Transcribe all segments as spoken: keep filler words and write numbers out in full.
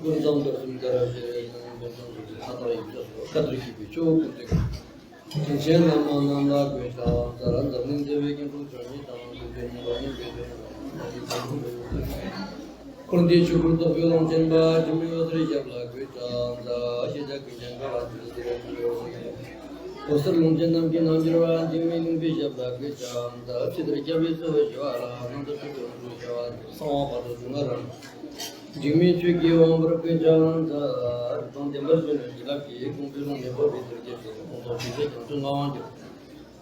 ཀུན་བཟང་རྡོར་སེམས་དཀར་ཞེས་ཀུན་བཟང་རྡོར་སེམས་ཁ་དོག་ཡིག་ཆ་སོགས་བཀའ་གདར་ཞིག་པའི་ཆུ་བོ་ཀུན་བཏུས། དྲིན་ཆེན་བླ་མ་རྣམས་ལ་གུས་ཕྱག་འཚལ། འཛམ་གླིང་བདེ་བའི་སྐྱེ་འགྲོ་བྱོན་ཉིད་དང་། ཀུན་ཏུ་ཉེ་བར་སྙིང་པོའི་དོན། འཁོར་འདས་ཆོས་སྐུར་རྟོགས་པའི་ཀློང་ཆེན་པ། འཇིགས་མེད་འོད་ཟེར་ཞབས་ལ་གུས་ཕྱག་འཚལ། ཤེས་བྱ་ཀུན་ཀྱང་དགའ་བ་ཇི་སྲིད་འོད་ཟེར་ཀློང་ཆེན་རྣམས་ཀྱི་རྣལ་འབྱོར་པ། འཇིགས་མེད་གླིང་པའི་ཞབས་ལ་གུས་ཕྱག་འཚལ། ཇི་ལྟར་ཁྱབ་པའི་གསོལ་བ་ཞུ་བ་ལ། སྣང་མཐའ་ཆོས་སྐུའི་དབང་ཕྱུག་ཤར་བ། གསང་བ་བར་དུ་སྡུག་བསྔལ་རང་། འཇིགས་མེད་ཆོས་ཀྱི་དབང་པོར་གུས་ཕྱག་འཚལ། རིག་སྟོང་བདེན་པར་གཞོལ་ནས་བྱིན་རླབས་ཀྱིས། ཀུན་གྱི་རླུང་ནད་འབར་བའི་དལ་གྱིས་གྲོལ། ཀུན་རྫོབ་ཞི་བྱེད་བྱང་ཆུབ་ངག་དབང་གིས།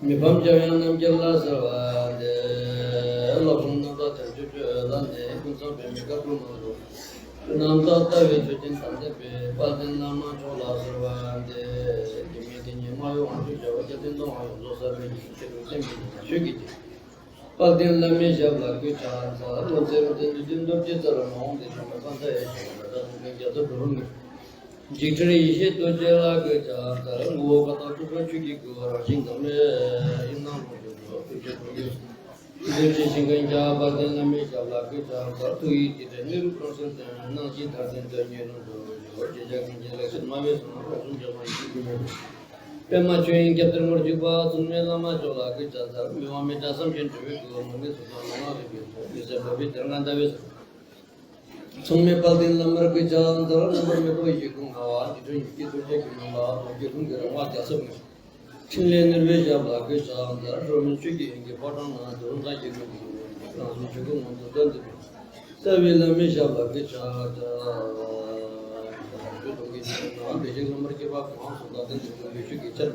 མི་ཕམ་འཇམ་དབྱངས་རྣམ་རྒྱལ་ལ་གསོལ་བ་འདེབས། བསླབ་གསུམ་རྣམ་དག་བྱང་ཆུབ་སྤྱོད་ལ་གནས། ཀུན་བཟང་པདྨའི་བཀའ་དྲུག་མ་ལུས། རྣམ་དག་ལྟ་བའི་ཆོས་ཅན་དམ་ལྡན་པའི། དཔལ་ལྡན་བླ་མ་མཆོག་ལ་གསོལ་བ་འདེབས། འཇིགས་མེད་དེ་ཉིད་སྨྲ་བའི་དབང་ཕྱུག་བྱ་བ། སྐལ་ལྡན་སྣང་བ་ཡོངས་རྫོགས་གསལ་བའི་ཡེ་ཤེས་ཆེ་འགྲོ་བསྟན་པའི་ཉི་མ་ཆོས་ཀྱི་རྒྱལ། དཔལ་ལྡན་བླ་མའི་ཞབས་ལ་གུས་ཕྱག་འཚལ། བློ་འཚལ་རོ་འཚལ་ལུས་ཅན་རྡོ་རྗེ་རྩེར། མ་འོངས་པའི་བྱ་བ་ཕན་མཐའ་ཡས་ཤིང་། ལ་དྭགས་སྲིད་པའི་རྒྱལ་ཚབ་འགྲོ་བའི་མི། འཇིགས་བྲལ་ཡེ་ཤེས་རྡོ་རྗེ་ལ་གུས་ཕྱག་འཚལ། ངོ་བོ་ཀ་དག་ཆོས་སྐུ་ཆོས་ཀྱི་སྐུ། རང་བཞིན་འཛམ་གླིང་ཡུལ་སྣང་ལོངས་སྤྱོད་འགྲོ། ཀུན་གྱི་གྲོང་ཁྱེར་རྡོ་རྗེ་ཞིང་ཁམས་ཀྱི། དཔལ་ལྡན་བླ་མའི་ཞབས་ལ་གུས་ཕྱག་འཚལ། ཐུགས་ཡིད་ཀྱི་སྒྲས་གནས་རབ་རང་སེམས་སྟོན། སྣང་བཞིན་མཐར་ཐུག་དོན་གཉིས་ལ་འགྲོ་བའི་མཆོག་ཤེས་བྱ་ཀུན་གྱི་ལེགས་བཤད་སྨྲ་བའི་གསུང་ངག་རབ་གསུམ་འཇོག་པ་ཡིད་ཀྱི་ཀུན་སྨོན། པདྨ་ཆོས་དབྱིངས་སྐྱབས་གཏེར་ངོར་ཆིབས་པ། མཚུངས་མེད་བླ་མ་མཆོག་ལ་གུས་ཕྱག་འཚལ། མི་དབང་མི་ཕྲ་བསམ་གྱིས་འགྲོ་བའི་སྐུ། མུ་མེད་གཟུགས་བཟང་ལོ་ལྔ་རིག་པའི་མཆོག་མི་ཟད་འཕགས་པའི་གདེང་ལ་ཟླ་བའི་གཟུགས། མཚུངས་མེད་དཔལ་ལྡན་བླ་མར་གུས་ཕྱག་འཚལ། རྣམ་པར་མི་རྟོག་ཡིད་ཀྱི་སྐུ་མངའ་བ། འཇིགས་སྐྲོད་ཉིད་ཀྱི་གདུལ་བྱ་ཀུན་ལ། གདུལ་བྱའི་ཀུན་གྱི་རང་དབང་རྒྱལ་ཚབ་ནས། ཕྲིན་ལས་ནོར་བུའི་ཞབས་ལ་གུས་ཕྱག་འཚལ། ཁྲོ་མོའི་ཆོས་ཀྱི་དབྱིངས་ཀྱི་ཕོ་བྲང་ན། རྡོ་རྗེ་འཛིན་སྐྱེས་ཀུན་གྱི་སྐུ། རང་བྱུང་ཆོས་སྐུ་ངང་དུ་བརྟན་ཏེ། རྩ་བའི་བླ་མའི་ཞབས་ལ་གུས་ཕྱག་འཚལ། ཆོས་སྟོང་གི་ཆོས་ནང་བདེ་གཤེགས་སློབ་མར་གྱུར་པ་གང་སུ་དག་ལྡན་དུ་འགྲོ་བའི་ཆོས་ཀྱི་ཆར།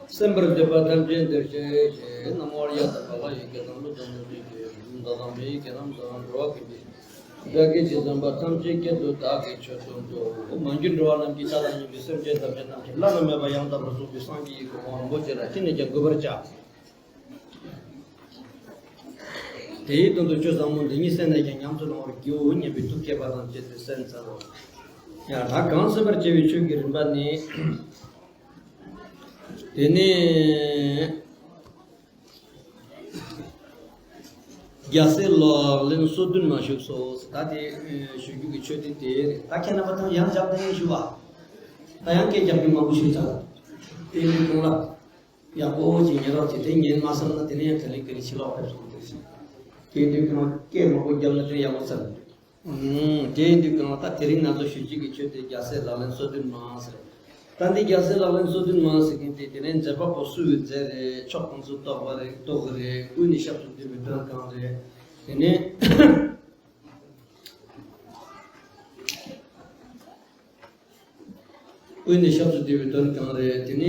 གསན་པར་འདོད་པ་ཐམས་ཅད་འདིར་གཤེགས་ཤིག། ནམ་མཁའ་ཡང་དག་པ་ལ་ཡི་གེ་དང་ཀླུ་དང་གནོད་སྦྱིན་གྱི། འཇིག་རྟེན་དང་མི་ཡི་གེ་རྣམས་དང་། འགྲོ་བ་ཀུན་གྱི་སྒྲ་སྐད་ཇི་ཙམ་པ་ཐམས་ཅད་སྐད་དུ་བདག་གིས་ཆོས་གསུངས་སོ། མ་གྱུར་འགྲོ་བ་རྣམས་ཀྱི་མཐའ་དང་མཉམ་པའི་སེམས་ཅན་ཐམས་ཅད་རྣམས་ཀྱི་བླ་ན་མེད་པ་ཡང་དག་པར་རྫོགས་པའི་སངས་རྒྱས་ཀྱི་གོ་འཕང་མང་པོ་ཅིག་ལ་ཅི་ནས་ཀྱང་འགོད་པར་བྱ། དེའི་དོན་དུ་ཆོས་ཟབ་མོ་འདི་ཉིད་གསན་ནས་ཀྱང་ཉམས་སུ་བླང་བར་བགྱིའོ་སྙམ་པའི་ཐུགས་བསྐྱེད་པ་དང་བཅས་ཏེ་གསན་འཚལ་ལོ། ཡང་ད་གང་གསན་པར་བྱ་བའི་ཆོས་ཀྱི་རིམ་པ་ནི། དེ་ནས་རྒྱལ་སྲས་ལག་ལེན་སོ་བདུན་མ་བཞུགས་སོ། ད་དེ་ཞུ་རྒྱུ་གི་ཆོས་དེ་དེ་རེད། ད་ཁྱེད་རྣམ་པ་ཐང་ཡང་རྒྱབ་དེ་ཞུ་བ། ད་ཡང་སྐད་རྒྱབ་རྒྱུ་མང་པོ་ཞུས་ཚར། དེ་ནི་གང་ལ། ཡག་པོ་ཅིག་ཉན་རོགས་བྱེད། དེ་ཉན་མ་བསམ་ན་དེ་ནས་ཡང་དེ་ལས་ཀ་ནས་ཕྱི་ལོགས་ཕེབས་སོང་། དེ་བཞིན་དེ་དུས་གང་སྐད་མང་པོ་བརྒྱབ་ན་དེ་ཡག་པོ་ཚར། ཨུམ། དེ་དུས་གང་ད་དེ་རིང་ང་ཚོ་ཞུ་རྒྱུ་གི་ཆོས་དེ་རྒྱལ་སྲས་ལག་ལེན་སོ་བདུན་མ་ཟེར། ད་འདི་རྒྱལ་སྲས་ལག་ལེན་སོ་བདུན་མ་ཟེར་མཁན་དེ་དེ་ནས་མཛད་པ་པོ་སུ་བའི་མཛད་རེད། ཕྱོགས་གང་སུ་གཏོགས་པ་རེད། གཏོགས་ཀྱི་རེད། དབུས་ནས་ཞབས་སུ་བསྡུས་པའི་དོན་གང་རེད། དེ་ནས། དབུས་ནས་ཞབས་སུ་བསྡུས་པའི་དོན་གང་རེད། དེ་ནས་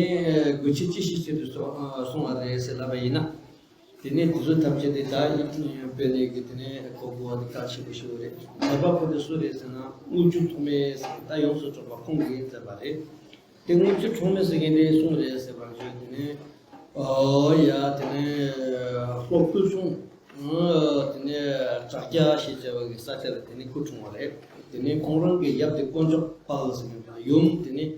དགོས་ཆེད་ཅི་ཞིག་ཆེད་དུ་སོང་སོང་བ་རེད་ཟེར་ལབ་པ་ཡིན་ན། དེ་ནས་དེ་ཚོ་ཐམས་ཅད་དེ་ད་ཡིད་བརྟན་པའི་གནས་ཀྱི་དེ་ནས་གོ་དགོས་པ་དེ་གལ་ཆེན་པོ་ཞིག་རེད། མཛད་པ་པོ་དེ་སུ་རེད་ཟེར་ན། དངུལ་ཆུ་ཐོགས་མེད་ཟེར་ད་ཡོངས་སུ་གྲགས་པ་ཁོང་གིས་མཛད་པ་རེད། དེ་དངུལ་ཆུ་ཐོགས་མེད་ཟེར་མཁན་དེ་གསུང་རེད་ཟེར་བ་བརྗོད། དེ་ནས་ཨོ་ཡ་དེ་ནས་ལྷོ་སྐུ་ཆུང་། དེ་ནས་བྲག་སྐྱ་ཞེས་བྱ་བ་གི་ས་ཆ་ལ་དེ་ནས་སྐུ་འཁྲུངས་པ་རེད། དེ་ནས་ཁོང་རང་གི་ཡབ་དེ་དཀོན་མཆོག་དཔལ་ཟེར་མཁན་དང་ཡུམ་དེ་ནས་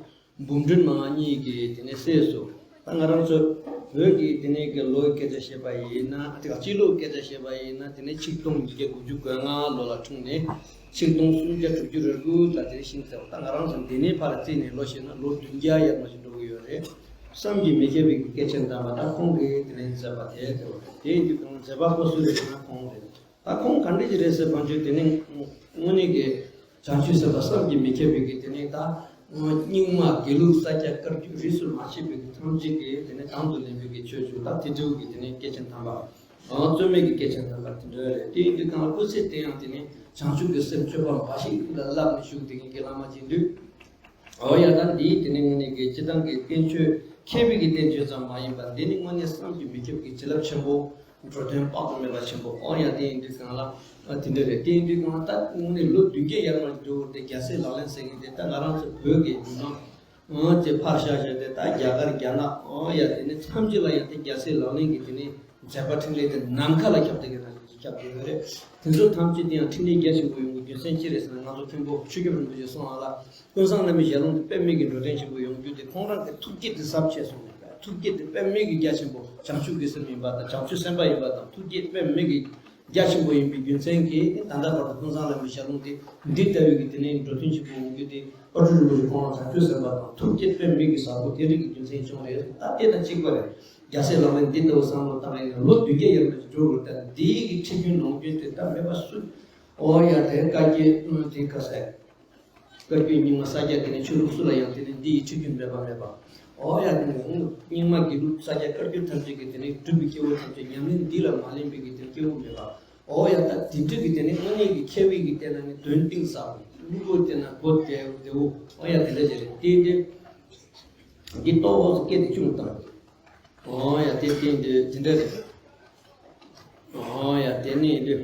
འབུམ་སྒྲོན་མ་གཉིས་ཀྱི་དེ་ནས་སྲས་སུ། ད་ང་རང་ཚོ་བོད་ཀྱི་དེ་ནས་ཀྱི་ལོའི་སྐད་ཆ་བཤད་པ་ཡིན་ན། དེ་ག་སྤྱི་ལོའི་སྐད་ཆ་བཤད་པ་ཡིན་ན། དེ་ནས་ཆིག་སྟོང་ཉིས་བརྒྱ་དགུ་བཅུ་གོ་ལྔ་ལོ་ལ་འཁྲུངས་ནས་ཆིག་སྟོང་སུམ་བརྒྱ་དྲུག་ཅུ་རེ་དགུ་ལ་དེ་ནས་ཤི་ཚར་བ། ད་ང་རང་ཚོ་འདི་ནས་ཕར་བརྩིས་ནས་ལོ་བཤད་ན་ལོ་བདུན་བརྒྱ་ཡར་མར་ཞིག་འགྲོ་གི་ཡོད་རེད། བསམ་གྱིས་མི་ཁྱབ་པའི་སྐྱེས་ཆེན་དམ་པ་ད་ཁོང་གིས་དེ་ནས་མཛད་པ་དེ་དེ་བ་རེད། དེ་ཡིན་དུས་ཀྱང་མཛད་པ་པོ་སུ་རེད་ཟེར་ན་ཁོང་རེད། ད་ཁོང་ག་འདྲ་ཞིག་རེད་ཟེར་བ་བརྗོད། དེ་ནས་དངོས་གནས་ཀྱི་བྱང་ཆུབ་སེམས་དཔའ་བསམ་གྱིས་མི་ཁྱབ་པའི་གི་དེ་ནས་ད་རྙིང་མ་དགེ་ལུགས་ས་སྐྱ་བཀའ་བརྒྱུད་རིས་སུ་མ་ཆད་པའི་གི་ཐམས་ཅད་ཀྱི་དེ་ནས་དང་དུ་ལེན་པའི་གི་ཆོས་བརྒྱུད་ད་དེ་འདྲ་བོ་གི་དེ་ནས་སྐྱེས་ཆེན་དམ་པ། རྩོད་མེད་ཀྱི་སྐྱེས་ཆེན་དམ་པ་དེ་འདྲ་རེད། དེ་ཡིན་དུས་གང་ལ་སྐུ་ཚེ་དེ་ཡང་དེ་ནས་བྱང་ཆུབ་ཀྱི་སེམས་སྤྱོད་པ་འབའ་ཞིག་ལ་བསླབས་ནས་བཞུགས་བསྡད་མཁན་གྱི་བླ་མ་ཅིག་འདུག་ཨོ་ཡ། ད་འདིའི་དེ་ནས་དངོས་གནས་ཀྱི་སྤྱི་བཏང་གི་བསྟན་བཅོས་མཁས་པའི་གི་བསྟན་བཅོས་ཙམ་མ་ཡིན་པར་འདི་ནི་དངོས་གནས་བསམ་གྱིས་མི་ཁྱབ་ཀྱི་བྱིན་རླབས་ཆེན་པོ། འགྲོ་དོན་དཔག་ཏུ་མེད་པ་ཆེན་པོ། ཨོ་ཡ། དེ་ཡིན་དུས་གང་ལ་དེ་འདྲ་རེད། དེ་ཡིན་དུས་གང་ལ་ད་དངོས་གནས་ལོ་བདུན་བརྒྱ་ཡར་མར་འགྲོ་བར་དེ་རྒྱལ་སྲས་ལག་ལེན་ཟེར་མཁན་དེ་ད་ང་རང་ཚོ་བོད་ཀྱི་མི་མང་ཨོ་དེ་ཕར་བཞག་བཞག་དེ་ད་རྒྱ་གར་རྒྱ་ནག་ཨོ་ཡ་དེ་ནི་ཐམས་ཅད་ལ་ཡང་དེ་རྒྱལ་སྲས་ལག་ལེན་གྱི་དེ་ནི་མཛད་པ་འཕྲིན་ལས་དེ་ནམ་མཁའ་ལ་ཁྱབ་བསྡད་མཁན་ནང་བཞིན་ཁྱབ་བསྡད་ཡོད་རེད། དེ་ཚོ་ཐམས་ཅད་དེ་ཡང་འཕྲིན་ལས་རྒྱ་ཆེན་པོ་ཡོང་གི་རྒྱུ་མཚན་ཅི་རེད་ཟེར་ན། ང་ཚོ་མཁན་པོ་ཆོས་སྐྱབས་རིན་པོ་ཆེ་གསུངས་པ་ལ། ཀུན་བཟང་བླ་མའི་ཞལ་ལུང་དེ་དཔེ་མེད་ཀྱི་འགྲོ་དོན་ཆེན་པོ་ཡོང་རྒྱུ་དེ་ཁོང་རང་གི་ཐུགས་བསྐྱེད་དེ་ཟབ་ཆེ་སོང་ནས། ཐུགས་བསྐྱེད་དེ་དཔེ་མེད་ཀྱི་རྒྱ་ཆེན་པོ། བྱང་ཆུབ་ཀྱི་སེམས་ཡིན་པ་དང་། བྱང་ཆུབ་སེམས་དཔའ་ཡིན་པ་དང་། ཐུགས་བསྐྱེད་དཔེ་མེད་ཀྱི་ རྒྱ་ཆེན་པོ་ཡིན་པའི་རྒྱུ་མཚན་གྱིས་ད་ལྟ་བར་དུ་ཀུན་བཟང་བླ་མའི་ཞལ་ལུང་དེ་འདི་ལྟ་བུའི་གི་དེ་ནས་འགྲོ་དོན་ཆེན་པོ་འོང་རྒྱུ་དེ་དཔལ་སྤྲུལ་རིན་པོ་ཆེ་ཁོང་ལ་དྲག་སྤྱོད་ཟེར་བ་དང་ཐུགས་བསྐྱེད་དཔེ་མི་གི་ཟབ་པོ་དེ་རིགས་ཀྱི་རྒྱུ་མཚན་བྱུང་རེད། ད་དེ་དང་གཅིག་པ་རེད། རྒྱལ་སྲས་ལག་ལེན་འདི་ལྟ་བུ་བསམ་བློ་བཏང་ཡིན་ན་ལོ་བདུན་བརྒྱ་ཡར་མར་འགྲོ་དགོས། ད་འདིའི་གི་ཁྲིད་རྒྱུན་ལུང་རྒྱུན་དེ་ད་མེད་པ་སུ། ཨོ་ཡ་དེ་བཀའ་བརྒྱད་དེ་ག་ཟེར། བཀའ་བརྒྱུད་རྙིང་མ་ས་སྐྱ་དེ་ནས་ཆོས་ལུགས་སུ་ལ་ཡང་དེ་ནས་འདི་ཡི་ཁྲིད་རྒྱུན་མེད་པ་མེད་པ། ཨོ་ཡ་དེ་ནས་རྙིང་མ་དགེ་ལུགས་ས་སྐྱ་བཀའ་བརྒྱུད་ཐམས་ཅད་ཀྱི་དེ་ནས་སྒྲུབ་པའི་སྐྱེ་བོ་ཐམས་ཅད་ཉམས་ལེན་འདི་ལ་མ་ལེན་པའི་གི་དེ་སྐྱེ་བོ་མེད་པ། ཨོ་ཡ་ད་དེ་འདྲ་གི་དེ་ནས་དངོས་གནས་ཀྱི་མཁས་པའི་གི་བསྟན་ན་ནི་དོན་གཏིང་ཟབ་པོ་བླུན་པོ་བསྟན་ན་གོ་བདེ་བོ་བདེ་བོ། ཨོ་ཡ་དེ་འདྲ་ཅིག་རེད། དེ་དེ་འདི་ལྟོ་བོ་སྐད་དེ་ཅུང་བཏང་། ཨོ་ཡ་དེ་དེ་འདི་དེ་འདྲ་རེད། ཨོ་ཡ་དེ་ནས་འདི།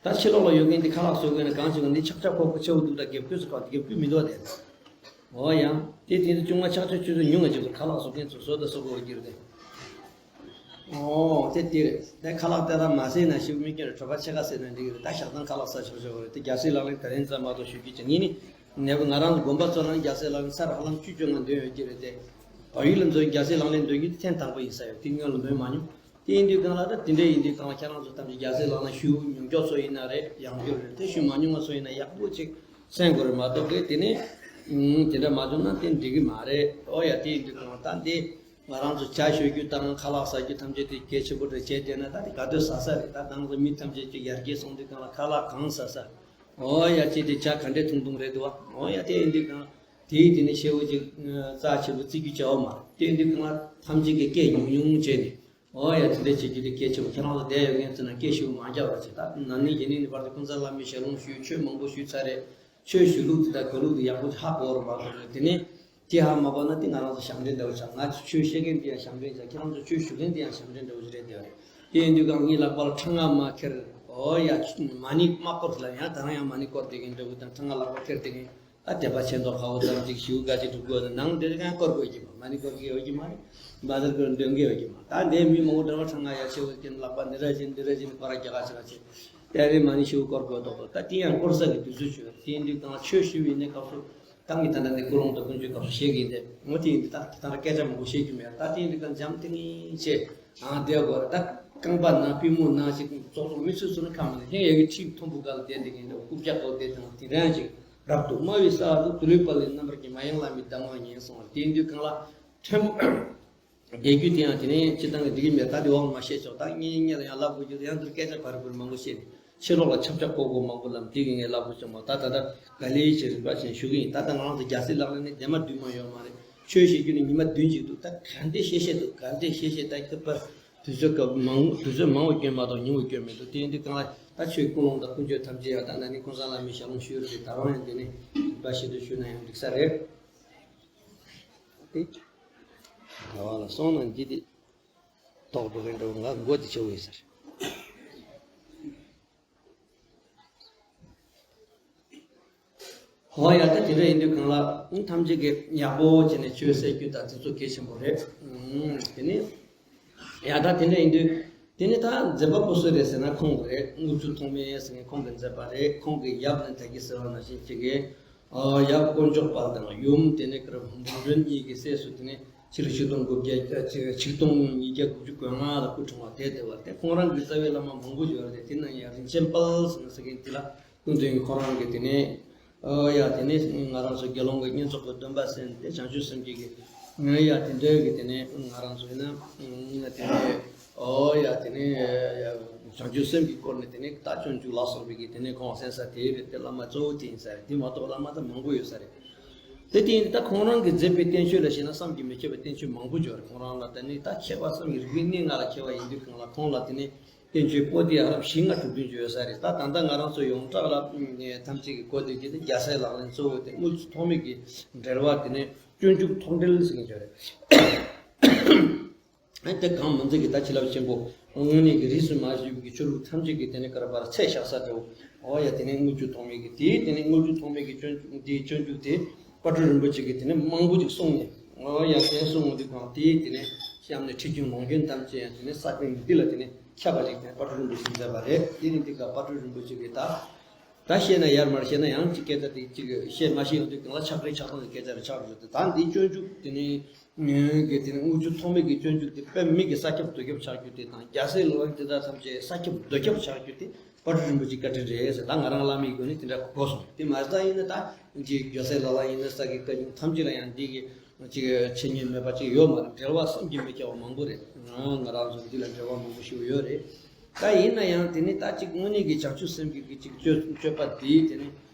ད་ཕྱི་ལོགས་ལ་ཡོད་མཁན་དེ་ཁ་ལག་བཟོ་མཁན་ནི་གང་ཞིག་འདི་ཆག་ཆག་ཁོག་ཁོག་ཆེ་བོ་འདུག་ད་རྒྱབ་སྐུད་སུ་ཁ་རྒྱབ་སྐུད་མི་འདུག་དེ། ཨོ་ཡང་དེ་དེ་ཚོ་ཅུང་མ་ཆག་ཆག་ཆུ་ཚོད་ཉུང་ང་ཅིག་ཁ་ལག་བཟོ་མཁན་ཚོ་བཟོ་ད་བཟོ་དགོས་ཀྱི་རེད། ཨོ་དེ་དེ་རེད། དེ་ཁ་ལག་དེ་ད་མ་ཟས་ན་ཞིག་མི་སྐྱོན་རེད། གྲོད་པ་ཕྱེད་ཀ་ཟས་ན་འགྲིག་གི་རེད། ད་ཞག་དང་ཁ་ལག་ཟ་ཆོག་ཆོག་རེད། དེ་རྒྱལ་སྲས་ལག་ལེན་དེ་རིང་ཙམ་མ་གཏོགས་ཞུ་རྒྱུ་ཅང་ཡིན་ནི། ནས་ང་རང་ཚོ་དགོན་པ་ཚོ་ནང་རྒྱལ་སྲས་ལག་ལེན་ཚར་ཧ་ལམ་བཅུ་བཅོ་ལྔ་འདོན་ཡོད་ཀྱི་རེད་དེ། བལ་ཡུལ་ལ་འཛུལ་རྒྱལ་སྲས་ལག་ལེན་འདོན་རྒྱུ་དེ་ཐེངས་དང་པོ་ཡིན་ས་ཡོད། དེ་སྔོན་ལ་འདོན་མ་མྱོང་། དེ་ཡིན་དུས་གང་ལ་ད་དེ་འདྲ་ཡིན་དུས་གང་ལ་ཁྱེད་རང་ཚོ་ཐམས་ཅད་རྒྱལ་སྲས་ལག་ལེན་ཞུ་མྱོང་མགྱོགས་ཚོ་ཡིན་ན་རེད། ཡང་འགྱུར་རེད། དེ་ཞུ་མ་མྱོང་བ་ཚོ་ཡིན་ན་ཡག་པོ་ཅིག་གསན་དགོས་རེད་མ་གཏོགས་གི་དེ་ནས་དེ་འདྲ་མ་བྱུང་ན་དེ་འགྲིག་གི་མ་རེད། ཨོ་ཡ་དེ་ཡིན་དུས་གང་ལ་ད་འདི་ང་རང་ཚོ་ཇ་བཞོ་རྒྱུ་དང་ཁ་ལག་ཟ་རྒྱུ་ཐམས་ཅད་དེ་གལ་ཆེན་པོ་རེད་བྱས་བསྡད་ན་ད་དེ་ག་དུས་ཟ་ས་རེད། ད་ང་ཚོ་མི་ཐམས་ཅད་ཀྱི་ཡར་རྒྱས་སོང་དུས་གང་ལ་ཁ་ལག་གང་ཟ་ས། ཨོ་ཡ་ཅེ་དེ་ཇ་ག་འདྲས་འཐུང་འཐུང་རེད་འདུག་བ། ཨོ་ཡ་དེ་ཡིན་དུས་གང་དེའི་དེ་ནས་ཤེའུ་ཅིག་རྩ་ཆེ་པོ་བརྩི་རྒྱུ་བྱའོ་མ་དེ་ཡིན་དུས་གང་ལ་ཐམས་ཅད་ཀྱི་སྐད་ཉུང་ཉུང་བྱས་ནས། ཨོ་ཡ་དེ་འདྲས་བྱེད་རྒྱུ་དེ་གལ་ཆེ་བོ། ཁྱེད་རང་ཚོ་བསྡད་ཡོད་མཁན་ཚོ་ན་སྐད་ཤུགས་མ་རྒྱག་པ་བྱེད། ད་ན་ནིང་གཞེས་ནིང་ནས་བར་དུ་ཀུན་བཟང་བླ་མའི་ཞལ་ལུང་ཞུས། ཆོས་མང་པོ་ཞུས་ཚར་རེད། ཆོས་ཞུ་ལུགས་དེ་དང་གོ་ལུགས་དེ་ཡག་པོ་ཧ་གོ་བར་མ་གཏོགས་རེད། དེ་ནས་དེ་ཧ་མ་གོ་ན་དེ་ང་རང་ཚོ་ཞབས་འདྲེན་འདྲ་བོ་ཆགས། ང་ཆོས་བཤད་མཁན་དེ་ཡང་ཞབས་འདྲེན་ཆགས། ཁྱེད་རང་ཚོ་ཆོས་ཞུ་མཁན་དེ་ཡང་ཞབས་འདྲེན་འདྲ་བོ་ཞིག་རེད་དེ་རེད། དེ་ཡིན་དུས་གང་ངའི་ལག་པ་ལ་ཁྲག་རྔ་མ་ཁྱེར། ཨོ་ཡ་མ་ཎི་མ་བསྐོར་ལ་ཡང་ད་རང་ཡང་མ་ཎི་བསྐོར་བསྡད་མཁན་འདྲ་བོ་དང་ཁྲག་རྔ་ལག་པ་ཁྱེར་བསྡད་མཁན། ད་དད་པ་ཆེ་མདོག་ཁ་བོ་ཙམ་ཅིག་ཞུ་དགའ་ཅིག་འགྲོ་དགོས་ན་ནང་དེ་རིང་སྐོར་དགོས་ཀྱི་མ་མ་ཎི་སྐོར་གི་ཡོད་ཀྱི་མ་རེད། བཛྲ་གུར་འདོན་གི་ཡོད་ཀྱི་མ། ད་འདས་མི་མང་པོ་འདྲ་བ་ཁྲག་རྔ་ཡ་ཆེ་བོ་ཀྱི་ལག་པ་འདི་ར་བཞིན་འདི་ར་བཞིན་སྐོར་ར་རྒྱག་ག་ཆེ་བ་ཆེ། དེ་རིང་མ་ཎི་ཞུ་སྐོར་དགོས་དོག་དོག་ད་དེ་ཡང་སྐོར་ས་གི་དུས་ཚོད་ཆོད་དེ་འདུག་གང་ཆོས་ཞུ་བའི་གནས་སྐབས་སུ་ད་ངས་ད་ལྟ་ནས་ཀུན་སློང་དང་ཀུན་སྤྱོད་སྐབས་སུ་བཤད་ཀྱི་འདི་ངོ་དེ་ཡིན་འདི་ད་ད་ལྟ་སྐད་ཆ་མང་པོ་བཤད་རྒྱུ་མེད། ད་དེ་འདི་གང་འཇམ་ཐིང་ངེ་ཆེ་ཨང་བསྡད་དགོས་ར། ད་རྐང་པ་ན་པུས་མོ་ན་ཞིག་ཙོག་ཙོག་མི་སུ་སུ་ནི་ཁ་མ་ནི་ཧེ་ཡ་གི་ཁྲིད་མཐོན་པོ་ག་ལ་བསྡད་འདི་གི་འདི་རྐུབ་བཀྱག་ག་ལ་བསྡད་དང་དེ་རང་ཞིག་རབ་ཏུ་དམའ་བའི་ས་རུ་དུ་ལུས་པ་ལས་རྣམ་པར་གྱི་མ་ཡེངས་ལ་མི་གདམས་ངག་ཉན་སོང་བ། དེ་འདུས་གང་ལ་ཕྲན་བུ་བསྡད་རྒྱུ་དེ་ཡང་དེ་ནས་སྤྱི་བཏང་གི་འགྲིག་གི་མེད། ད་དེ་འོག་མ་བཤད་ཆོག་ད་ངས་ངས་ལ་ཡང་ལབ་དགོས་རྒྱུ་ཡང་དུ་སྐད་ཆ་བར་བར་མང་པོ་བཤད་ནས་ཕྱི་ལོགས་ལ་ཁྱབ་ཆ་ཁོག་པོ་མང་པོ་ལམ་དེ་གི་ངས་ལབ་དགོས་ཆོག་མ། ད་ད་ད་ག་ལེ་ཅི་རིག་པ་ཞིག་ཞུ་གི་ཡིན། ད་ད་ང་རང་ཚོ་རྒྱལ་སྲས་ལག་ལེན་ནི་འདས་མ་བསྡུས་མ་ཡོད་མ་རེད། ཆོས་བཤད་རྒྱུ་ནི་ཉི་མ་བདུན་ཅིག་འདུག་ད་ག་འདྲས་བཤད་བཤད་འདུག་ག་འདྲས་བཤད་བཤད་ད་སྐབས་པར་དུས་ཚོད་སྐབས་མང་དུས་ཚོད་མང་བོ་སྐྱོན་མ་གཏོགས་ཉུང་བོ་སྐྱོན་མི་འདུག་དེ་ཡིན་དུས་གང་ལ་ད་ཆོས་ཀུན་སློང་དང་ཀུན་སྤྱོད་ཐམས་ཅད་ཡང་ད་ན་ནིང་ཀུན་བཟང་བླ་མའི་ཞལ་ལུང་ཞུས་རེད། ད་རུང་ཡང་འདི་ནས་རིག་པ་ཞིབ་ཏུ་ཞུས་ན་ཡང་འགྲིག་ས་རེད། དེ་ག་བ་ལ་སོང་ན་འདི་དེ་ཐོག་འགྲོ་གིན་འགྲོ་ང་མགོ་དེ་ཆེ་བོ་ཡིན་ས་རེད། ཧོ་ཡ་ད་དེ་འདྲ་ཡིན་དུས་གང་ལ་ཐམས་ཅད་ཀྱིས་ཡག་པོ་བྱས་ནས་ཆོས་སེལ་རྒྱུ་དང་དེ་ཚོ་གལ་ཆེན་པོ་རེད། དེ་ནས་ཡ་ད་དེ་འདྲ་ཡིན་དུས་དེ་ནས་ད་མཛད་པ་པོ་སུ་རེད་ཟེར་ན་ཁོང་རེད། དངུལ་ཆུ་ཐོགས་མེད་ཟེར་མཁན་ཁོང་གི་མཛད་པ་རེད། ཁོང་གི་ཡབ་ནི་ད་གིན་ཟེར་བ་ནང་བཞིན་ཅིག་གིས་ཡབ་དཀོན་མཆོག་དཔལ་དང་ཡུམ་དེ་ནས་ཀར་འབུམ་སྒྲོན་གཉིས་ཀྱི་སྲས་སུ་དེ་ནས་ཕྱི་ལོ་ཆིག་སྟོང་དགུ་བརྒྱ་ཆིག་སྟོང་ཉིས་བརྒྱ་དགུ་བཅུ་གོ་ལྔ་ལ་སྐུ་འཁྲུངས་པ་དེ་དེ་བ་དེ་ཁོང་རང་གི་རྩ་བའི་བླ་མ་མང་པོ་ཡོད་རེད། དེ་ནང་ཡང་རིན་ཆེན་དཔལ་ཟེར་ན་ཟེར་མཁན་དེ་ལ་སྐུ་མདུན་གྱིས་ཁོང་རང་གི་དེ་ནས་ཨོ་ཡ་དེ་ནས་ང་རང་ཚོ་དགེ་སློང་གི་བསྙེན་རྫོགས་ཀྱི་སྡོམ་པ་གསན་ཏེ་བྱང་ཆུབ་སེམས་བསྐྱེད་ཀྱི་ཨོ་ཡ་དེ་འདྲའི་གི་དེ་ནས་ང་རང་ཚོ་ཡིན་ན་དེ་ནས་ཨོ་ཡ་དེ་ནས་བྱང་ཆུབ་སེམས་ཀྱི་སྐོར་ནས་དེ་ནས་ད་སྤྱོད་འཇུག་ལ་སོགས་པའི་གི་དེ་ནས་ཁོང་གསན་ས་དེ་རེད། དེ་བླ་མ་གཙོ་བོ་དེ་ཡིན་ས་རེད། དེ་མ་གཏོགས་བླ་མ་ད་མང་པོ་ཡོད་ས་རེད། དེ་དེ་ཡིན་ད་ཁོང་རང་གི་མཛད་པའི་བསྟན་བཅོས་ལ་བཤད་ན་བསམ་གྱིས་མི་ཁྱབ་པའི་བསྟན་བཅོས་མང་པོ་ཡོད་རེད། ཁོང་རང་ལ་དེ་ནས་ད་མཁས་པ་བསམ་གྱིས་རིག་པའི་གནས་ལྔ་ལ་མཁས་པ་ཡིན་དུས་གང་ལ་ཁོང་ལ་དེ་ནས་བསྟན་བཅོས་པོ་ཏི་ཨ་རབ་བཞི་ལྔ་དྲུག་བདུན་ཅུ་ཡོད་ས་རེད། ད་ད་ལྟ་ང་རང་ཚོ་ཡོངས་གྲགས་ལ་ཐམས་ཅད་ཀྱི་གོ་བདེ་རྒྱུ་དེ་རྒྱལ་སྲས་ལག་ལེན་གཙོ་བོ་དེ་དངུལ་ཆུ་ཐོགས་མེད་ཀྱི་འགྲེལ་བ་དེ་ནས་སྤྱོད་འཇུག་ཐོག་འགྲེལ་ཟེར་མཁན་ཅིག་ཡོད་རེད། ཨ་དེ་གང་མིན་ཚིག་གི་ད་བྱིན་རླབས་ཆེན་པོ་དངོས་གནས་ཀྱི་རིས་སུ་མ་ཆད་པའི་ཆོས་ལུགས་ཐམས་ཅད་ཀྱི་དེ་ནས་ཀར་བར་ཚད་བཞག་ས་འདྲ་བོ། ཨོ་ཡ་དེ་ནས་དངུལ་ཆུ་ཐོགས་མེད་ཀྱི་དེའི་དེ་ནས་དངུལ་ཆུ་ཐོགས་མེད་ཀྱི་སྤྱོད་འཇུག་དེའི་སྤྱོད་འཇུག་དེ་དཔལ་སྤྲུལ་རིན་པོ་ཆེ་གིས་དེ་ནས་མང་པོ་ཅིག་གསུངས་ནས། ཨོ་ཡ་དེ་གསུངས་འོང་དུས་གང་དེའི་དེ་ནས་གཤམ་ནས་ཁྲིད་རྒྱུན་ལུང་རྒྱུན་ཐམས་ཅད་ཡང་དེ་ནས་ས་སྟེང་འདི་ལ་དེ་ནས་ཁྱབ་པ་ཅིག་དེ་ནས་དཔལ་སྤྲུལ་རིན་པོ་ཆེས་མཛད་པ་རེད། དེ་ནས་འདི་ག་དཔལ་སྤྲུལ་རིན་པོ་ཆེ་གིས་ད། ད་བཤད་ན་ཡར་མར་བཤད་ན་ཡང་ཅིག་སྐད་ཆ་དེ་ཅིག་བཤད་མ་ཤེས་ཡོང་དུས་གང་ལ་ཆག་རེ་ཆག་སྟངས་ཀྱི་སྐད་ཆ་རེ་ཆགས་འགྲོ་དུས། ད་འདི་སྤྱོད་འཇུག་དེ་ནི་གི་དེ་ནི་དངུལ་ཆུ་ཐོགས་མེད་ཀྱི་སྤྱོད་འཇུག་དེ་དཔེ་མི་གི་ས་ཁྱབ་རྡོ་ཁྱབ་ཆགས་རྒྱུ་དེ་དང་རྒྱལ་སྲས་ལག་ལེན་དེ་དག་ཐམས་ཅད་ས་ཁྱབ་རྡོ་ཁྱབ་ཆགས་རྒྱུ་དེ་དཔལ་སྤྲུལ་རིན་པོ་ཆེའི་བཀའ་དྲིན་རེད་ཟེར། ད་ང་རང་བླ་མའི་སྒོ་ནས་དེ་འདྲ་གོ་སོང་། དེ་མ་ཟད་ཡིན་ན་ད་ཅིག་རྒྱལ་སྲས་ལག་ལེན་ཡིན་ན་ས་དགེ་བཀའ་འགྱུར་ཐམས་ཅད་ལ་ཡང་འདི་གི་ཅིག་འཆད་ཉན་མེད་པ་ཅིག་ཡོད་མ་རེད། འགྲེལ་བ་བསམ་གྱིས་མི་ཁྱབ་པ་མང་པོ་རེད། ང་རང་ཚོ་འདི་ལ་འགྲེལ་བ་མང་པོ་ཞིག་ཡོད་རེད། ད་ཡིན་ན་ཡང་དེ་ནི་ད་ཅིག་དངོས་གནས་ཀྱི་བྱང་ཆུབ་སེམས་ཀྱི་གི་ཅིག་སྤྱོད་སྤྱོད་པ་དེའི་དེ་ནི་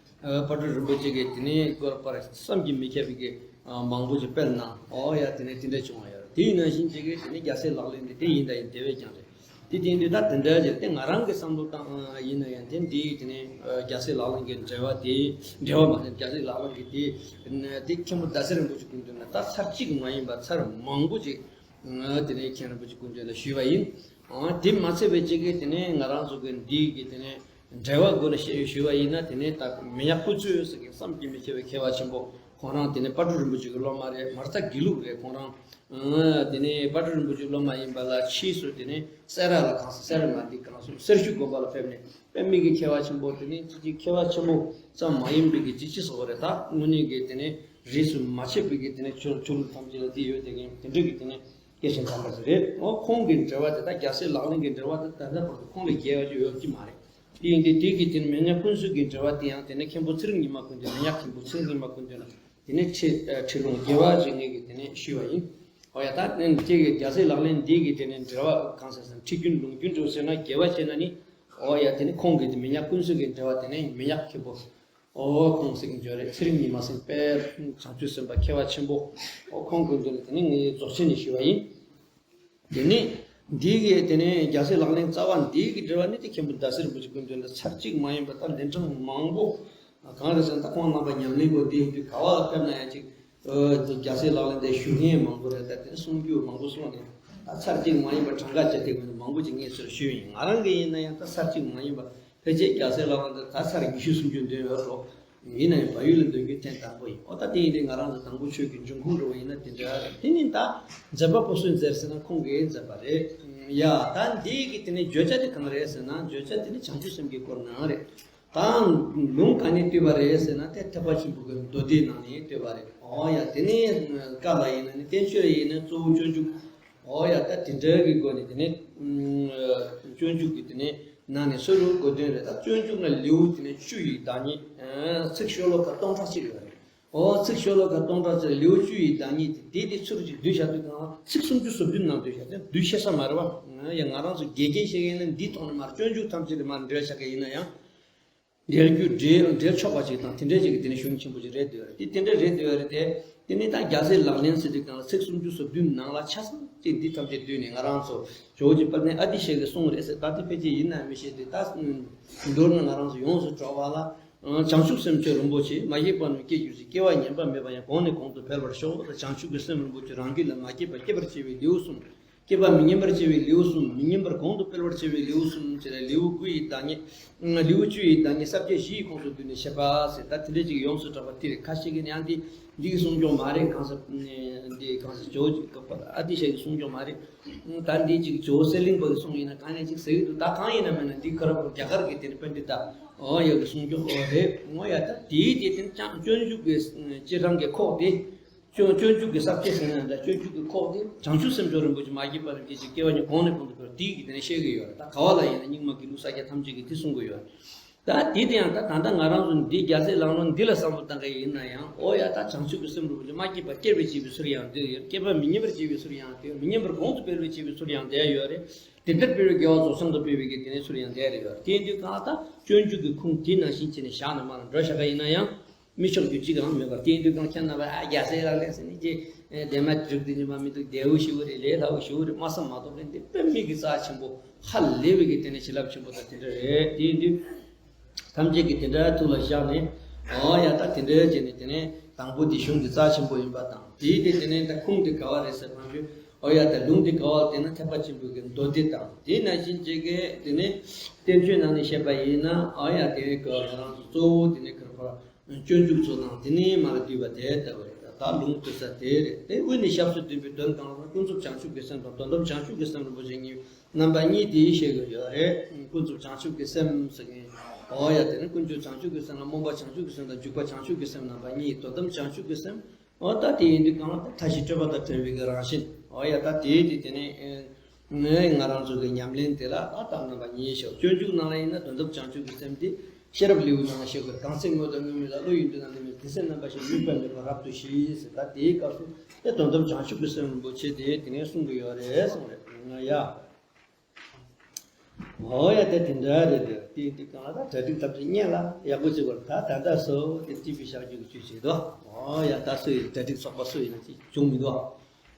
ཨ་དཔལ་སྤྲུལ་རིན་པོ་ཆེ་གིས་དེ་ནི་སྐོར་པར་བསམ་གྱིས་མི་ཁྱབ་པའི་གི་ཨ་མང་པོ་ཞིག་སྤེལ་གནང་། ཨོ་ཡ་དེ་ནི་དེ་འདྲ་བྱུང་བ་ཡོད་རེད། དེ་ཡིན་ན་བཞིན་ཅིག་གི་དེ་ནི་རྒྱལ་སྲས་ལག་ལེན་དེ་དེ་ཡིན་ད་ཡིན་དེ་བས་ཀྱང་རེད། དེ་དེ་འདི་ད་དེ་འདྲ་ཅིག་དེ་ང་རང་གི་བསམ་བློ་བཏང་ཡིན་ན་ཡང་དེ་འདི་དེ་ནི་ཨ་རྒྱལ་སྲས་ལག་ལེན་གྱི་འགྲེལ་བ་དེ། འགྲེལ་བ་མ་རེད། རྒྱལ་སྲས་ལག་ལེན་གྱི་དེ་དེ་མཁན་པོ་ཟླ་ཟེར་རིན་པོ་ཆེ་སྐུ་མདུན་ན་ད་ཚར་གཅིག་མ་ཡིན་པ་ཚར་མང་པོ་ཅིག་དེ་ནས་མཁན་རིན་པོ་ཆེ་སྐུ་མདུན་ལ་ཞུས་པ་ཡིན། ཨང་དེ་མ་ཚད་པའི་གཅིག་གིས་དེ་ནས་ང་རང་ཚོ་གི་འདི་གི་དེ་ནས་འགྲེལ་བ་སྒོ་ནས་བཤད་ཞུས་པ་ཡིན་ན། དེ་ནས་ད་མི་ཉག་ཀུན་བཙུན་ཟེར་མཁན་བསམ་གྱིས་མི་ཁྱབ་པའི་མཁས་པ་ཆེན་པོ་ཁོང་རང་དེ་ནས་དཔལ་སྤྲུལ་རིན་པོ་ཆེ་གི་སློབ་མ་རེད། མར་ཚ་དགེ་ལུགས་རེད། ཁོང་རང་ཨང་དེ་ནས་དཔལ་སྤྲུལ་རིན་པོ་ཆེ་སློབ་མ་ཡིན་པ་ལ་ཕྱིས་སུ་དེ་ནས་སེ་ར་ལ་གང་སོང་། སེ་ར་མ་འདི་གང་སོང་། སེར་ཤུལ་དགོན་པ་ལ་ཕེབས་ནས་དཔེ་མི་གི་མཁས་པ་ཆེན་པོ་དེ་ནས་ཅི་ཅི་མཁས་པ་ཆེན་པོ་ཙམ་མ་ཡིན་པའི་གི་ཅི་ཅི་སོགས་རེད། ད་དངོས་གནས་ཀྱི་དེ་ནས་རིས་སུ་མ་ཆད་པའི་གི་དེ་ནས་ཆོས་ཆོས་ལུགས་ཐམས་ཅད་ལ་དེ་ཡོད་དེ་གི་དེ་འདྲ་གི་དེ་ནས་སྐྱེས་ཆེན་དམ་པ་ཞིག་རེད། འོ་ཁོང་གི་འགྲེལ་བ་དེ་དག་རྒྱལ་སྲས་ལག་ལེན་གྱི་འགྲེལ་བ་དེ་ད་ལྟ་བར་དུ་ཁོང་ལས་རྒྱས་པ་ཅིག་ཡོད་ཀྱི་མ་རེད། དེ་ཡིན་དུས་དེ་གི་དེ་ནི་མི་ཉག་ཀུན་བཙུན་གྱི་འགྲེལ་བ་དེ་ཡང་དེ་ནི་མཁན་པོ་ཚེ་རིང་ཉི་མ་སྐུ་མདུན། མི་ཉག་མཁན་པོ་ཚེ་རིང་ཉི་མ་སྐུ་མདུན་ལ་དེ་ནི་ཁྲིད་ཁྲིད་ལུང་རྒྱས་པ་ཅིག་ངེད་ཀྱིས་དེ་ནི་ཞུས་པ་ཡིན། འོ་ཡ་ད་ནི་དེ་གི་རྒྱལ་སྲས་ལག་ལེན་འདི་གི་དེ་ནི་འགྲེལ་བ་གང་ཟེར་ཟེར་ན་ཁྲིད་རྒྱུན་ལུང་རྒྱུན་དུ་ཟེར་ན་རྒྱས་པ་བྱས་ན་ནི། འོ་ཡ་དེ་ནི་ཁོང་གི་དེ་མི་ཉག་ཀུན་བཙུན་གྱི་འགྲེལ་བ་དེ་ནི་མི་ཉག་མཁན་པོ། ཨོ་ཁོང་ཟེར་གྱི་འཇོག་རེད། ཚེ་རིང་ཉི་མ་ཟེར་དཔལ་བྱང་ཆུབ་སེམས་དཔའ་མཁས་པ་ཆེན་པོ། ཨོ་ཁོང་སྐུ་མདུན་ལ་དེ་ནི་ངས་རྫོགས་ཆེན་ནས་ཞུས་པ་ཡིན། དེ་ནི་འདི་གི་དེ་ནི་རྒྱལ་སྲས་ལག་ལེན་རྩ་བ་འདི་གི་འགྲེལ་བ་ནི་དེ་མཁན་པོ་ཟླ་ཟེར་རིན་པོ་ཆེ་སྐུ་མདུན་ལ་ཚར་གཅིག་མ་ཡིན་པ་ད་ལན་གྲངས་མང་པོ། གང་རེད་ཟེར་ན་ད་ཁོང་རྣམ་པ་ཉམས་ལེན་སྐོར་འདི་ཡིན་དུས་ག་བ་ལ་ཕེབས་ན་ཡང་ཅིག་ཨོ་དེ་རྒྱལ་སྲས་ལག་ལེན་དེ་ཞུ་མཁན་མང་པོ་རེད། ད་དེ་གསུང་རྒྱུ་མང་པོ་གསུངས་ནས་ད་ཚར་གཅིག་མ་ཡིན་པ་གྲངས་ཀ་བྱས་དེ་མང་པོ་ཅིག་ངས་ཚུར་ཞུས་ཡིན། ང་རང་གི་ཡིན་ན་ཡང་ད་ཚར་གཅིག་མ་ཡིན་པ། ཕལ་ཆེར་རྒྱལ་སྲས་ལག་ལེན་དེ་ད་ཚར་ཉི་ཤུ་སུམ་ཅུ་འདོན་ཡོད་འགྲོ། ཡིན་ན་ཡང་བལ་ཡུལ་ལ་འདོན་རྒྱུ་ཐེངས་དང་པོ་ཡིན། ཨོ་ད་དེ་ཡིན་དུས་ང་རང་ཚོ་དང་པོ་ཆོས་ཀྱི་འབྱུང་ཁུངས་འགྲོ་བ་ཡིན་ན་དེ་འདྲ་རེད། དེ་ནི་ད་མཛད་པ་པོ་སུས་མཛད་ཟེར་ན་ཁོང་གིས་མཛད་པ་རེད། ཡ་ད་འདི་གི་དེ་ནི་བརྗོད་བྱ་དེ་གང་རེད་ཟེར་ན་བརྗོད་བྱ་དེ་ནི་བྱང་ཆུབ་སེམས་ཀྱི་སྐོར་ནང་རེད། ད་ལུང་ག་ནས་བཏུས་པ་རེད་ཟེར་ན་དེ་ཐེག་པ་ཆེན་པོ་གི་མདོ་སྡེའི་ནང་ནས་བཏུས་པ་རེད། ཨོ་ཡ་དེ་ནི་བཀའ་ལ་ཡིན་ན་ནི་བསྟན་བཅོས་ལ་ཡིན་ན་གཙོ་བོ་སྤྱོད་འཇུག་ཨོ་ཡ་ད་དེ་འདྲ་གི་སྒོ་ནས་དེ་ནས་སྤྱོད་འཇུག་གི་དེ་ནས་ནང་ནས་སུ་རུ་གོ་དོན་རེད། ད་སྤྱོད་འཇུག་ན་ལེའུ་དེ་ནས་བཅུ་ཡི་བདག་ཉིད། ཚིག་ཤོ་ལོ་ཀ་སྟོང་ཕྲག་གཅིག་ཡོད་རེད། ཨོ་ཚིག་ཤོ་ལོ་ཀ་སྟོང་ཕྲག་གཅིག་ལེའུ་བཅུ་ཡི་བདག་ཉིད་དེ་དེ་དེ་ཚུར་ཅིག་བསྡུས་བཞག་དུས་གང་ཚིག་སུམ་ཅུ་སོ་བདུན་ནང་བསྡུས་བཞག་དེ་བསྡུས་ཤེས་ས་མ་རེད་བ། ཡ་ང་རང་ཚོ་དགེ་རྒན་བཤད་མཁན་ནི་འདིའི་ཐོག་ནས་མར་སྤྱོད་འཇུག་ཐམས་ཅད་དེ་མར་འགྲེལ་བཤད་ག་ཡིན་ན་ཡང་། འགྲེལ་རྒྱུ་འགྲེལ་འགྲེལ་ཆོག་པ་ཞིག་དང་དེ་འདྲ་ཞིག་གི་དེ་ནས་གཞུང་ཆེན་པོ་ཞིག་རེད་འདོད་རེད། དེ་དེ་འདྲ་རེད་འདོད་རེད་དེ། དེ་ནས་ད་རྒྱལ་སྲས་ལག་ལེན་ཟེར་དུས་གང་ལ་ཚིག་སུམ་ཅུ་སོ་བདུན་ནང་ལ་ཆ་ཚང་ཅིག་འདི་ཐམས་ཅད་བསྡུས་ནས་ང་རང་ཚོ་ཇོ་བོ་རྗེ་དཔལ་ལྡན་ཨ་ཏི་ཤ་གིས་གསུངས་རེད་ཟེར། ད་དེ་ཕལ་ཆེར་ཡིན་ན་མི་ཤེས་ཏེ་ད་མདོར་ན་ང་རང་ཚོ་ཡོངས་སུ་གྲོལ་བ་ལ། བྱང་ཆུབ་སེམས་མཆོག་རིན་པོ་ཆེ། མ་སྐྱེས་པ་རྣམས་སྐྱེ་གྱུར་ཅིག་སྐྱེ་བ་ངན་པ་མེད་པ་ཡང་། གོང་ནས་གོང་དུ་འཕེལ་བར་ཤོག་བྱང་ཆུབ་ཀྱི་སེམས་རིན་པོ་ཆེ་རང་རྒྱུད་ལ་མ་སྐྱེས་པ་སྐྱེ་བར་བྱེད་པའི་ལེའུ་གསུམ། སྐྱེས་པ་མི་ཉམས་པར་བྱེད་པའི་ལེའུ་གསུམ། མི་ཉམས་པར་གོང་དུ་འཕེལ་བར་བྱེད་པའི་ལེའུ་གསུམ་ཟེར་ལེའུ་དགུ་ཡི་བདག་ཉིད། ལེའུ་བཅུ་ཡི་བདག་ཉིད་ས་བཅད་བཞི་ཡི་ཁོངས་སུ་བསྡུས་ནས་བཤད་པ་ཟེར། ད་དེ་འདྲ་ཅིག་ཡོངས་སུ་གྲགས་པ་དེ་རེད། ཁ་ཤས་ཀྱིས་ཡང་འདི་འདི་གི་གསུང་སྐྱོང་མ་རེད། གང་ཟེར་འདི་གང་ཟེར་ཇོ་བོ་ཨ་ཏི་ཤ་གི་གསུང་སྐྱོང་མ་རེད། ད་འདི་ཅིག་ཇོ་བོ་གསེར་གླིང་པ་གི་གསུང་ཡིན་ན་གང་ནས་ཅིག་ཟེར་གི་འདུག་ད་གང་ཡིན་ན་མིན་ན་འདི་ཁོ་རང་རྒྱ་གར་གི་དེ་ནི་པཎྜི་ཏ་ཨོ་ཡ་གི་གསུང་སྐྱོང་ཨོ་རེད། ངོ་ཡ་ད་དེའི་དེ་དེ་ནི་ཀྱང་སྤྱོད་འཇུག་གི་སྤྱིར་བཏང་གི་ཁོག་དེ། སྤྱོད་སྤྱོད་འཇུག་གི་ས་བཅད་ཟེར་ན་འདྲ། སྤྱོད་འཇུག་གི་ཁོག་དེ་བྱང་ཆུབ་སེམས་མཆོག་རིན་པོ་ཆེ་མ་སྐྱེས་པ་རྣམས་སྐྱེ་ཞིང་སྐྱེ་བ་ཉིད་གོང་ནས་གོང་དུ་འཕེལ་བ་དེའི་གི་དེ་ནས་བཤད་གི་ཡོད་རེད། ད་ག་བ་ལ་ཡིན་ན་རྙིང་མ་དགེ་ལུགས་ས་སྐྱ་ཐམས་ཅད་ཀྱིས་དེ་གསུང་གི་ཡོད་རེད། ད་དེ་དེ་ཡང་ད་ད་ལྟ་ང་རང་ཚོ་འདི་རྒྱལ་སྲས་ལག་ལེན་འདི་ལ་བསམ་བློ་བཏང་གི་ཡིན་ན་ཡང་ཨོ་ཡ་ད་བྱང་ཆུབ་ཀྱི་སེམས་རིན་པོ་ཆེ་མ་སྐྱེས་པ་སྐྱེ་བར་བྱེད་པའི་ཚུལ་ཡང་འདི་ཡོད། སྐྱེས་པ་མི་ཉམས་པར་བྱེད་པའི་ཚུལ་ཡང་འདི་ཡོད། མི་ཉམས་པར་གོང་དུ་འཕེལ་བར་བྱེད་པའི་ཚུལ་ཡང་འདི་ཡོད་རེད། དེ་ལྟར་འཕེལ་བའི་དགེ་བ་རྫོགས་བྱང་དུ་འཕེལ་བའི་གི་དེ་ནས་ཚུལ་ཡང་འདི་རེད་ཡོད་རེད། དེ་ཡིན་དུས་གང་ལྟར་སྤྱོད་འཇུག་གི་ཁུངས་དེ་ནང་བཞིན་བྱས་ནས་བཞག་ནས་མར་འགྲོ་བཞག་ག་ཡིན་ན་ཡང་། མི་ཆོག་རྒྱུ་གཅིག་ཀྱང་མེད་པར། དེ་ཡིན་དུས་གང་ཁྱེད་རྣམ་པ་ཨ་རྒྱལ་སྲས་ལག་ལེན་ཟེར་ནི་ཅི་ལྡན་མ་དྲུག་དེ་ཉི་མ་མི་འདུག་བདེ་བོ་ཞེ་པོ་རེད། ལས་སླ་བོ་ཞེ་པོ་རེད་མ་བསམ་མ་གཏོགས་ལས་འདི་དཔེ་མི་གི་རྩ་ཆེན་པོ་ཧ་ལས་པའི་གི་དེ་ནི་བྱིན་རླབས་ཆེན་པོ་དང་དེ་འདྲ་རེད། དེ་ཡིན་དུས་ཐམས་ཅད་ཀྱིས་དེ་འདྲ་ཐུགས་ལ་བཞག་ནས་ཨོ་ཡ་ད་དེ་འདྲ་བྱས་ནས་དེ་ནས་དང་པོ་དེ་གཞུང་གི་རྩ་ཆེན་པོ་ཡིན་པ་དང་དེའི་དེ་དེ་ནས་ད་ཁུངས་དེ་ག་བ་རེད་ཟེར་བ་ཞུ། ཨོ་ཡ་ད་ལུང་དེ་ག་བ་དེ་ན་ཐེག་པ་ཆེན་པོའི་གི་མདོ་སྡེ་དང་དེ་ནང་བཞིན་བྱས་ཀྱི་དེ་ནས་བསྟན་བཅོས་ནང་ནས་བཤད་པ་ཡིན་ན་ཨོ་ཡ་དེ་ག་བ་ང་རང་ཚོ་གཙོ་བོ་དེ་ནས་ག་བ། སྤྱོད་འཇུག་ཚོ་དང་དེ་ནས་མར་བསྡུས་པ་དེ་ལྟ་བུ་རེད། ད་ལུང་བསྡུ་ས་དེ་རེད། དེ་དབུས་ནས་ཞབས་སུ་འདུས་པའི་དོན་གང་ཟེར་ན་ཀུན་རྫོབ་བྱང་ཆུབ་ཀྱི་སེམས་དང་དོན་དམ་བྱང་ཆུབ་ཀྱི་སེམས་རིན་པོ་ཆེ་གཉིས་རྣམ་པ་གཉིས་དེ་བཤད་དགོས་ཡོད་རེད། ཀུན་རྫོབ་བྱང་ཆུབ་ཀྱི་སེམས་ཟེར་མཁན་ འོ་ཡ། དེ་ནི་ཀུན་སྤྱོད་བྱང་ཆུབ་ཀྱི་སེམས་ལ་སྨོན་པ་བྱང་ཆུབ་ཀྱི་སེམས་དང་འཇུག་པ་བྱང་ཆུབ་ཀྱི་སེམས་རྣམ་པ་གཉིས། དོན་དམ་བྱང་ཆུབ་ཀྱི་སེམས། འོ་ད་དེ་ཡིན་དུས་གང་ལ་ད་མཐའ་བཞི་སྤྲོས་པ་དང་བྲལ་བའི་གི་རང་བཞིན། འོ་ཡ། ད་དེའི་དེ་དེ་ནི་ཨེ་ང་རང་ཚོ་གི་ཉམས་ལེན་དེ་ལ་ད་ལྟ་རྣམ་པ་གཉིས་ཤོག་སྤྱོད་འཇུག་ནང་ལ་ཡིན་ན་དོན་དམ་བྱང་ཆུབ་ཀྱི་སེམས་དེ་ཤེས་རབ་ལེའུ་ནང་ལ་བཤད་དགོས། གང་ཚེ་དངོས་དང་དངོས་མེད་ལ། བློ་ཡི་མདུན་ན་གནས་མེད་དེ་སེམས་རྣམ་པ་བཞི་དམིགས་པ་མེད་པར་རབ་ཏུ་ཞི་ཟེར། ད་དེའི་སྐབས་སུ་དེ་དོན་དམ་བྱང་ཆུབ་ཀྱི་སེམས་རིན་པོ་ཆེ་དེ་དེ་ནས་གསུང་གི་ཡོད་རེད་གསུང་རེད། ང་ཡ། འོ་ཡ། དེ་དེ་འདྲ་རེད་དེ། དེ་དེ་གང་ལ་ད་གྲ་སྒྲིག་ཐམས་ཅད་སྙན་ལ་ཡག་པོ་བྱེད་དགོས། ད་ད་ལྟ་སོ་དེ་ཏི་བི་ཤག་རྒྱུག་གི་བཅུ་བྱེད་དོ། འོ་ཡ། ད་སུ་ཡི་གྲ་སྒྲིག་ཚོགས་པ་སུ་ཡིན་ན་ཅི་བྱུང་མི་འདུག་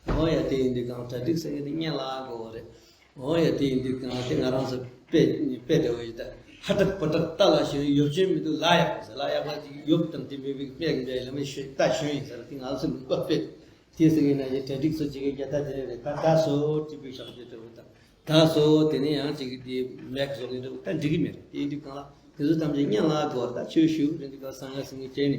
འོ་ཡ། དེ་ཡིན་དུས་གང་གྲ་སྒྲིག་ཟེར་མཁན་དེ་སྙན་ལ་དགོས་པ་རེད། འོ་ཡ། དེ་ཡིན་དུས་གང་དེ་ང་རང་ཚོ་དཔེ་དཔེ་འདྲ་བོ་ཡིན་ད། ཧ་ཏག་པ་ཏག་རྟ་ལ་ཞོན་ཡོབ་ཆེན་མི་འདུག་ལ་ཡག་པ་ཟེར། ལ་ཡག་པ་ཅིག་ཡོབ་དང་དེ་མི་བིག་དཔེ་གི་འདྲ་ལ་མི་ཞོན་རྟ་ཞོན་ཡིན་ཟེར། དེ་ང་ཚོ་མི་པ་དཔེ། དེ་ཟེར་གི་ན་ཡི་གྲ་སྒྲིག་ཚོ་བྱེད་མཁན་རྒྱ་ད་དེ་རེད། ད་ད་སོ་ཏི་བི་ཤག་རྒྱུག་འདྲ་བོ་དང་། ད་སོ་དེ་ནས་ཡང་ཅིག་དེ་མེག་བཟོ་གི་འདུག་ད་འགྲིག་གི་མེད་རེད། དེ་ཡིན་དུས་གང་ལ་དེ་ཚོ་ཐམས་ཅད་སྙན་ལ་དགོས་རེད། ད་ཆོས་ཞུ་རེད་འདུག་ག་སང་ཉ་སང་ཉ་བྱས་ནས་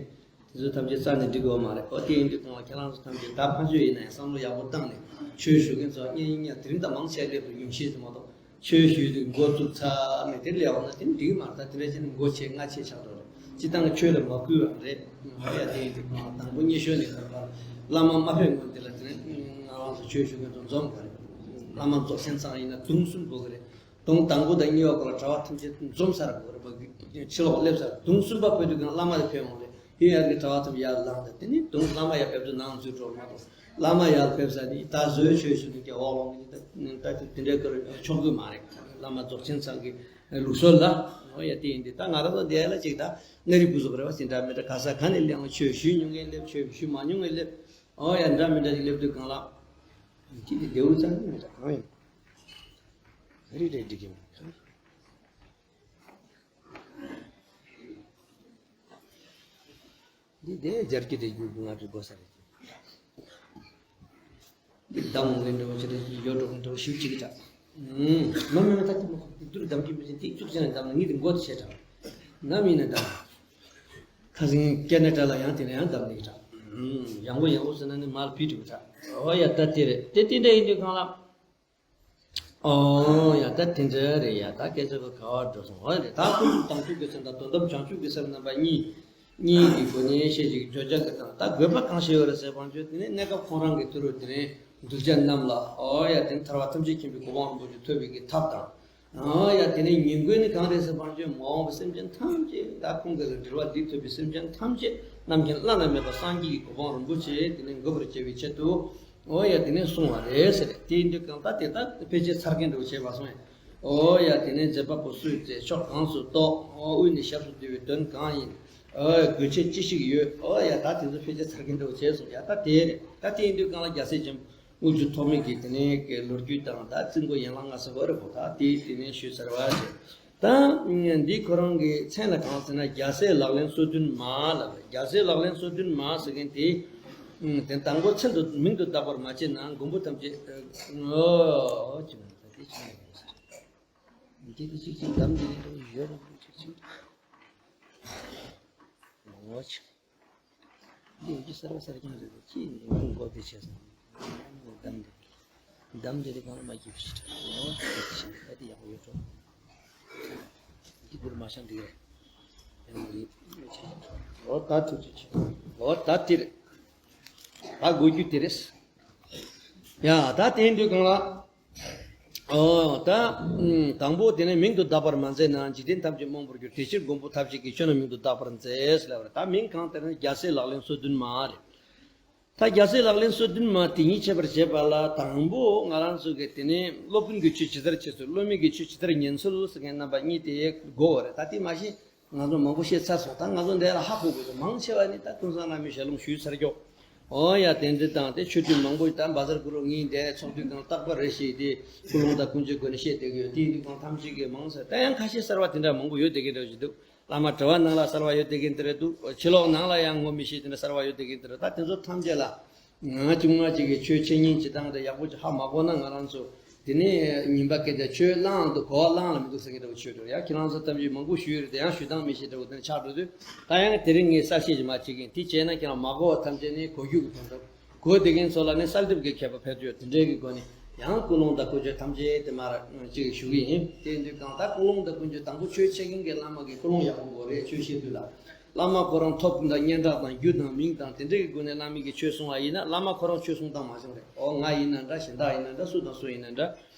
དེ་ཚོ་ཐམས་ཅད་རྩ་ནས་འགྲིག་གི་ཡོད་མ་རེད། ཨོ་དེ་ཡིན་དུས་གང་ལ་ཁྱེད་རང་ཚོ་ཐམས་ཅད་ད་ཕན་ཆོད་ཡིན་ན་ཡང་བསམ་བློ་ཡག་པོ་བཏང་ནས་ཆོས་ཞུ་མཁན་ཚོ་སྙན་སྙན་དེ་རིང་ད་མང་ཆེ་སླེབས་འདུག་ཡུམ་ཤེས་ཙམ་མ་གཏོགས། ཆོས་ཞུས་དུས་མགོ་བཙུགས་ཚར་ནས་དེ་སླེབས་པ་ན་དེ་འགྲིག་གི་མ་རེད། ད་དེ་འདྲ་བྱས་ནས་མགོ་ཆེ་རྔ་ཆེ་ཆགས་འགྲོ་རེད། སྤྱི་བཏང་གི་ཆོས་ལ་མ་བསྐུལ་བ་རེད། ཨོ་ཡ། དེ་ཡིན་དུས་གང་ལ་དང་པོ་གཉིས་ཤོད་ནས་ག་རེ་བར་བླ་མ་མ་ཕེབས་སྔོན་དེ་ལ་དེ་ནས་ང་རང་ཚོ་ཆོས་ཞུ་མཁན་ཚོ་འཛོམས་དགོས་རེད། བླ་མ་རྫོགས་ཆེན་ཚང་ཡིན་ན་དུང་གསུམ་དགོས་ཀྱི་རེད། དུང་དང་པོ་དང་གཉིས་པ་སྐོར་ལ་གྲྭ་པ་ཐམས་ཅད་འཛོམས་ཚར་དགོས་རེད་པ། ཕྱི་ལོགས་སླེབས་ཚར། དུང་གསུམ་པ་ཕེབས་དུས་གང་བླ་མ་དེ་ཕེབས་འོང་རེད། ཡུལ་ཡར་གྱི་གྲྭ་པ་ཚོ་ཡར་ལངས་ཏེ་དེ་ནི་དུང་བླ་མ་ཡར་ཕེབས་ཚུལ་ནང་འཛུལ་འགྲོ་མ་གཏོགས། བླ་མ་ཡར་ཕེབས་ས་ནི་ད་བཟོའི་ཆོས་ཞུ་ནི་ཀྱི་འོག་ལོང་གི་ད་ད་དེ་འདྲའི་སྐོར་ཆོག་གི་མ་རེད། བླ་མ་རྫོགས་ཆེན་ཚང་གི་ལུགས་སྲོལ་ལ། འོ་ཡ། དེ་ཡིན་དུས་ད་ང་རང་ཚོ་འདི་ལ་ཅིག་ད་མངའ་རིས་སྐུ་གཟུགས་རེད་བ། ཅི་འདྲ་མི་འདྲ་ག་ས་ག་ནས་སླེབས་ཆོས་ཞུ་མྱོང་མཁན་སླེབས། ཆོས་ཞུ་མ་མྱོང་མཁན་སླེབས། འོ་ཡ། འདྲ་མི་འདྲ་ཅིག་སླེབས་དུས་གང་ལ་ཅི་དེ་རྡེའུ་ཚང་གི་མི་འདྲ་གང་ཡིན། ག་རེ་རེད་འགྲིག་གི་མ་རེད། འདི་དེ་སྦྱར་གྱི་རེད། རྒྱུ་ང་ཚོའི་དགོས་ས་རེད། འདི་གདམ་འོང་གི་འདྲ་བོ་ཅི་རེད། ཡོད་འགྲོ་གི་འདྲ་བོ་ཞིག་ཅིག་གི་འདྲ། ཨུམ། མ་མེད་མེད་ད་ཅི་མ་ཁོ་འདི་དུར་གདམ་གྱི་མི་ཅན་དེ་བཅུག་ཅན་གདམ་ན་ངས་དེ་མགོ་དེ་བྱས་འདྲ། ནམ་ཡིན་ན་གདམ། ཁ་སང་སྐད་ནས་འདྲ་ལ་ཡང་དེ་ནས་ཡང་གདམ་ནས་འདྲ། ཨུམ། ཡང་པོ་ཡང་པོ་ཟེར་ན་ནི་མར་ཕི་དྲུག་འདྲ། འོ་ཡ། ད་དེ་རེད། དེ་དེ་འདྲ་ཡིན་དུས་གང་ལ། ཨོ་ཡ། ད་དེ་འདྲ་རེད་ཡ། ད་སྐད་ཆ་ག་ག་བར་འགྲོ་སོང་། འོ་རེད། ད་ཀུན་སྤྱོད་དྭངས་བཅུད་ཀྱི་སེམས་དང་དོན་དམ་བྱང་ཆུབ་ཀྱི་སེམས་རྣམ་པ་གཉིས། གཉིས་ཀྱི་སྒོ་ནས་བཤད་ཅིག་བརྗོད་བྱ་གི་སྟངས། ད་དགོས་པ་གང་ཞིག་ཡོད་རེད་ཟེར་བ་བརྗོད་དེ་ནས་གནས་སྐབས་ཁོང་རང་གི་དུས་རུ་དེ་ནས་གདུལ་བྱ་རྣམས་ལ། ཨོ་ཡ། དེ་ནས་ཐར་པ་ཐམས་ཅད་མཁྱེན་པའི་གོ་འཕང་རིན་པོ་ཆེ་ཐོབ་པའི་གི་ཐབས་དང་། ཨོ་ཡ། དེ་ནས་ཉིང་དགོས་ནི་གང་རེད་ཟེར་བ་བརྗོད་མ་འོངས་པའི་སེམས་ཅན་ཐམས་ཅད། ད་ཁོང་གི་ལ་འབྲེལ་བ་འདི་ཐོབ་པའི་སེམས་ཅན་ཐམས་ཅད་རྣམ་མཁྱེན་བླ་ན་མེད་པ་སངས་རྒྱས་ཀྱི་གོ་འཕང་རིན་པོ་ཆེ་དེ་ནས་འགོད་པར་བྱ་བའི་ཆེད་དུ། ཨོ་ཡ། དེ་ནས་གསུངས་པ་རེད་ཟེར། དེ་ཡིན་དུས་གང་ལྟར་དེ་ལྟར་ཕལ་ཆེར་ཚར་མཁན་འདྲ་བོ་བྱས་པ་སོང་ཡ། ཨོ་ཡ། དེ་ནས་མཛད་པ་པོ་སུས་མཛད། ཕྱོགས་གང་སུ་གཏོགས། ཨོ་དབུས་ནས་ཞབས་སུ་བསྡུ་བའི་དོན་གང་ཡིན། ཨོ་དགོས་ཆེད་ཅི་ཞིག་ཡོད། ཨོ་ཡ། ད་དེ་ཚོ་ཕལ་ཆེར་ཚར་མཁན་འདྲ་བོ་བྱས་སོང་ཡ། ད་དེ་རེད། ད་དེ་ཡིན་དུས་གང་ལ་རྒྱལ་སྲས་ཆེན་པོ་དངུལ་ཆུ་ཐོགས་མེད་ཀྱི་དེ་ནས་ཀྱི་ལོ་རྒྱུས་དང་ད་རྩིས་འགོ་ཡན་ལག་ལྔ་ཟེར་བ་རེད་གོ། ད་དེ་དེ་ནས་ཞུས་ཚར་བ་རེད། ད་འདི་ཁོ་རང་གི་མཚན་ལ་གང་ཟེར་ན་རྒྱལ་སྲས་ལག་ལེན་སོ་བདུན་མ་ལབ་རེད། རྒྱལ་སྲས་ལག་ལེན་སོ་བདུན་མ་ཟེར་མཁན་དེ། དེ་དང་པོ་མཚན་དུ་མིང་དུ་བཏགས་པར་མ་བྱས་ན་མགོན་པོ་ཐམས་ཅད། ཨོ་ཅི་མ་ད་དེ་ཅི་མ་ཡིན་ཟེར། འདི་དེ་ཅིག་ཅིག་གདམ་འདི་རེད་འགྲོ་ཡོད་རེད་ཅིག་ཅིག་ངོ་ཅིག་འདི་ཡོད་ཀྱི་གསར་པ་གསར་རྐྱང་རེད་དེ་ཅི་འདི་མགོ་དེ་བྱས་སོང་། གདམ་འདི་གདམ་འདི་རེད་གང་ལ་མ་སྐྱིད་ཅིག་ངོ་ཅིག་ཅིག་ད་དེ་ཡག་པོ་ཡོད་འགྲོ། འདི་འདིར་མ་ཤང་འདི་རེད། ཡང་འདི་ཨོ་ད་དེ་ཅིག་ཅིག་ཨོ་ད་དེ་རེད། ད་དགོས་རྒྱུ་དེ་རེད། ཡ་ད་དེ་འདྲའི་སྒང་ལ། ཨོ་ད། དང་པོ་དེ་ནས་མིང་དུ་གདགས་པར་མ་མཛད་ན་འཇིག་རྟེན་ཐམས་ཅད་རྨོངས་པར་འགྱུར། དེ་ཕྱིར་མགོན་པོ་ཐབས་མཁས་ཀྱིས། ཁྱོད་རྣམས་མིང་དུ་གདགས་པར་མཛད་ལབ་རེད། ད་མིང་གང་དེ་ནི་རྒྱལ་སྲས་ལག་ལེན་སོ་བདུན་མ་རེད། ད་རྒྱལ་སྲས་ལག་ལེན་སོ་བདུན་མ་དེ་ཉིད་འཆད་པར་བྱེད་པ་ལ་དང་པོ་ང་རང་ཚོ་གི་དེ་ནས་སློབ་དཔོན་གྱི་ཆོས་ཇི་ལྟར་འཆད་ཚུལ། སློབ་མའི་གི་ཆོས་ཇི་ལྟར་ཉན་ཚུལ་ཟེར་མཁན་རྣམ་པ་གཉིས་དེ་དགོས་པ་རེད། ད་དེ་མ་གཞི། ང་ཚོ་མང་པོ་བཤད་ཚར་སོང་། ད་ང་ཚོ་འདི་ལ་ཧ་གོ་དགོས་ཚོ་མང་ཆེ་བ་ནི་ད་ཀུན་བཟང་བླ་མའི་ཞལ་ལུང་ཞུས་ཚར་ཀྱོག་ཨོ་ཡ་དེ་འདྲ་དང་དེ་ཆོས་ཐུན་མང་པོ་ད་བཛྲ་གུ་རུ་ངས་འདི་ཚོགས་དུས་གང་རྟག་པར་རེ་ཞིག་དེ་ཀུན་སློང་དང་ཀུན་སྤྱོད་སྒོ་ནས་བཤད་བསྡད་ཀྱི་ཡོད། དེ་ཡིན་དུས་གང་ཐམས་ཅད་ཀྱིས་མང་ཚེ་ད་ཡང་ཁ་ཤས་གསར་བ་དེ་འདྲ་མང་པོ་ཡོད་བསྡད་མཁན་འདྲ་ཞིག་འདུག་བླ་མ་གྲྭ་བ་ནང་ལ་གསར་བ་ཡོད་བསྡད་མཁན་དེ་འདྲ་འདུག་ཕྱི་ལོགས་ནང་ལ་ཡང་ངོ་མི་ཤེས་དེ་འདྲ་གསར་བ་ཡོད་བསྡད་མཁན་དེ་འདྲ། ད་དེ་ཚོ་ཐམས་ཅད་ལ། ང་ཆུང་མ་གཅིག་གིས་ཆོས་འཆད་ཉན་བྱེད་སྟངས་དེ་ཡག་པོ་ཅིག་ཧ་མ་གོ་ན་ང་རང་ཚོ་དེ་ནས་ཉིན་པ་སྐད་ཆ་ཆོས་བླངས་འདུག་གོ་བ་བླངས་ལ་མི་འདུག་ཟེར་མཁན་འདྲ་བོ་ཆོས་འགྲོ་ཡ། ཁྱེད་རང་ཚོ་ཐམས་ཅད་མང་པོ་ཞུས་ཡོད་རེད་དེ་ཡང་ཞུ་སྟངས་མི་ཤེས་འདྲ་བོ་དེ་ནས་ཆགས་འགྲོ་དུས་ད་ཡང་དེ་རིང་ངས་གསལ་བཤད་ཅིག་མ་བྱེད་ཀྱིན་དེ་བྱས་ན་ཁྱེད་རང་མ་གོ་བ་ཐམས་ཅད་ནས་གོ་རྒྱུ་གི་དོན་དག་གོ་བསྡད་མཁན་ཚོ་ལ་ནི་གསལ་འདེབས་ཀྱི་མཁས་པ་ཕེབས་ཡོད། དེ་འདྲའི་གི་སྒོ་ནས་ ཡང་ཀུན་སློང་དང་ཀུན་སྤྱོད་ཐམས་ཅད་དེ་མར་ཅིག་ཞུ་གི་ཡིན། དེ་ཡིན་དུས་གང་ལྟར་ཀུན་སློང་དང་ཀུན་སྤྱོད་དང་པོ་ཆོས་བྱེད་མཁན་གྱི་བླ་མ་གི་ཀུན་སློང་ཡག་པོ་དགོས་རེད། ཆོས་བཤད་དུས་ལ་བླ་མ་ཁོ་རང་ཐོབ་དང་སྙན་གྲགས་དང་རྒྱུ་དང་མིང་དང་དེ་འདྲ་གི་སྒོ་ནས་བླ་མ་གིས་ཆོས་གསུང་བ་ཡིན་ན། བླ་མ་ཁོ་རང་ཆོས་གསུང་སྟངས་མ་བྱུང་རེད། ཨོ་ང་ཡིན་ན་འདྲ། གཞན་དག་ཡིན་ན་འདྲ། སུ་དང་སུ་ཡིན་ན་འདྲ།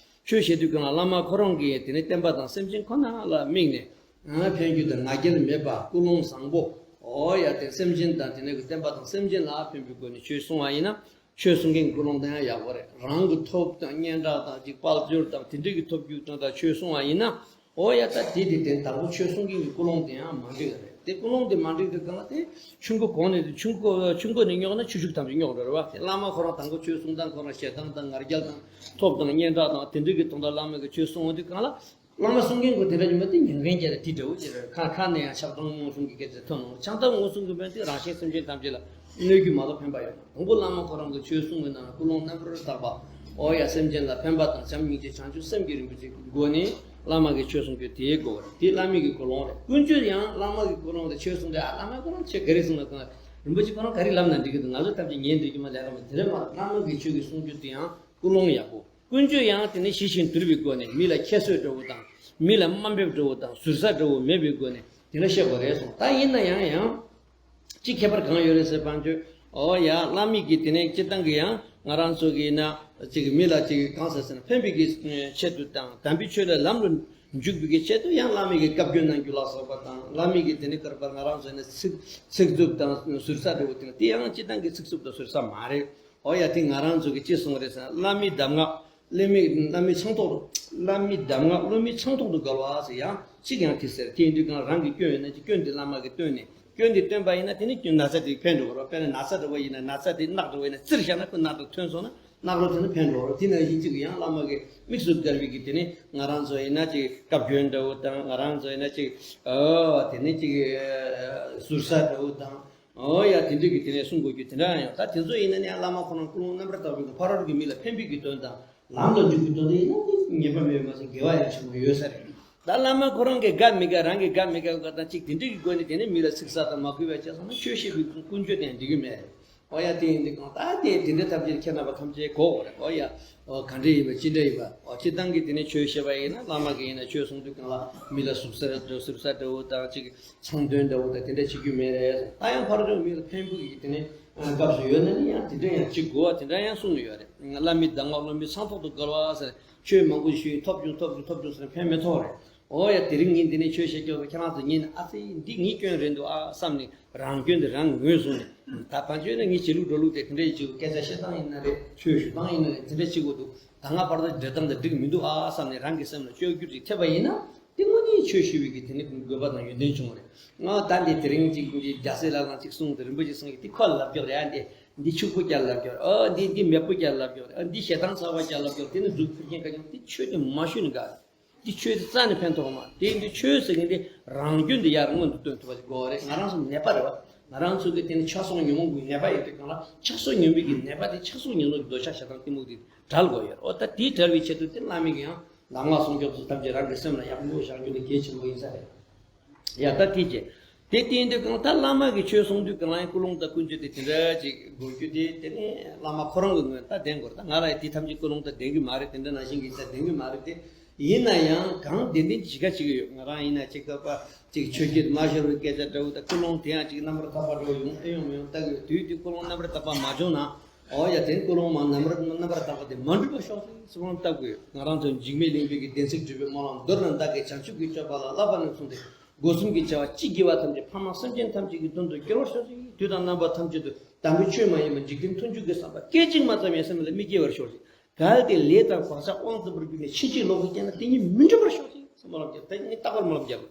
ཆོས་བཤད་དུས་གང་ལ་བླ་མ་ཁོ་རང་གིས་དེ་ནས་བསྟན་པ་དང་སེམས་ཅན་ཁོ་ན་ལ་དམིགས་ནས་ཕན་རྒྱུ་དང་ང་རྒྱལ་མེད་པ། ཀུན་སློང་བཟང་པོ། ཨོ་ཡ་དེ་སེམས་ཅན་དང་དེ་ནས་ཀྱི་བསྟན་པ་དང་སེམས་ཅན་ལ་ཕན་པའི་སྒོ་ནས་ཆོས་གསུང་བ་ཡིན་ན། ཆོས་གསུང་མཁན་ཀུན་སློང་དེ་ཡང་ཡག་པོ་རེད། རང་གི་ཐོབ་དང་སྙན་གྲགས་དང་ཅིག་དཔལ་འབྱོར་དང་དེ་འདྲ་གི་ཐོབ་རྒྱུ་དང་ད་ཆོས་གསུང་བ་ཡིན་ན། ཨོ་ཡ་ད་དེ་དེ་དེ་དང་པོ་ཆོས་གསུང་མཁན་གྱི་ཀུན་སློང་དེ་ཡང་མ་འགྲིག་གི་རེད། དེ་ཀུན་སློང་དེ་མ་འགྲིག་དུས་གང་ལ་དེ་ཆུང་ཀུ་གོང་ནས་ཆུང་ཀུ་ཆུང་ཀུ་ནས་རྙོག་ན་ཆུང་ཆུང་ཐམས་ཅད་རྙོག་འགྲོ་རེད་བ། དེ་བླ་མ་ཁོ་རང་དང་པོ་ཆོས་གསུང་སྟངས་ཁོ་རང་ཞེ་སྡང་དང་ང་རྒྱལ་དང་ཐོབ་དང་སྙན་གྲགས་དང་དེ་འདྲ་གི་དོན་དག་བླ་མ་གི་ཆོས་གསུང་བ་དུས་གང་ལ། བླ་མ་གསུང་མཁན་ཀུན་དེ་འདྲ་ཡིན་པ་དེ་ཉན་མཁན་ཅིག་རེད། དེ་འདྲ་བོ་ཅིག་རེད། ཁ་ཁ་ནས་ཡང་ཆགས་སྡང་རྨོངས་གསུམ་གྱི་སྐད་ཆ་ཐོན་ནོ། ཆགས་སྡང་རྨོངས་གསུམ་གྱི་དཔེ་དེ་རང་གཞན་སེམས་ཅན་ཐམས་ཅད་ལ་གནོད་རྒྱུ་མ་གཏོགས་ཕན་པ་ཡོད་མ་རེད། དང་པོ་བླ་མ་ཁོ་རང་གི་ཆོས་གསུང་བའི་ནང་ཀུན་སློང་རྣམ་པར་དག་པ། ཨོ་ཡ་སེམས་ཅན་ལ་ཕན་པ་དང་བྱམས་སྙིང་རྗེ་བྱང་ཆུབ་སེམས་ཀྱི་རིན་པོ་ཆེ་སྒོ་ནས་བླ་མ་གི་ཆོས་གསུང་རྒྱུ་དེའི་སྒོ་རེད། དེ་བླ་མ་གི་ཀུན་སློང་རེད། ཀུན་སྤྱོད་ཡང་བླ་མ་གི་ཀུན་སློང་དེ་ཆོས་གསུང་དུས་ཨ་བླ་མ་ཁོ་རང་ཆོས་ག་རེ་གསུང་ན་གང་རིན་པོ་ཆེ་ཁོ་རང་ག་རེ་ལབ་ན་འགྲིག་གི་འདུག་ང་ཚོ་ཐམས་ཅད་ཉན་འགྲིག་གི་མ་ལས་ཀ་མ་དེ་རེད་མ་རེད། བླ་མ་གི་ཆོས་ཀྱི་གསུང་རྒྱུ་དེ་ཡང་ཀུན་སློང་ཡག་པོ། ཀུན་སྤྱོད་ཡང་དེ་ནི་ཞི་ཞིང་དུལ་བའི་སྒོ་ནས་མི་ལ་ཁྱད་གསོད་འདྲ་བོ་དང་། མི་ལ་དམའ་འབེབས་འདྲ་བོ་དང་ཟུར་ཟ་འདྲ་བོ་མེད་པའི་སྒོ་ནས་དེ་འདྲ་བཤད་དགོས་རེད་གསུངས། ད་ཡིན་ན་ཡང་ཡང་ཅིག་ཁྱད་པར་གང་ཡོད་རེད་ཟེར་བ་ཅོ། ཨོ་ཡ་བླ་མ་གིས་དེ་ནས་སྤྱིར་བཏང་གི་ཡང་ང་རང་ཚོ་གི་ཡིན་ན་ཅིག་མི་ལ་ཅིག་གང་ཟེར་ཟེར་ན་ཕན་པའི་གི་ཆེད་དུ་དང་དམ་པའི་ཆོས་ལ་ལམ་རུ་འཇུག་པའི་གི་ཆེད་དུ་ཡང་བླ་མ་གིས་བཀའ་བཀྱོན་གནང་རྒྱུ་ལ་སོགས་པ་དང་། བླ་མ་གིས་དེ་ནས་ཀར་པར་ང་རང་ཚོ་ཡིན་ན་ཚིག་ཚིག་རྩུབ་དང་ཟུར་ཟ་འདྲ་བོ་དེ་ན་དེ་ཡང་སྤྱིར་བཏང་གི་ཚིག་རྩུབ་དང་ཟུར་ཟ་མ་རེད། ཨོ་ཡ་དེ་ང་རང་ཚོ་གི་ཅི་གསུང་རེད་ཟེར་ན། བླ་མའི་གདམས་ངག་བླ་མའི་བླ་མའི་ཆང་ཐོག་ཏུ། བླ་མའི་གདམས་ངག་བླ་མའི་ཆང་ཐོག་ཏུ་དགོལ་བ་ཟེར་ཡང་གཅིག་ཡང་དེ་ཟེར། དེ་ཡིན་དུས་གང་རང་གི་སྐྱོན་ཡོད་ན་ཅིག་སྐྱོན་དེ་བླ་མ་གིས་བཏོན་ནས། སྐྱོན་དེ་བཏོན་པ་ཡིན་ན་དེ་ནི་སྐྱོན་ན་ཚ་དེ་ཕན་འགྲོ་གི་རེད། དཔེར་ན་ན་ཚ་འདྲ་བོ་ཡིན་ན་ན་ཚ་དེ་རྣག་འདྲ་བོ་ཡིན་ན་བཙིར་བཞག་ན་ཁོ་རྣག་དེ་ཐོན་སོང་ན་རྣག་རོ་དེ་ནི་ཕན་འགྲོ་གི་རེད། དེ་ནང་བཞིན་ཅིག་ཡང་བླ་མ་གིས་དམིགས་སུ་བཀར་བའི་གི་དེ་ནི་ང་རང་ཚོ་ཡིན་ན་ཅིག་བཀའ་བཀྱོན་འདྲ་བོ་དང་། ང་རང་ཚོ་ཡིན་ན་ཅིག་ཨོ་དེ་ནི་ཅིག་ཟུར་ཟ་འདྲ་བོ་དང་། ཨོ་ཡ་དེ་འདྲ་གི་དེ་ནས་གསུང་དགོས་རྒྱུ་དེ་འདྲ་ཡང་ཡོད། ད་དེ་ཚོ་ཡིན་ན་ནི་བླ་མ་ཁོ་རང་ཀུན་སློང་རྣམ་པར་དག་པའི་ཕ་རོལ་གྱི་མི་ལ་ཕན་པའི་གི་དོན་དང་ལམ་ལ་འཇུག་པའི་དོན་དུ་ཡིན་ན་ནི་ཉེས་པ་མེད་པའི་མ་ཟད་དགེ་བ་ཡང་ཆེན་པོ་ཡོད་ས་རེད། ད་བླ་མ་ཁོ་རང་གི་དགའ་མི་དགའ་རང་གི་དགའ་མི་དགའ་ག་དང་གཅིག་དེ་འདྲ་གི་སྒོ་ནས་དེ་ནས་མི་ལ་ཚིག་ཟ་དང་མ་གུས་པ་བྱས་སོང་ན་ཆོས་བཤད་པའི་ཀུན་སྤྱོད་དེ་ཡང་འགྲིག་གི་མེད་རེད། ཨོ་ཡ་དེ་ཡིན་དུས་གང་ལྟར་དེ་དེ་འདྲ་ཐམས་ཅད་ཁྱེད་རྣམ་པ་ཐམས་ཅད་གོ་དགོས་རེད། ཨོ་ཡ་ཨོ་ག་འདྲ་ཡིན་པ་ཅི་འདྲ་ཡིན་པ། ཨོ་སྤྱིར་བཏང་གི་དེ་ནས་ཆོས་བཤད་པ་ཡིན་ན་བླ་མ་གི་ཡིན་ན་ཆོས་གསུང་དུས་གང་ལ་མི་ལ་ཟུར་ཟ་འདྲ་ཟུར་ཟ་འདྲ་བོ་དང་གཅིག་མཚང་འདོན་འདྲ་བོ་དང་དེ་འདྲ་བྱེད་རྒྱུ་མེད་རེད། ད་ཡང་ཕར་ཕྱོགས་མི་ལ་ཕན་པོ་ཡི་དེ་ནས་སྐབས་སུ་ཡོད་ན་ནི་ཡང་དེ་འདྲ་ཡང་བྱེད་དགོས་པ་དེ་འདྲ་ཡང་གསུངས་ཡོད་རེད། བླ་མའི་གདམས་ངག་བླ་མའི་ཚང་ཐོག་ཏུ་དགོལ་བ་ཟེར། ཆོས་མང་པོ་ཞུས། ཐོབ་བྱུང་ཐོབ་བྱུང་ཐོབ་བྱུང་ཟེར་ན་ཕན་མི་ཐོགས་རེད། འོ་ཡ་དེ་རིང་ངས་འདི་ནས་ཆོས་བཤད་རྒྱུ་ཁྱེད་རང་ཚོ་ཉན་ནས་ཨ་ཙི་འདི་ངའི་སྐྱོན་རེད་འདུག་ཨ་བསམ་ནས་རང་སྐྱོན་དེ་རང་ངོས་བཟུང་ནས། ད་ཕན་ཆོད་ན་ངས་བྱེད་ལུགས་འགྲོ་ལུགས་དེ་དེ་འདྲ་ཡིན་ཅིག་སྐད་ཆ་བཤད་སྟངས་ཡིན་ན་རེད། ཆོས་ཞུ་སྟངས་ཡིན་ན་རེད། དེ་འདྲ་བྱེད་དགོས་འདུག་ད་སྔ་བར་དུ་འབྲེལ་སྟངས་དེ་འགྲིག་མི་འདུག་ཨ་བསམ་ནས་རང་གི་སེམས་ལ་བཅོས་བསྒྱུར་ཅིག་ཐེབས་པ་ཡིན་ན། དེ་དངོས་གནས་ཆོས་ཞུ་བའི་གི་དེ་ནི་དགོས་པ་དང་ཡོན་ཏན་བྱུང་བ་རེད། ང་ད་འདི་དེ་རིང་ཅིག་འདི་རྒྱལ་སྲས་ལག་ལེན་ཅིག་གསུངས་ཏེ་རིན་པོ་ཆེ་གསུངས་ཀྱི་དེ་ཁོ་ལབ་རྒྱུ་རེད། ཨ་འདི་འདི་ཕྱུག་པོ་སྐྱ་ལབ་རྒྱུ་རེད། ཨ་འདི་འདི་མེད་པོ་སྐྱ་ལབ་རྒྱུ་རེད། ཨ་འདི་ཞེ་སྡང་ཚ་བ་སྐྱ་ལབ་རྒྱུ་རེད། དེ་ནི་གཟུགས་ཕུལ་མཁན་ག་ཅུང་དེ་ཆོས་དེ་མ་ཞུ་ནི་ག་རེད། འདི་ཆོས་དེ་རྩ་ནས་ཕན་ཐོགས་མ། དེ་འདི་ཆོས་ཟེར་མཁན་འདི་རང་རྒྱུན་དུ་ཡར་སྔོན་དུ་སྟོན་ཐུབ་པ་ཞིག་དགོས་པ་རེད། ང་རང་ཚོ་ནད་པ་རེད་བ། ང་རང་ཚོ་གི་དེ་ནི་ཆགས་སོགས་ཉོན་མོངས་ཀྱི་ནད་པ་ཡིན་དུས་གང་ལ་ཆགས་སོགས་ཉོན་མོངས་ཀྱི་ནད་པ་དེ་ཆགས་སོགས་ཉོན་མོངས་ཀྱི་འདོད་ཆགས་ཞེ་སྡང་གཏི་མུག་དེ་བྲལ་དགོས་ཡོད་རེད། འོ་ད་དེ་བྲལ་བའི་ཆེད་དུ་དེ་བླ་མའི་གི་ཡང་ལམ་སྔགས་སྲུང་སྐྱོབ་ཚོ་ཐམས་ཅད་རང་གི་སེམས་ལ་ཡག་པོ་བཞག་རྒྱུ་ནི་གལ་ཆེན་པོ་ཡིན་ས་རེད། ཡ་ད་དེ་བྱས། དེ་བསྟན་དུས་གང་ལྟར་བླ་མ་གི་ཆོས་གསུང་དུས་གང་ལ་ཡང་ཀུན་སློང་དང་ཀུན་སྤྱོད་དེ་དེ་འདྲ་ཅིག་དགོས་རྒྱུ་དེ་དེ་ནི་བླ་མ་ཁོ་རང་གི་ངོས་ད་ལྡན་དགོས་རེད། ད་ང་ལ་ཡང་དེ་ཐམས་ཅད་ཀུན་སློང་དང་ལྡན་གི་མ་རེད། དེ་འདྲ་ནང་བཞིན་གྱི་ད་ལྡན་གི་མ་རེད་དེ། ཡིན་ན་ཡང་གང་བདེན་བདེན་གྱི་ཞི་ག་བྱེད་ཀྱི་ཡོད། ང་རང་ཡིན་ན་ཅིག་བསྐལ་པ་ཅིག་ཆོས་བརྒྱུད་མ་ཤོར་བའི་སྐད་ཆ་འདྲ་བོ་དང་ཀུན་སློང་དེ་ཡང་ཅིག་རྣམ་པར་དག་པ་འདྲ་བོ་ཡོང་ཨེ་ཡོང་མི་ཡོང་ལྟ་གི་ཡོད། དུས་དུས་ཀུན་སློང་རྣམ་པར་དག་པ་མ་བྱུང་ན། ཨོ་ཡ་དེ་ཀུན་སློང་མ་རྣམ་པར་རྣམ་པར་དག་པ་དེ་མ་འགྲུབ་པ་ཤོག་ཟེར་སྨོན་ལམ་བཏབ་དགོས། ང་རང་ཚོ་འཇིགས་མེད་གླིང་པའི་གི་བདེན་ཚིག་སྒྲུབ་པའི་སྨོན་ལམ། མདོར་ན་བདག་གིས་བྱང་ཆུབ་ཀྱི་སྤྱོད་པ་ལ་བསླབ་པ་ནས་བཟུང་སྟེ་སྒོ་གསུམ་གྱི་བྱ་བ་ཅི་བགྱི་བ་ཐམས་ཅད་ཕ་མ་སེམས་ཅན་ཐམས་ཅད་ཀྱི་དོན་དུ་འགྱུར་བར་ཤོག་ཅིག་དུས་དང་རྣམ་པ་ཐམས་ཅད་དུ་དམ་པའི་ཆོས་མ་ཡིན་པ་འཇིག་རྟེན་མཐུན་འཇུག་གི་བསམ་པ་སྐད་ཅིག་མ་ཙམ་ཡང་སེམས་ལ་མི་སྐྱེ་བར་ཤོག་ཅིག་གལ་ཏེ་ལས་དང་བག་ཆགས་དབང་བཙོག་པར་གྱུར་ནས་ཕྱིན་ཅི་ལོག་གི་སྐྱེས་ན་དེ་ཉིད་མི་འགྲུབ་པར་ཤོག་ཅིག་སྨོན་ལམ་རྒྱབ། ད་ངས་རྟག་པར་སྨོན་ལམ་རྒྱབ།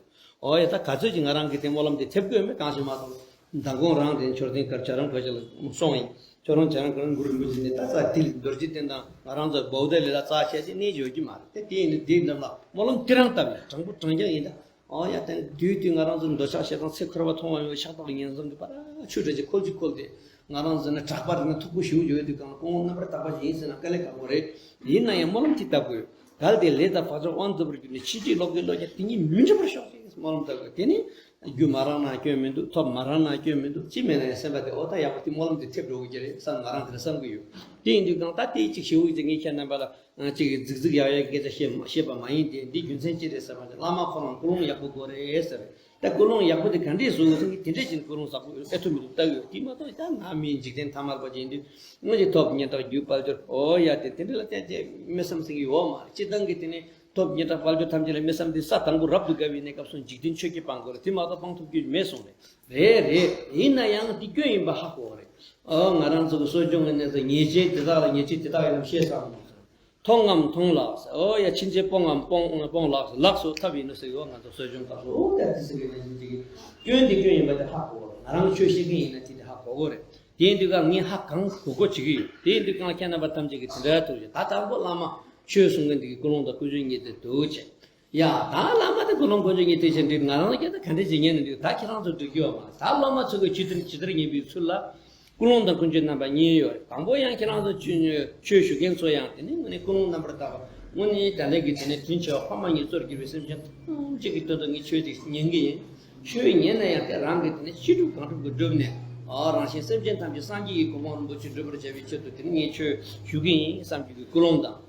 ཨོ་ཡ་ད་ག་ཚོད་ཅིག་ང་རང་གི་དེ་སྨོན་ལམ་དེ་ཐེབས་དགོས་མེད་གང་ཞིག་མ་གཏོགས། མདང་དགོང་རང་དེ་མཆོད་རྟེན་དཀར་ཆ་རང་བོད་ཅིག་ལ་སོང་ཡིན། ཁྱོད་རང་ཆ་རང་ག་རང་གུ་རུ་རིན་པོ་ཆེ་ནས་ད་ས་དེ་ལ་རྡོ་རྗེ་གདན་དང་ང་རང་ཚོ་བོའུ་ཏ་ལི་ལ་རྩ་བཤད་ཅིག་གནས་ཡོད་ཀྱི་མ་རེད། དེ་དེ་ཡིན་ན་དེའི་འགྲམ་ལ་སྨོན་ལམ་དེ་རང་བཏབ་ཡིན། དྲང་པོ་དྲང་རྐྱང་ཡིན་ད། ཨོ་ཡ་དེ་དུས་དུས་ང་རང་ཚོ་འདོད་ཆགས་ཞེ་སྡང་ཚེ་འཁོར་བ་མཐོང་བ་མེད་པའི་ཤ་སྟག་ངན་སོང་གི་བར་ཆུ་འདྲ་ཅིག་ཁོལ་ཅིག་ཁོལ་ཏེ་ང་རང་ཚོ་ནི་དྲག་པ་རེད་ན་མཐུག་པོ་ཞེ་པོ་ཡོད་དུས་གང་ལ་ཀུན་སློང་རྣམ་པར་དག་པ་ཞིག་ཡིན་ཟེར་ན་དཀའ་ལས་ཁག་པོ་རེད། ཡིན་ན་ཡང་སྨོན་ལམ་དེ་བཏབ་དགོས། གལ་ཏེ་ལས་དང་བག་ཆགས་དབང་བཙོག་པར་གྱུར་ནས་ཕྱིན་ཅི་ལོག་གི་བློ་ཁྱེར་དེ་ཉིད་མི་འགྲུབ་པར་ཤོག་ཅིག་སྨོན་ལམ་བཏབ་དགོས། དེ་ནི་ རྒྱུ་མ་རག་ན་སྐྱོན་མི་འདུག་ཐོབ་མ་རག་ན་སྐྱོན་མི་འདུག་ཅི་མེད་ན་ཡང་སེམས་པ་དེ་འོ་ད་ཡག་པོ་དེ་སྨོན་ལམ་དེ་ཐེབས་འགྲོ་གི་རེད་བསམ་ང་རང་དེ་འདྲ་བསམ་གི་ཡོད། དེ་ཡིན་དུས་གང་ལྟར་དེ་གཅིག་ཞེ་པོ་ཅིག་ངས་ཁྱེད་རྣམ་པ་ལ་ཅིག་རྫིག་རྫིག་ཡག་ཡག་གི་སྐད་ཆ་བཤད་བཤད་པ་མ་ཡིན་ཏེ། འདི་རྒྱུ་མཚན་ཅི་རེད་ཟེར་བ་ཅིག་བླ་མ་ཁོ་རང་ཀུན་སློང་ཡག་པོ་དགོས་རེད་ཟེར། ད་ཀུན་སློང་ཡག་པོ་དེ་ག་འདྲས་བཟོ་དགོས་ཟེར་གི་དེ་འདྲས་ཅིག་ཀུན་སློང་བཟང་པོ་ཨེ་ཐུབ་མི་ཐུབ་ལྟ་གི་ཡོད། དེ་མ་གཏོགས་ད་ང་མི་འཇིག་རྟེན་ཐ་མལ་པ་ཅིག་ཡིན་དུས་སྔོན་གྱི་ཐོབ་བརྙས་བཏགས་རྒྱུ་དཔལ་འབྱོར་ཨོ་ཡ་དེ་དེ་འདྲས་ལ་བལྟས་བལྟས་དམན་བསམ་ཟེར་གི་ཡོད་མ་རེད། སྤྱིར་བཏང་གི་དེ་ནས། ཐོབ་བརྙས་བཏགས་དཔལ་འབྱོར་ཐམས་ཅད་ལ་དམན་བསམ་དེ་ས་དང་པོ་རབ་ཏུ་དགའ་བའི་གནས་སྐབས་སུ་འཇིག་རྟེན་ཆོས་བརྒྱད་སྤང་དགོས་རེད། དེ་མ་གཏོགས་སྤང་ཐུབ་རྒྱུ་མེད་གསུངས་རེད། རེད་རེད། ཡིན་ན་ཡང་དེ་སྐྱོན་ཡིན་པ་ཧ་གོ་བ་རེད། ཨོ་ང་རང་ཚོ་གི་གསོ་སྦྱོང་གི་གནས་ཚུལ་ཉེས་ཅན་དེ་དག་ལ་ཉེས་ཅན་དེ་དག་ཡིན་ནམ་ཤེས་ཚར་མ་སོང་། མཐོང་ངམ་མཐོང་ལགས། ཨོ་ཡ་ཕྱིན་ཆད་སྤོང་ངམ་སྤོང་སྤོང་ལགས། ལགས་སོ་ཐབས་ཡིན་ནོ་ཟེར་གི་ཡོད། ང་ཚོ་གསོ་སྦྱོང་སྐབས་སུ་ཨོ་ད་དེ་ཟེར་གི་ན་ཡིན་གྱི་སྐྱོན་དེ་སྐྱོན་ཡིན་པ་དེ་ཧ་གོ་བ་རེད། ང་རང་ཆོས་བཤད་མཁན་ཡིན་ན་དེ་དེ་ཧ་གོ་གི་རེད། དེ་ཡིན་དུས་ཀ་ངས་ཧ་གང་གོ་གོ་བྱེད་ཀྱི་ཡོད། དེ་ཡིན་དུས་ཀ་ཁྱེད་རྣམ་པ་ཐམས་ཅད་ཀྱིས་དེ་འདྲ་ཐུགས་རྗེ། ད་དང་པོ་བླ་མ་ཆོས་གསུང་མཁན་དེ་གི་ཀུན་སློང་དང་ཀུན་སྤྱོད་གཉིས་དེ་འདུག་བྱས། ཡ་ད་བླ་མ་དེ་ཀུན་སློང་ཀུན་སྤྱོད་གཉིས་དེ་བྱས་འདྲི་ང་རང་ལ་ཁྱེད་ད་ག་འདྲ་བྱེད་ཉན་ནས་འདྲི་ད་ཁྱེད་རང་ཚོ་འགྲིག་གི་ཡོད་མ་རེད། ད་བླ་མ་ཚོ་གི་ཇི་ལྟར་ཇི་ལྟར་ཉན་པའི་ཚུལ་ལ་ཀུན་སློང་དང་ཀུན་སྤྱོད་རྣམ་པ་གཉིས་ཡོད་རེད། དང་པོ་ཡང་ཁྱེད་རང་ཚོ་ཆོས་ཆོས་ཞུ་མཁན་ཚོ་ཡང་དེ་ནི་དངོས་གནས་ཀུན་སློང་རྣམ་པར་དག་པ་དངོས་གནས་དྲང་གནས་ཀྱི་དེ་ནི་དྲིན་ཆེ་བ་ཕ་མ་གཉིས་གཙོར་གྱུར་པའི་སེམས་ཅན་ཐམས་ཅད་ཀྱི་དོན་དུ་ངས་ཆོས་དེ་ཉན་གི་ཡིན། ཆོས་ཉན་ན་ཡང་དེ་རང་གི་དེ་ནི་ཤེས་སྒྲུབ་གང་སྒྲུབ་ཀྱིས་བསྒྲུབས་ནས་ཨ་རང་གཞན་སེམས་ཅན་ཐམས་ཅད་སངས་རྒྱས་ཀྱི་གོ་འཕང་རིན་པོ་ཆེ་སྒྲུབ་པར་བྱ་བའི་ཆེད་དུ་དེ་ནི་ངས་ཆོས་ཞུ་གི་ཡིན་བསམ་རྒྱུ་གི་ཀུན་སློང་དང་།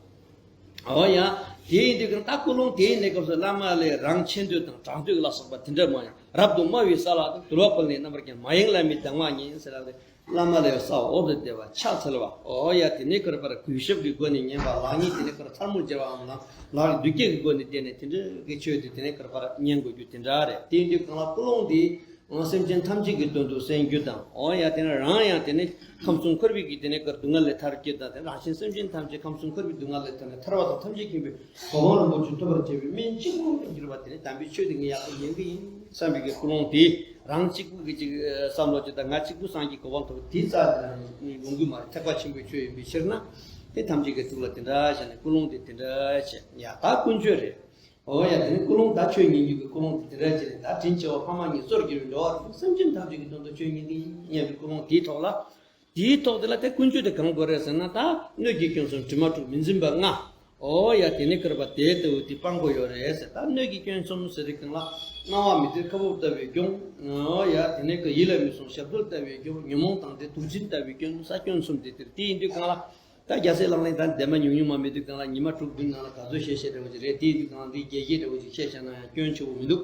འོ་ཡ། དེ་ཡིན་དུས་ཀྱང་ད་ཀུན་སློང་དེའི་གནས་སྐབས་སུ་བླ་མ་ལས་རང་ཆེ་འདོད་དང་དྲག་འདོད་ལ་སོགས་པ་དེ་འདྲ་མང་ཡང་རབ་ཏུ་དམའ་བའི་ས་ལ་དུལ་བ་བཀོལ་ནས་རྣམ་པར་ཀྱང་མ་ཡེངས་བླ་མའི་གདམས་ངག་ཉན་ཟེར་ལ། བླ་མ་ལས་ས་འོག་ཏུ་བདེ་བ་ཕྱག་འཚལ་བ། འོ་ཡ། དེ་ནས་ཁོ་ར་པར་གུས་ཞབས་ཀྱི་སྒོ་ནས་ཉན་པ། ལེགས་ཉེས་དེ་ནས་ཁོ་ར་ཐལ་མོ་སྦྱར་བའམ་ལམ་ལག་གི་མདུད་རྒྱག་གི་སྒོ་ནས་བསྟེན་ནས་དེ་འདྲ་གི་ཆོས་དེ་དེ་ནས་ཁོ་ར་པར་ཉན་དགོས་རྒྱུ་དེ་འདྲ་རེད། དེ་ཡིན་དུས་གང་ལ་ཀུན་སློང་འདི། སེམས་ཅན་ཐམས་ཅད་ཀྱི་དོན་དུ་གསན་རྒྱུ་དང་། འོ་ཡ། དེ་ནས་རང་ཡང་དེ་ནི་ཁམས་གསུམ་འཁོར་བའི་གི་དེ་ནས་ཀར་སྡུག་བསྔལ་ལས་ཐར་རྒྱུ་དང་། དེ་རང་གཞན་སེམས་ཅན་ཐམས་ཅད་ཁམས་གསུམ་འཁོར་བའི་སྡུག་བསྔལ་ལས་ཐར་ནས་ཐར་པ་དང་ཐམས་ཅད་མཁྱེན་པའི་གོ་འཕང་རིན་པོ་ཆེ་ཐོབ་པར་བྱེད་པའི་སྨན་གཅིག་པུ་གྱུར་པ་དེ་ནི་དམ་པའི་ཆོས་དེ་ངས་ཡག་པོ་ཉན་གི་ཡིན་བསམ་པའི་གི་ཀུན་སློང་དེ་རང་གཅིག་པུ་གི་ཅིག་བསམ་བློ་ཅིག་དང་། ང་གཅིག་པུ་སངས་རྒྱས་གོ་འཕང་ཐོབ་དེའི་རྩ་དེ་རང་ཡོང་གི་མ་རེད། ཐེག་པ་ཆེན་པོའི་ཆོས་ཡིན་པའི་ཕྱིར་ན། དེ་ཐམས་ཅད་ཀྱི་ཐུགས་ལ་དེ་འདྲ་བྱས་ནས་ཀུན་སློང་དེ་དེ་འདྲ་བྱས། ཡ་ད་ཀུན་སྤྱོད་རེད། འོ་ཡ། དེ་ནི་ཀུན་སློང་ད་ཆོས་ཉན་རྒྱུ་གི་ཀུན་སློང་དེ་དེ་འདྲ་བྱས་ནས། ད་དྲིན་ཆེ་བ་ཕ་མ་གཉིས་གཙོར་གྱུར་པའི་འགྲོ་བ་རིགས་དྲུག་སེམས་ཅན་ཐམས་ཅད་ཀྱི་དོན་དུ་ཆོས་ཉན་གྱི་ཡིན་སྙམ་པའི་ཀུན་སློང་དེའི་ཐོག་ལ། དེའི་ཐོག་དེ་ལ་དེ་ཀུན་སྤྱོད་དེ་གང་དགོས་རེད་ཟེར་ན། ད་སྣོད་ཀྱི་སྐྱོན་གསུམ་དྲི་མ་དྲུག་མི་འཛིན་པ་ལྔ། འོ་ཡ། དེ་ནི་ཀར་པ་དེ་ལྟ་བུ་དེ་སྤང་དགོས་ཡོད་རེད་ཟེར། ད་སྣོད་ཀྱི་སྐྱོན་གསུམ་ཟེར་དུས་གང་ལ་སྣང་བ་མི་བདེར་ཁ་སྦུབ་ལྟ་བུའི་སྐྱོན། འོ་ཡ། དེ་ནི་ཀ་ཡིད་ལ་མི་བཟུང་ཞབས་རྡོལ་ལྟ་བུའི་སྐྱོན། ཉོན་མོངས་དང་ལྡན་དུག་ཅན་ལྟ་བུའི་སྐྱོན་ཟེར། སྐྱོན་གསུམ་དེ་དེར་དེ་ཡིན་དུས་གང་ལ། ད་རྒྱལ་སྲས་ལག་ལེན་ད་འདས་མ་ཉུང་ཉུང་མ་མེད་དུས་གང་ལ་ཉི་མ་དྲུག་བདུན་ནང་ལ་ག་ཚོད་བཤད་བཤད་འདྲ་བོ་ཅིག་རེད། དེ་ཡིན་དུས་གང་ལ་འདི་རྒྱས་བཤད་འདྲ་བོ་ཅིག་བཤད་བྱས་ན་ཡང་སྐྱོན་ཆེ་བོ་མི་འདུག་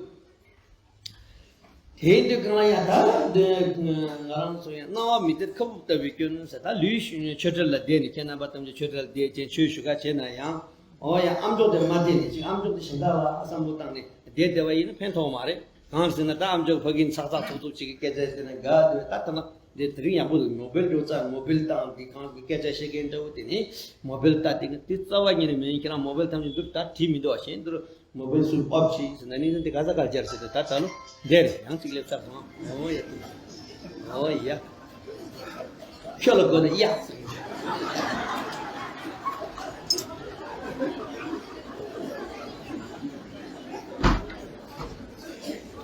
དེ་ཡིན་དུས་གང་ལ་ཡང་ད་འདི་ང་རང་ཚོ་ཡང་སྣང་བ་མི་བདེར་ཁ་སྦུབ་ལྟ་བུའི་སྐྱོན་ཟེར། ད་ལུས་ཆོས་གྲལ་ལ་བསྡད་ནས་ཁྱེད་རྣམ་པ་ཐམས་ཅད་ཆོས་གྲལ་ལ་བསྡད་ཅན་ཆོས་ཞུ་ག་བྱས་ན་ཡང་། འོ་ཡ། ཨ་མཆོག་དེ་མ་བསྡད་ནས་ཅིག་ཨ་མཆོག་དེ་གཞན་དག་ལ་བསམ་བློ་བཏང་ནས་བསྡད་བསྡད་པ་ཡིན་ན་ཕན་ཐོགས་མ་རེད། གང་ཟེར་ན་ད་ཨ་མཆོག་ཕ་གིའི་ཚག་ཚག་ཚུག་ཚུག་ཅིག་གི་སྐད་ཆ་ཟེར་ན་དགའ་འདོད། ད་ཐ་ན་འདི་དེ་རིང་ཡག་པོ་འདུག་མོ་བེལ་འགྲོ་ཙང་མོ་བེལ་བཏང་འདི་གང་གི་སྐད་ཆ་བཤད་མཁན་འདྲ་བོ་དེ་ནི་མོ་བེལ་ལྟ་དེ་གི་དེ་རྩ་བ་ཉིད་ནས་མིན། ཁྱེད་རང་མོ་བེལ་ཐམས་ཅད་འདུག་ད་བྲིས་མི་འདུག་བ། གཞན་འདུག་མོ་བེལ་སུ་ཨོབ་བྱས་ཟེར་ན་ནི་འདི་ག་ས་ག་སྦྱར་ཟེར་ཏེ། ད་ད་ལོ་འདིར་ཡང་གཅིག་སླེབས་ཚར་སོང་། ཨོ་ཡ། ཨོ་ཡ། ཁྱོད་ལ་དགོས་ན་ཡ།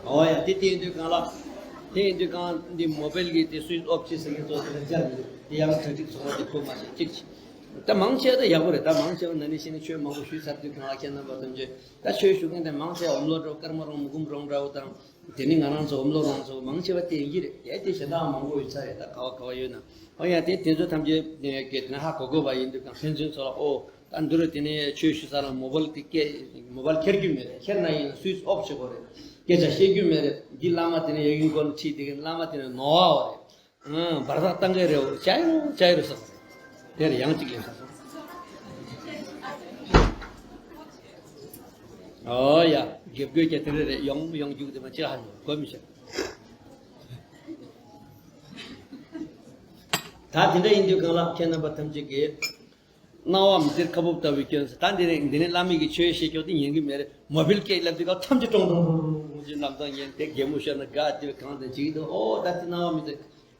ཨོ་ཡ། དེ་དེ་ཡིན་དུས་གང་ལ། དེ་ཡིན་དུས་གང་འདི་མོ་བེལ་གྱི་དེ་སུའིཆ་ཨོབ་བྱས་ཟེར་མཁན་ཚོ་དེ་འདྲ་སྦྱར་མི་འདུག་དེ་ཡང་གྲ་སྒྲིག་བཟོ་བ་དེ་དགོས་མ་ཤེས་གཅིག་བྱས། ད་མང་ཆེ་བ་ད་ཡག་པོ་རེད། ད་མང་ཆེ་བ་ན་ནིང་ཕྱི་ནས་ཆོས་མང་པོ་ཞུས་ཚར་དུས་གང་ལ་ཁྱེད་རྣམ་པ་ཐམས་ཅད་ད་ཆོས་ཞུ་མཁན་དེ་མང་ཆེ་བ་འོམ་ལོ་འདྲ་བོ་སྐར་མ་རོང་མུ་གུམ་རོང་འདྲ་བོ་དང་། དེ་ནི་ང་རང་ཚོ་འོམ་ལོ་རོང་ཚོ་མང་ཆེ་བ་དེ་ཡིན་གྱི་རེད། དེ་དེ་གཞན་དག་མང་པོ་ཡོད་ས་རེད། ད་ག་བ་ག་བ་ཡོད་ན། ཨོ་ཡ། དེ་དེ་ཚོ་ཐམས་ཅད་གལ་ཏེ་ན་ཧ་གོ་དགོས་པ་ཡིན་དུས་གང་ཕན་ཚུན་ཚོ་ལ་ཨོ་ད་འདི་རུ་དེ་ནས་ཆོས་ཞུ་ས་ལ་མོ་བལ་དེ་སྐད་མོ་བལ་ཁྱེར་རྒྱུ་མེད་རེད། ཁྱེར་ན་ཡིན་ན་སུའིཆ་ཨོབ་བྱེད་དགོས་རེད། སྐད་ཆ་བཤད་རྒྱུ་མེད་རེད། འདི་བླ་མ་དེ་ནས་ཡ་ཡུན་སྐོར་ནས་ཁྲིད་དེ་གི་བླ་མ་དེ་ནས་ནོར་བ་རེད། ཨང་། འབར་ཐག་བཏང་གི་རེད། ཅའི་རུ་ཅའི་རུ་ཟེར། དེར་ཡང་གཅིག་ལེན་ས་སོང་། ཨོ་ཡ། དགེ་བསྐོས་ཀྱང་དེ་འདྲ་རེད། ཡོང་ཡོང་རྒྱུག་དེ་མ་ཅི་ཧ་ཡོང་གོ་མི་ཤེས། ད་དེ་འདྲ་ཡིན་དུས་གང་ལ་ཁྱེད་རྣམ་པ་ཐམས་ཅད་ཀྱིས། སྣང་བ་མི་བདེར་ཁ་སྦུབ་ལྟ་བུའི་སྐྱོན་ཟེར། ད་འདི་ནས་འདི་ནས་བླ་མའི་གི་ཆོས་བཤད་ཀྱོག་དེ་ཉན་གི་མེད་རེད། མོ་བལ་སྐད་ལབ་དུས་གང་ཐམས་ཅད་ཀྲོང་ཀྲོང་ཀྲོང་ཀྲོང་ཀྲོང་ཅིག་ལམ་སང་ཉན་དེ། གད་མོ་ཤོར་ན་དགའ་དེ་བས་གང་དང་ཅིག་འདུག་ཨོ་ད་དེ་སྣང་བ་མི་བདེ་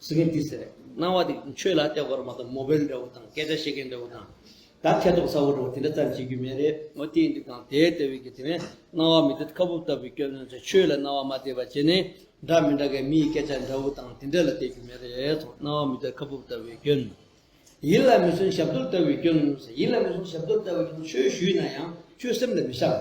ཟེར་མཁན་དེ་ཟེར། སྣང་བ་དེ་ཆོས་ལ་བལྟས་དགོས་རེད་མ་གཏོགས་མོ་བལ་འདྲ་བོ་དང་སྐད་ཆ་བཤད་མཁན་འདྲ་བོ་དང་། ད་ཐེ་གཏོགས་ཚ་བོ་འདྲ་བོ་དེ་འདྲ་ཙམ་བྱེད་རྒྱུ་མེད་རེད། ཨོ་དེ་ཡིན་དུས་གང་དེ་ལྟ་བུའི་གི་དེ་ནས་སྣང་བ་མི་བདེ་ཁ་སྦུབ་ལྟ་བུའི་སྐྱོན་ཟེར། ཆོས་ལ་སྣང་བ་མ་བདེ་བ་བྱས་ནས་འདྲ་མི་འདྲ་གི་མིའི་སྐད་ཆ་འདྲ་བོ་དང་དེ་འདྲ་ལ་བལྟ་རྒྱུ་མེད་རེད་སོང་། སྣང་བ་མི་བདེ་ཁ་སྦུབ་ལྟ་བུའི་སྐྱོན། ཡིད་ལ་མི་བཟུང་ཞབས་རྡོལ་ལྟ་བུའི་སྐྱོན་ཟེར། ཡིད་ལ་མི་བཟུང་ཞབས་རྡོལ་ལྟ་བུའི་སྐྱོན། ཆོས་ཞུས་ན་ཡང་ཆོས་སེམས་ལ་མི་བཞག་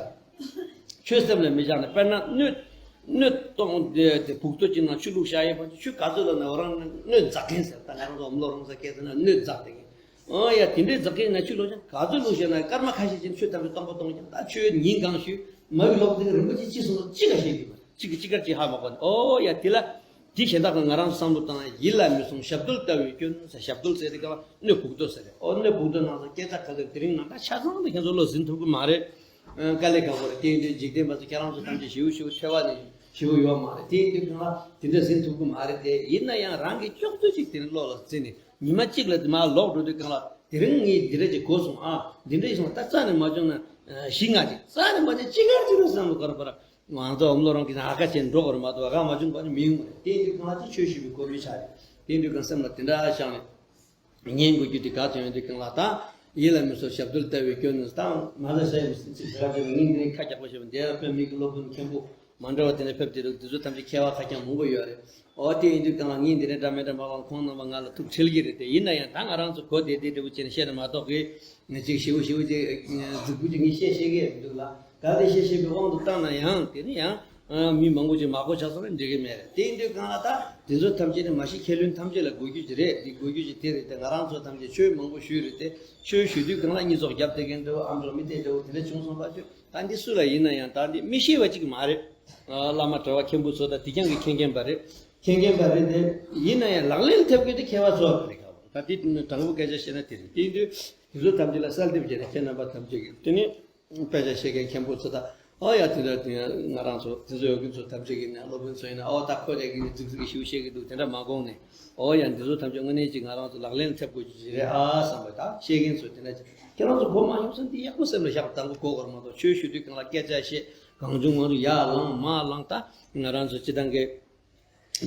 ཆོས་སེམས་ལ་མི་བཞག་ནས་དཔེར་ན་སྣོད། སྣོད་ སྟོང་དེ་དེ་བུག་ཏོ་གཅིག་ནང་ཆུ་བླུགས་བཞག་ཡོད་པ། ཆུ་ག་ཚོད་ལ་ན་འོ་རང་སྣོད་འཛག་མཁན་ཟེར། ད་ང་རང་ཚོ་འོམ་ལོ་རོང་ས་སྐད་ཟེར་ན་སྣོད་འཛག་དེ་མཁན། ཨོ་ཡ་དེ་འདྲའི་འཛག་མཁན་ན་ཆུ་བླུགས་ཀྱང་ག་ཚོད་བླུགས་ཤེ་ན་སྐར་མ་ཁ་ཤས་ཅན་ཆུ་ཐམ་པའི་སྟོང་པ་གཏོང་ཀྱང་ད་ཆུ་ཉིན་གང་ཞུ་མ་བི་ལོག་དེ་རིན་པོ་ཆེ་ཅི་སོང་ཅི་ག་ཤེས་ཀྱི་མ་ཅི་གི་ཅི་གར་ཅི་ཧ་མ་གོ་ནས། ཨོ་ཡ་དེ་ལ་དེ་གཞན་དག་གི་ང་རང་བསམ་བློ་བཏང་ཡིད་ལ་མི་སོང་ཞབས་རྡོལ་ལྟ་བུའི་སྐྱོན་ཟེར། ཞབས་རྡོལ་ཟེར་དེ་ག་ལ་སྣོད་བུག་ཏོ་ཟེར་རེད། ཨོ་སྣོད་བུག་ཏོ་ནང་ལ་སྐད་ཆ་ག་ཚོད་དེ་རིང་ནང་ད་ཆ་ཚང་དུ་ཁྱེད་ཚོ་བློ་ཟིན་ཐུབ་ཀྱི་མ་རེད། དཀའ་ལས་ཁག་པོ་རེད། དེ་ཡིན་དུས་འཇིག་རྟེན་པ་ཚོ་ཁྱེད་རང་ཚོ་ཐམས་ཅད་ཞེ་པོ་ཞེ་པོ་ཐོས་པ་ནི་ཞེ་པོ་ཡོད་མ་རེད། དེ་ཡིན་དུས་གང་ལ་དེ་འདྲ་ཟིན་ཐུབ་ཀྱི་མ་རེད། དེ་ཡིན་ན་ཡང་རང་གི་ལྕོགས་ཚོད་ཅིག་དེ་ནི་བློ་ལ་འཛིན་ནས་ཉི་མ་གཅིག་ལ་དེ་མར་ལོག་འགྲོ་དུས་གང་ལ་དེ་རིང་ངས་འདི་འདྲ་ཅིག་གོ་སོང་ཨ། འདི་འདྲ་ཡིན་སོང་ད་རྩ་ནས་མ་བྱུང་ན་ཞིག་ང་ཅིག་རྩ་ནས་མ་བྱུང་ཅི་གར་ཅི་རུ་བསམ་བློ་ག་རུ་བར་ང་ཚོ་འོམ་ལོ་རང་གི་ཨ་ཁ་ཆེན་འགྲོ་ག་རུ་མ་གཏོགས་ཨ་ཁ་མ་བྱུང་བ་ནི་མི་ཡོང་བ་རེད། དེ་ཡིན་དུས་གང་ལ་ཅིག་ཆོས་ཞུ་བའི་གོ་རིམ་ཆགས་རེད། དེ་ཡིན་དུས་གང་སེམས་ལ་དེ་འདྲ་བཞག་ནས། ཉན་དགོས་རྒྱུ་དེ་ག་ཚོད་ཡོད་དེ་གང་ལ་ད། ཡིད་ལ་མི་སོགས་ཞབས་རྡོལ་ལྟ་བུའི་སྐྱོན་ནི་དང་མ་ལ་ཟ་ཡི་ཚིག་ཟ་ག་ཚོད་ངས་འདི་ནས་ཁ་རྒྱག་པ་བྱས་པ་འདི་ལ་དཔེ་མི་གི་སློབ་དཔོན་མཁན་པོ་མ་འདྲ་བ་དེ་ནས་ཕེབས་དེ་རུ་དེ་ཚོ་ཐམས་ཅད་མཁས་པ་ཁ་རྐྱང་མང་པོ་ཡོད་རེད། ཨོ་དེ་ཡིན་དུས་གང་ལ་ངས་འདི་ནས་འདྲ་མི་འདྲ་མ་བ་ཁོང་རྣམ་པ་ང་ལ་ཐུགས་ཁྲེལ་གྱི་རེད། དེ་ཡིན་ན་ཡང་ད་ང་རང་ཚོ་གོ་བདེ་བདེ་འདྲ་བོ་བྱས་ནས་བཤད་ན་མ་གཏོགས་གི་ངས་ཅིག་ཞེ་པོ་ཞེ་པོ་ཅིག་རྫིག་པོ་ཅིག་ངས་བཤད་ཤེས་ཀྱི་མི་འདུག་ལ། གལ་ཏེ་བཤད་ཤེས་པའི་དབང་དུ་བཏང་ན་ཡང་དེ་ནི་ཡང་། མི་མང་པོ་ཅིག་མ་གོ་ཆགས་སོང་ན་འགྲིག་གི་མེད་རེད། དེ་ཡིན་དུས་གང་ལ་ད་དེ་ཚོ་ཐམས་ཅད་ནི་མ་གཞི་མཁས་བླུན་ཐམས་ཅད་ལ་དགོས་རྒྱུ་ཅིག་རེད། འདི་དགོས་རྒྱུ་ཅིག་དེ་རེད་དེ། ང་རང་ཚོ་ཐམས་ཅད་ཆོས་མང་པོ་ཞུས་རེད་དེ། ཆོས་ཞུ་དུས་གང་ལ་གཉིས་ཚོགས་རྒྱབ་དེ་གན་འདྲ་བོ་ཨམ་ཅོག་མི་བལྟས་འདྲ་བོ་དེ་འདྲ་བྱུང་སོང་པ་ཆོས་ད་འདི་སུ་ལ་ཡིན་ན་ཡང་ད་འདི་མི་ཤེས་པ་ཅིག་མ་རེད། བླ་མ་གྲྭ་བ་མཁན་པོ་ཚོ་ད་དེ་རྐྱང་གི་མཁྱེན་མཁན་པ་རེད། མཁྱེན་མཁན་པ་རེད་དེ། ཡིན་ན་ཡང་ལག་ལེན་ཐེབས་མཁན་དེ་མཁས་པ་ཚོ་རེད། ད་འདི་དྲང་པོ་སྐད་ཆ་བཤད་ན་དེ་རེད། དེ་ཡིན་དུས་དེ་ཚོ་ཐམས་ཅད་ལ་གསལ་འདེབས་བྱས་ནས་ཁྱེད་རྣམ་པ་ཐམས་ཅད་ཀྱིས་དེ་ནི། དཔེ་ཆ་ཤེས་མཁན་མཁན་པོ་ཚོ་དང་། ཨོ་ཡ་དེ་འདྲ་དེ་ང་རང་ཚོ་དེ་ཚོ་ཡོད་མཁན་ཚོ་ཐམས་ཅད་ཀྱིས་ནས་སློབ་དཔོན་ཚོ་ཡིན་ན་ཨོ་ད་ཁོ་རེ་གིས་རྫིག་རྫིག་ཞིག་བཤད་ཀྱི་འདུག་དེ་འདྲ་མ་དགོངས་ནས། ཨོ་ཡ་འདི་ཚོ་ཐམས་ཅད་དངོས་གནས་ཅིག་ང་རང་ཚོ་ལག་ལེན་ཐེབས་དགོས་ཀྱི་རེད་ཨ་བསམ་པ་དང་། ཤེས་མཁན་ཚོ་དེ་འདྲ་ཅིག་ཁྱེད་རང་ཚོ་གོ་མ་མྱོང་ས་འདི་ཡག་པོ་སེམས་ལ་བཞག་དང་པོ་གོ་དགོས་མ་གཏོགས་ཆོས་ཞུ་དུས་གང་ལ་སྐད་ཆ་བཤད་གང་བྱུང་མང་བྱུང་ཡར་ལངས་མར་ལངས་ད་ང་རང་ཚོ་སྤྱི་བཏང་གི་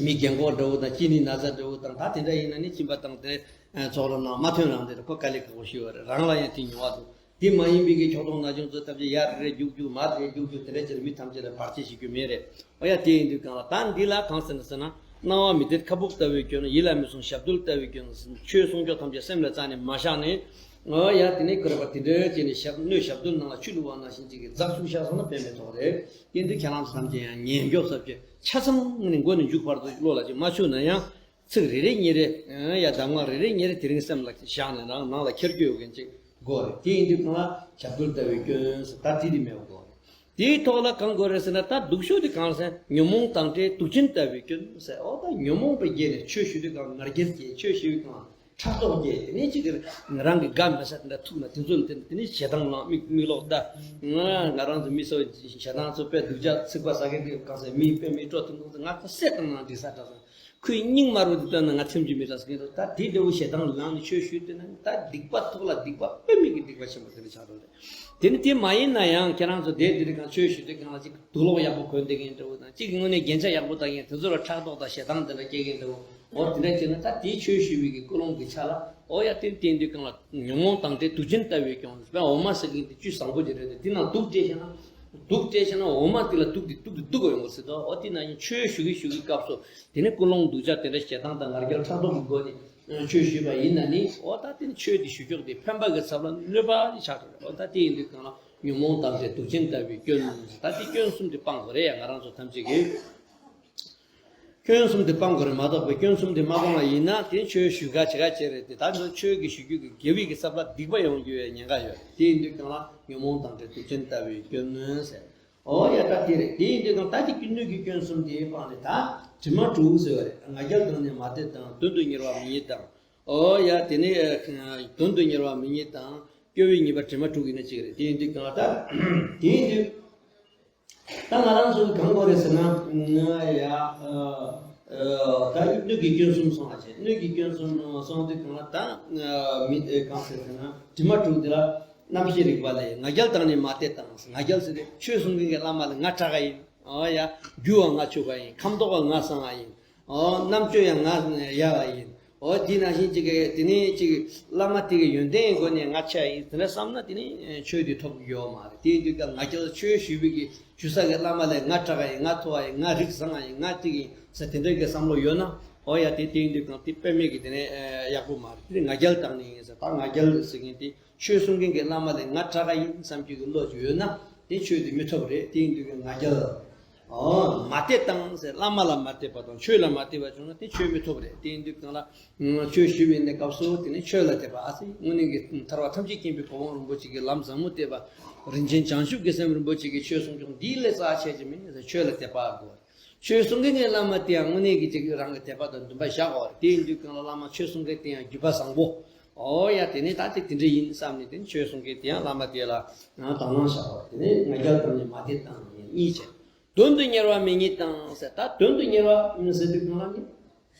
མི་རྒན་གོག་འདྲ་བོ་དང་གཅིན་སྙི་ན་ཚ་འདྲ་བོ་དང་ད་དེ་འདྲ་ཡིན་ན་ནི་གཅིན་པ་དང་དེ་ཚོགས་ལ་ནང་མ་ཐོན་རང་དེ་རེད། ཁོ་དཀའ་ལས་ཁག་པོ་ཞིག་ཡོད་རེད། རང་ལ་ཡང་དེ་མྱོང་བ་འདུག་དེ་མ་ཡིན་པའི་གི་ཁྱོག་ཐོག་ན་ཆུང་ཚོ་ཐམས་ཅད་ཡར་རེ་རྒྱུག་རྒྱུག་མར་རེ་རྒྱུག་རྒྱུག་དེ་འདྲ་བྱས་ནས་མི་ཐམས་ཅད་ལ་བར་ཆད་བྱེད་རྒྱུ་མེད་རེད། ཨོ་ཡ་དེ་ཡིན་དུས་གང་ལ་ད་འདི་ལ་གང་ཟེར་ན་ཟེར་ན་སྣང་བ་མི་བདེ་ཁ་སྦུབ་ལྟ་བུའི་སྐྱོན་ཡིད་ལ་མི་སོང་ཞབས་རྡོལ་ལྟ་བུའི་སྐྱོན་ཆོས་གསུང་ཆོས་ཐམས་ཅད་སེམས་ལ་རྩ་ནས་མ་བཞག་ནས། ཨོ་ཡ་དེ་ནས་ཀུ་ར་པ་དེ་འདྲ་བྱས་ནས་ཞབས་སྣོད་ཞབས་རྡོལ་ནང་ལ་ཆུ་བླུགས་པ་ནང་བཞིན་ཅིག་གི་འཛག་ཚུགས་བཞག་སོང་ན་ཕན་མེད་དོགས་རེད། དེ་འདི་ཁྱེད་རང་ཚོ་ཐམས་ཅད་ཡང་ཉན་མགྱོགས་ཟབ་ཀྱི་ཆ་ཚང་ནས་མགོ་ནས་མཇུག་བར་དུ་བློ་ལ་ཅིག་མ་ཆུད་ན་ཡང་། ཚིག་རེ་རེ་གཉིས་རེ། ཡ་གདམས་ངག་རེ་རེ་གཉིས་རེ་དེ་རིང་སེམས་ལ་བཞག་ནས་རང་ནང་ལ་འཁྱེར་རྒྱུ་ཡོད་མཁན་ཅིག་དགོས་རེད། དེ་ཡིན་དུས་གང་ལ་ཞབས་རྡོལ་ལྟ་བུའི་སྐྱོན་ཟེར་ད་དེ་དེ་མེད་པ་དགོས་རེད། དེའི་ཐོག་ལ་གང་དགོས་རེད་ཟེར་ན་ད་སྡུག་ཤོས་དེ་གང་ཟེར་ཉོན་མོངས་དང་བྲལ་དུག་ཅན་ལྟ་བུའི་སྐྱོན་ཟེར། ཨོ་ད་ཉོན་མོངས་པའི་རྒྱན་ནས་ཆོས་ཞུ་དུས་གང་ང་རྒྱལ་སྐྱེ། ཆོས་ཞུ་དུས་གང་ཕྲག་དོག་སྐྱེ། དེ་ནས་ཅིག་གིས་ང་རང་གི་དགའ་མི་ས་དེ་འདྲ་ཐུག་ན་དེ་ཚོ་ལ་བརྟེན་ནས་དེ་ནས་ཞེ་སྡང་ལངས། མིག་མིག་ལོག་ལྟ། ང་ང་རང་ཚོ་མི་སོ་ཞེ་སྡང་ཚོ་དཔེ་སྡུག་ཅག་ཚིག་པ་ཟ་མཁན་དེ་གང་ཟེར་མི་དཔེ་མི་སྤྲོ་ཐུབ་མཁན་ཚོ་ང་ཁོ་བསད་བཏང་ན་འགྲིག་ས་འདྲ་སོང་། ཁོའི་སྙིང་དམར་པོ་དེ་བཏོན་ན་ང་ཐིམ་གྱི་མི་འདྲ་ཟེར་མཁན་ཚོ་ད་དེ་འདྲ་བོ་ཞེ་སྡང་ལངས་ནས་ཆོས་ཞུས་བསྡད་ན་ད་སྡིག་པ་ཐོག་ལ་སྡིག་པ་དཔེ་མེད་ཀྱི་སྡིག་པ་ཆེན་པོ་དེ་འདྲ་ཆགས་འགྲོ་རེད། དེ་ནི་དེ་མ་ཡིན་ན་ཡང་ཁྱེད་རང་ཚོ་དེ་དེ་རིང་གང་ཆོས་ཞུས་དུས་གང་ལ་ཅིག་དུག་ལོག་ཡག་པོ་གོན་བསྡད་མཁན་འདྲ་བོ་དང་ཅིག་གི་དངོས་གནས་རྒྱན་ཆ་ཡག་པོ་བཏགས་མཁན་དེ་ཚོ་ལ་ཕྲག་དོག་དང་ཞེ་སྡང་དེ་འདྲ་སྐྱེ་མཁན་འདྲ་བོ། འོ་དེ་འདྲ་བྱས་ན་ད་དེའི་ཆོས་ཞུ་བའི་གི་ཀུན་སློང་གི་ཆ་ལ་འོ་ཡ་དེ་བསྟན་དུས་གང་ལ་ཉོན་མོངས་དང་བྲལ་དུག་ཅན་ལྟ་བུའི་སྐྱོན་དཔེ་འོ་མ་ཟེར་མཁན་དེ་བཅུད་བཟང་པོ་ཅིག་རེད་དེ་དེ་ནང་དུག་སྤྲད་བྱས་ན་དུག་སྤྲད་བྱས་ན་འོ་མ་དེ་ལ་དུག་དེ་དུག་དེ་དུག་ཡོང་གི་ཟེར་དོ། འོ་དེ་ན་ཡང་ཆོས་ཞུ་གི་ཞུ་གི་སྐབས་སུ་དེ་ནི་ཀུན་སློང་སྡུག་ཅག་དེ་འདྲ་ཞེ་སྡང་དང་ང་རྒྱལ་ཕྲག་དོག་གི་སྒོ་ནས་ཆོས་ཞུས་པ་ཡིན་ན་ནི་འོ་ད་དེ་ནི་ཆོས་དེ་ཞུ་ཕྱོགས་དེ་ཕན་པ་གི་ཚབ་ལ་གནོད་པ་ཞིག་ཆགས་འགྲོ་རེད། འོ་ད་དེ་ཡིན་དུས་གང་ལ་ཉོན་མོངས་དང་བྲལ་དུག་ཅན་ལྟ་བུའི་སྐྱོན་ད་དེ་སྐྱོན་གསུམ་དེ་སྤང་དགོས་རེད་ཡ། ང་རང་ཚོ་ཐམས་ཅད་ཀྱིས། སྐྱོན་གསུམ་དེ་སྤང་དགོས་རེད་མ་གཏོགས་པའི་སྐྱོན་གསུམ་དེ་མ་སྤངས་པ་ཡིན་ན་དེ་ཆོས་ཞུ་ག་བྱེད་ག་བྱེད་རེད་དེ་ད་ཚོ་ཆོས་ཀྱི་ཞུ་རྒྱུ་གི་དགེ་བའི་གི་ས་བླ་སྡིག་པ་ཡོང་རྒྱུ་ཡི་ཉེན་ཁ་ཡོད་རེད། དེ་ཡིན་དུས་གང་ལ་ཉོན་མོངས་དང་བྲལ་དུག་ཅན་ལྟ་བུའི་སྐྱོན་ནོན་ཟེར། ཨོ་ཡ་ད་དེ་རེད། དེ་ཡིན་དུས་གང་ད་དེ་སྣོད་ཀྱི་སྐྱོན་གསུམ་དེ་སྤངས་ནས་ད་དྲི་མ་དྲུག་ཟེར་བ་རེད། ང་རྒྱལ་དང་ནི་མ་དད་དང་དོན་དུ་གཉེར་བ་མི་ཉིད་དང་། ཨོ་ཡ་དེ་ནས་དོན་དུ་གཉེར་བ་མི་ཉིད་དང་སྐྱོ་བའི་ཉེས་པ་དྲི་མ་དྲུག་ཡིན་ན་གཅིག་རེད། དེ་ཡིན་དུས་གང་ལ་ད་དེ་ཡིན་དུས། ད་ང་རང་ཚོ་གང་དགོས་རེད་ཟེར་ན། ང་ཡ། ད་སྣོད་ཀྱི་སྐྱོན་གསུམ་སོང་བ་བྱས། སྣོད་ཀྱི་སྐྱོན་གསུམ་སོང་དུས་གང་ལ་ད། མི་དེ་གང་ཟེར་ཟེར་ན་དྲི་མ་དྲུག་དེ་ལ་རྣམ་ཤེས་རིག་པ་ལས་ང་རྒྱལ་དང་ནི་མ་དད་དང་། ང་རྒྱལ་ཟེར་ཏེ་ཆོས་གསུང་མཁན་གྱི་བླ་མ་ལ་ང་སྐྲག་ག་ཡིན། ཨོ་ཡ། རྒྱུ་བ་ང་ཆུ་ག་ཡིན། ཁམས་ཐོག་ག་ང་སངས་ག་ཡིན། ཨོ་རྣམ་དཔྱོད་ཡང་ང་ཡག་ག་ཡིན། ཨོ་དེ་ནང་བཞིན་ཅིག་གི་དེ་ནས་ཅིག་བླ་མ་དེ་གི་ཡོན་ཏན་གྱི་སྒོ་ནས་ང་ཆ་ཡིན་དེ་འདྲ་བསམ་ན་དེ་ནས་ཆོས་དེ་ཐོབ་ཀྱི་ཡོད་མ་རེད། དེ་ཡིན་དུས་ཀྱང་ང་ཁྱེད་ཚོ་ཆོས་ཞུས་པའི་གི་ཞུ་ས་གི་བླ་མ་ལས་ང་སྐྲག་ག་ཡིན། ང་མཐོ་བ་ཡིན། ང་རིགས་བཟང་བ་ཡིན། ང་དེ་གི་ཡིན་ཟེར་དེ་འདྲ་གི་བསམ་བློ་ཡོད་ན་ཨོ་ཡ་དེ་དེ་ཡིན་དུས་ཀྱང་དེ་དཔེ་མེད་ཀྱི་དེ་ནས་ཡག་པོ་མ་རེད། དེ་ང་རྒྱལ་བཏང་ནས་ཡིན་ཟེར། ད་ང་རྒྱལ་ཟེར་མཁན་དེ་ཆོས་གསུང་མཁན་གྱི་བླ་མ་ལས་ང་སྐྲག་ག་ཡིན་བསམ་རྒྱུ་གི་བློ་ཅིག་ཡོད་ན་དེ་ཆོས་དེ་མི་ཐོབ་རེད། དེ་ཡིན་དུས་ཀྱང་ང་རྒྱལ། ཨོ་མ་དད་དང་ཟེར། བླ་མ་ལ་མ་དད་པ་དང་ཆོས་ལ་མ་དད་པ་བྱུང་ན་དེ་ཆོས་མི་ཐོབ་རེད། དེ་ཡིན་དུས་གང་ལ། ཆོས་ཞུ་བའི་གནས་སྐབས་སུ་དེ་ནི་ཆོས་ལ་དད་པ། ཨ་ཙི་དངོས་གནས་ཀྱི་ཐར་པ་ཐམས་ཅད་མཁྱེན་པའི་གོ་འཕང་རིན་པོ་ཆེ་གི་ལམ་ཟབ་མོ་བསྟན་པ། རིན་ཆེན་བྱང་ཆུབ་ཀྱི་སེམས་རིན་པོ་ཆེ་གི་ཆོས་གསུང་ཆོས་འདིའི་ལས་རྩ་ཆེ་ཅིག་མིན་ཟེར། ཆོས་ལ་དད་པ་དགོས། ཆོས་གསུང་མཁན་གྱི་བླ་མ་དེ་ཡང་དངོས་གནས་ཀྱི་ཅིག་རང་གི་དད་པ་དང་འདུན་པ་བཞག་དགོས་རེད། དེ་ཡིན་དུས་གང་ལ་བླ་མ་ཆོས་གསུང་མཁན་དེ་ཡང་རྒྱུད་པ་བཟང་པོ། ཨོ་ཡ་དེ་ནི་ད་དེ་དེ་འདྲ་ཡིན་བསམ་ནས་དེ་ནི་ཆོས་གསུང་མཁན་དེ་ཡང་བླ་མ་དེ་ལ་ཡང་དག་སྣང་བཞག་དགོས་རེད། དེ་ནི་ང་རྒྱལ་དང་ནི་མ་དད་དང་གཉིས་བྱས། དོན་དུ་གཉེར་བ་མེད་ཉིད་དང་ཟེར། ད་དོན་དུ་གཉེར་བ་ཟེར་དུས་གང་ལ་ནི།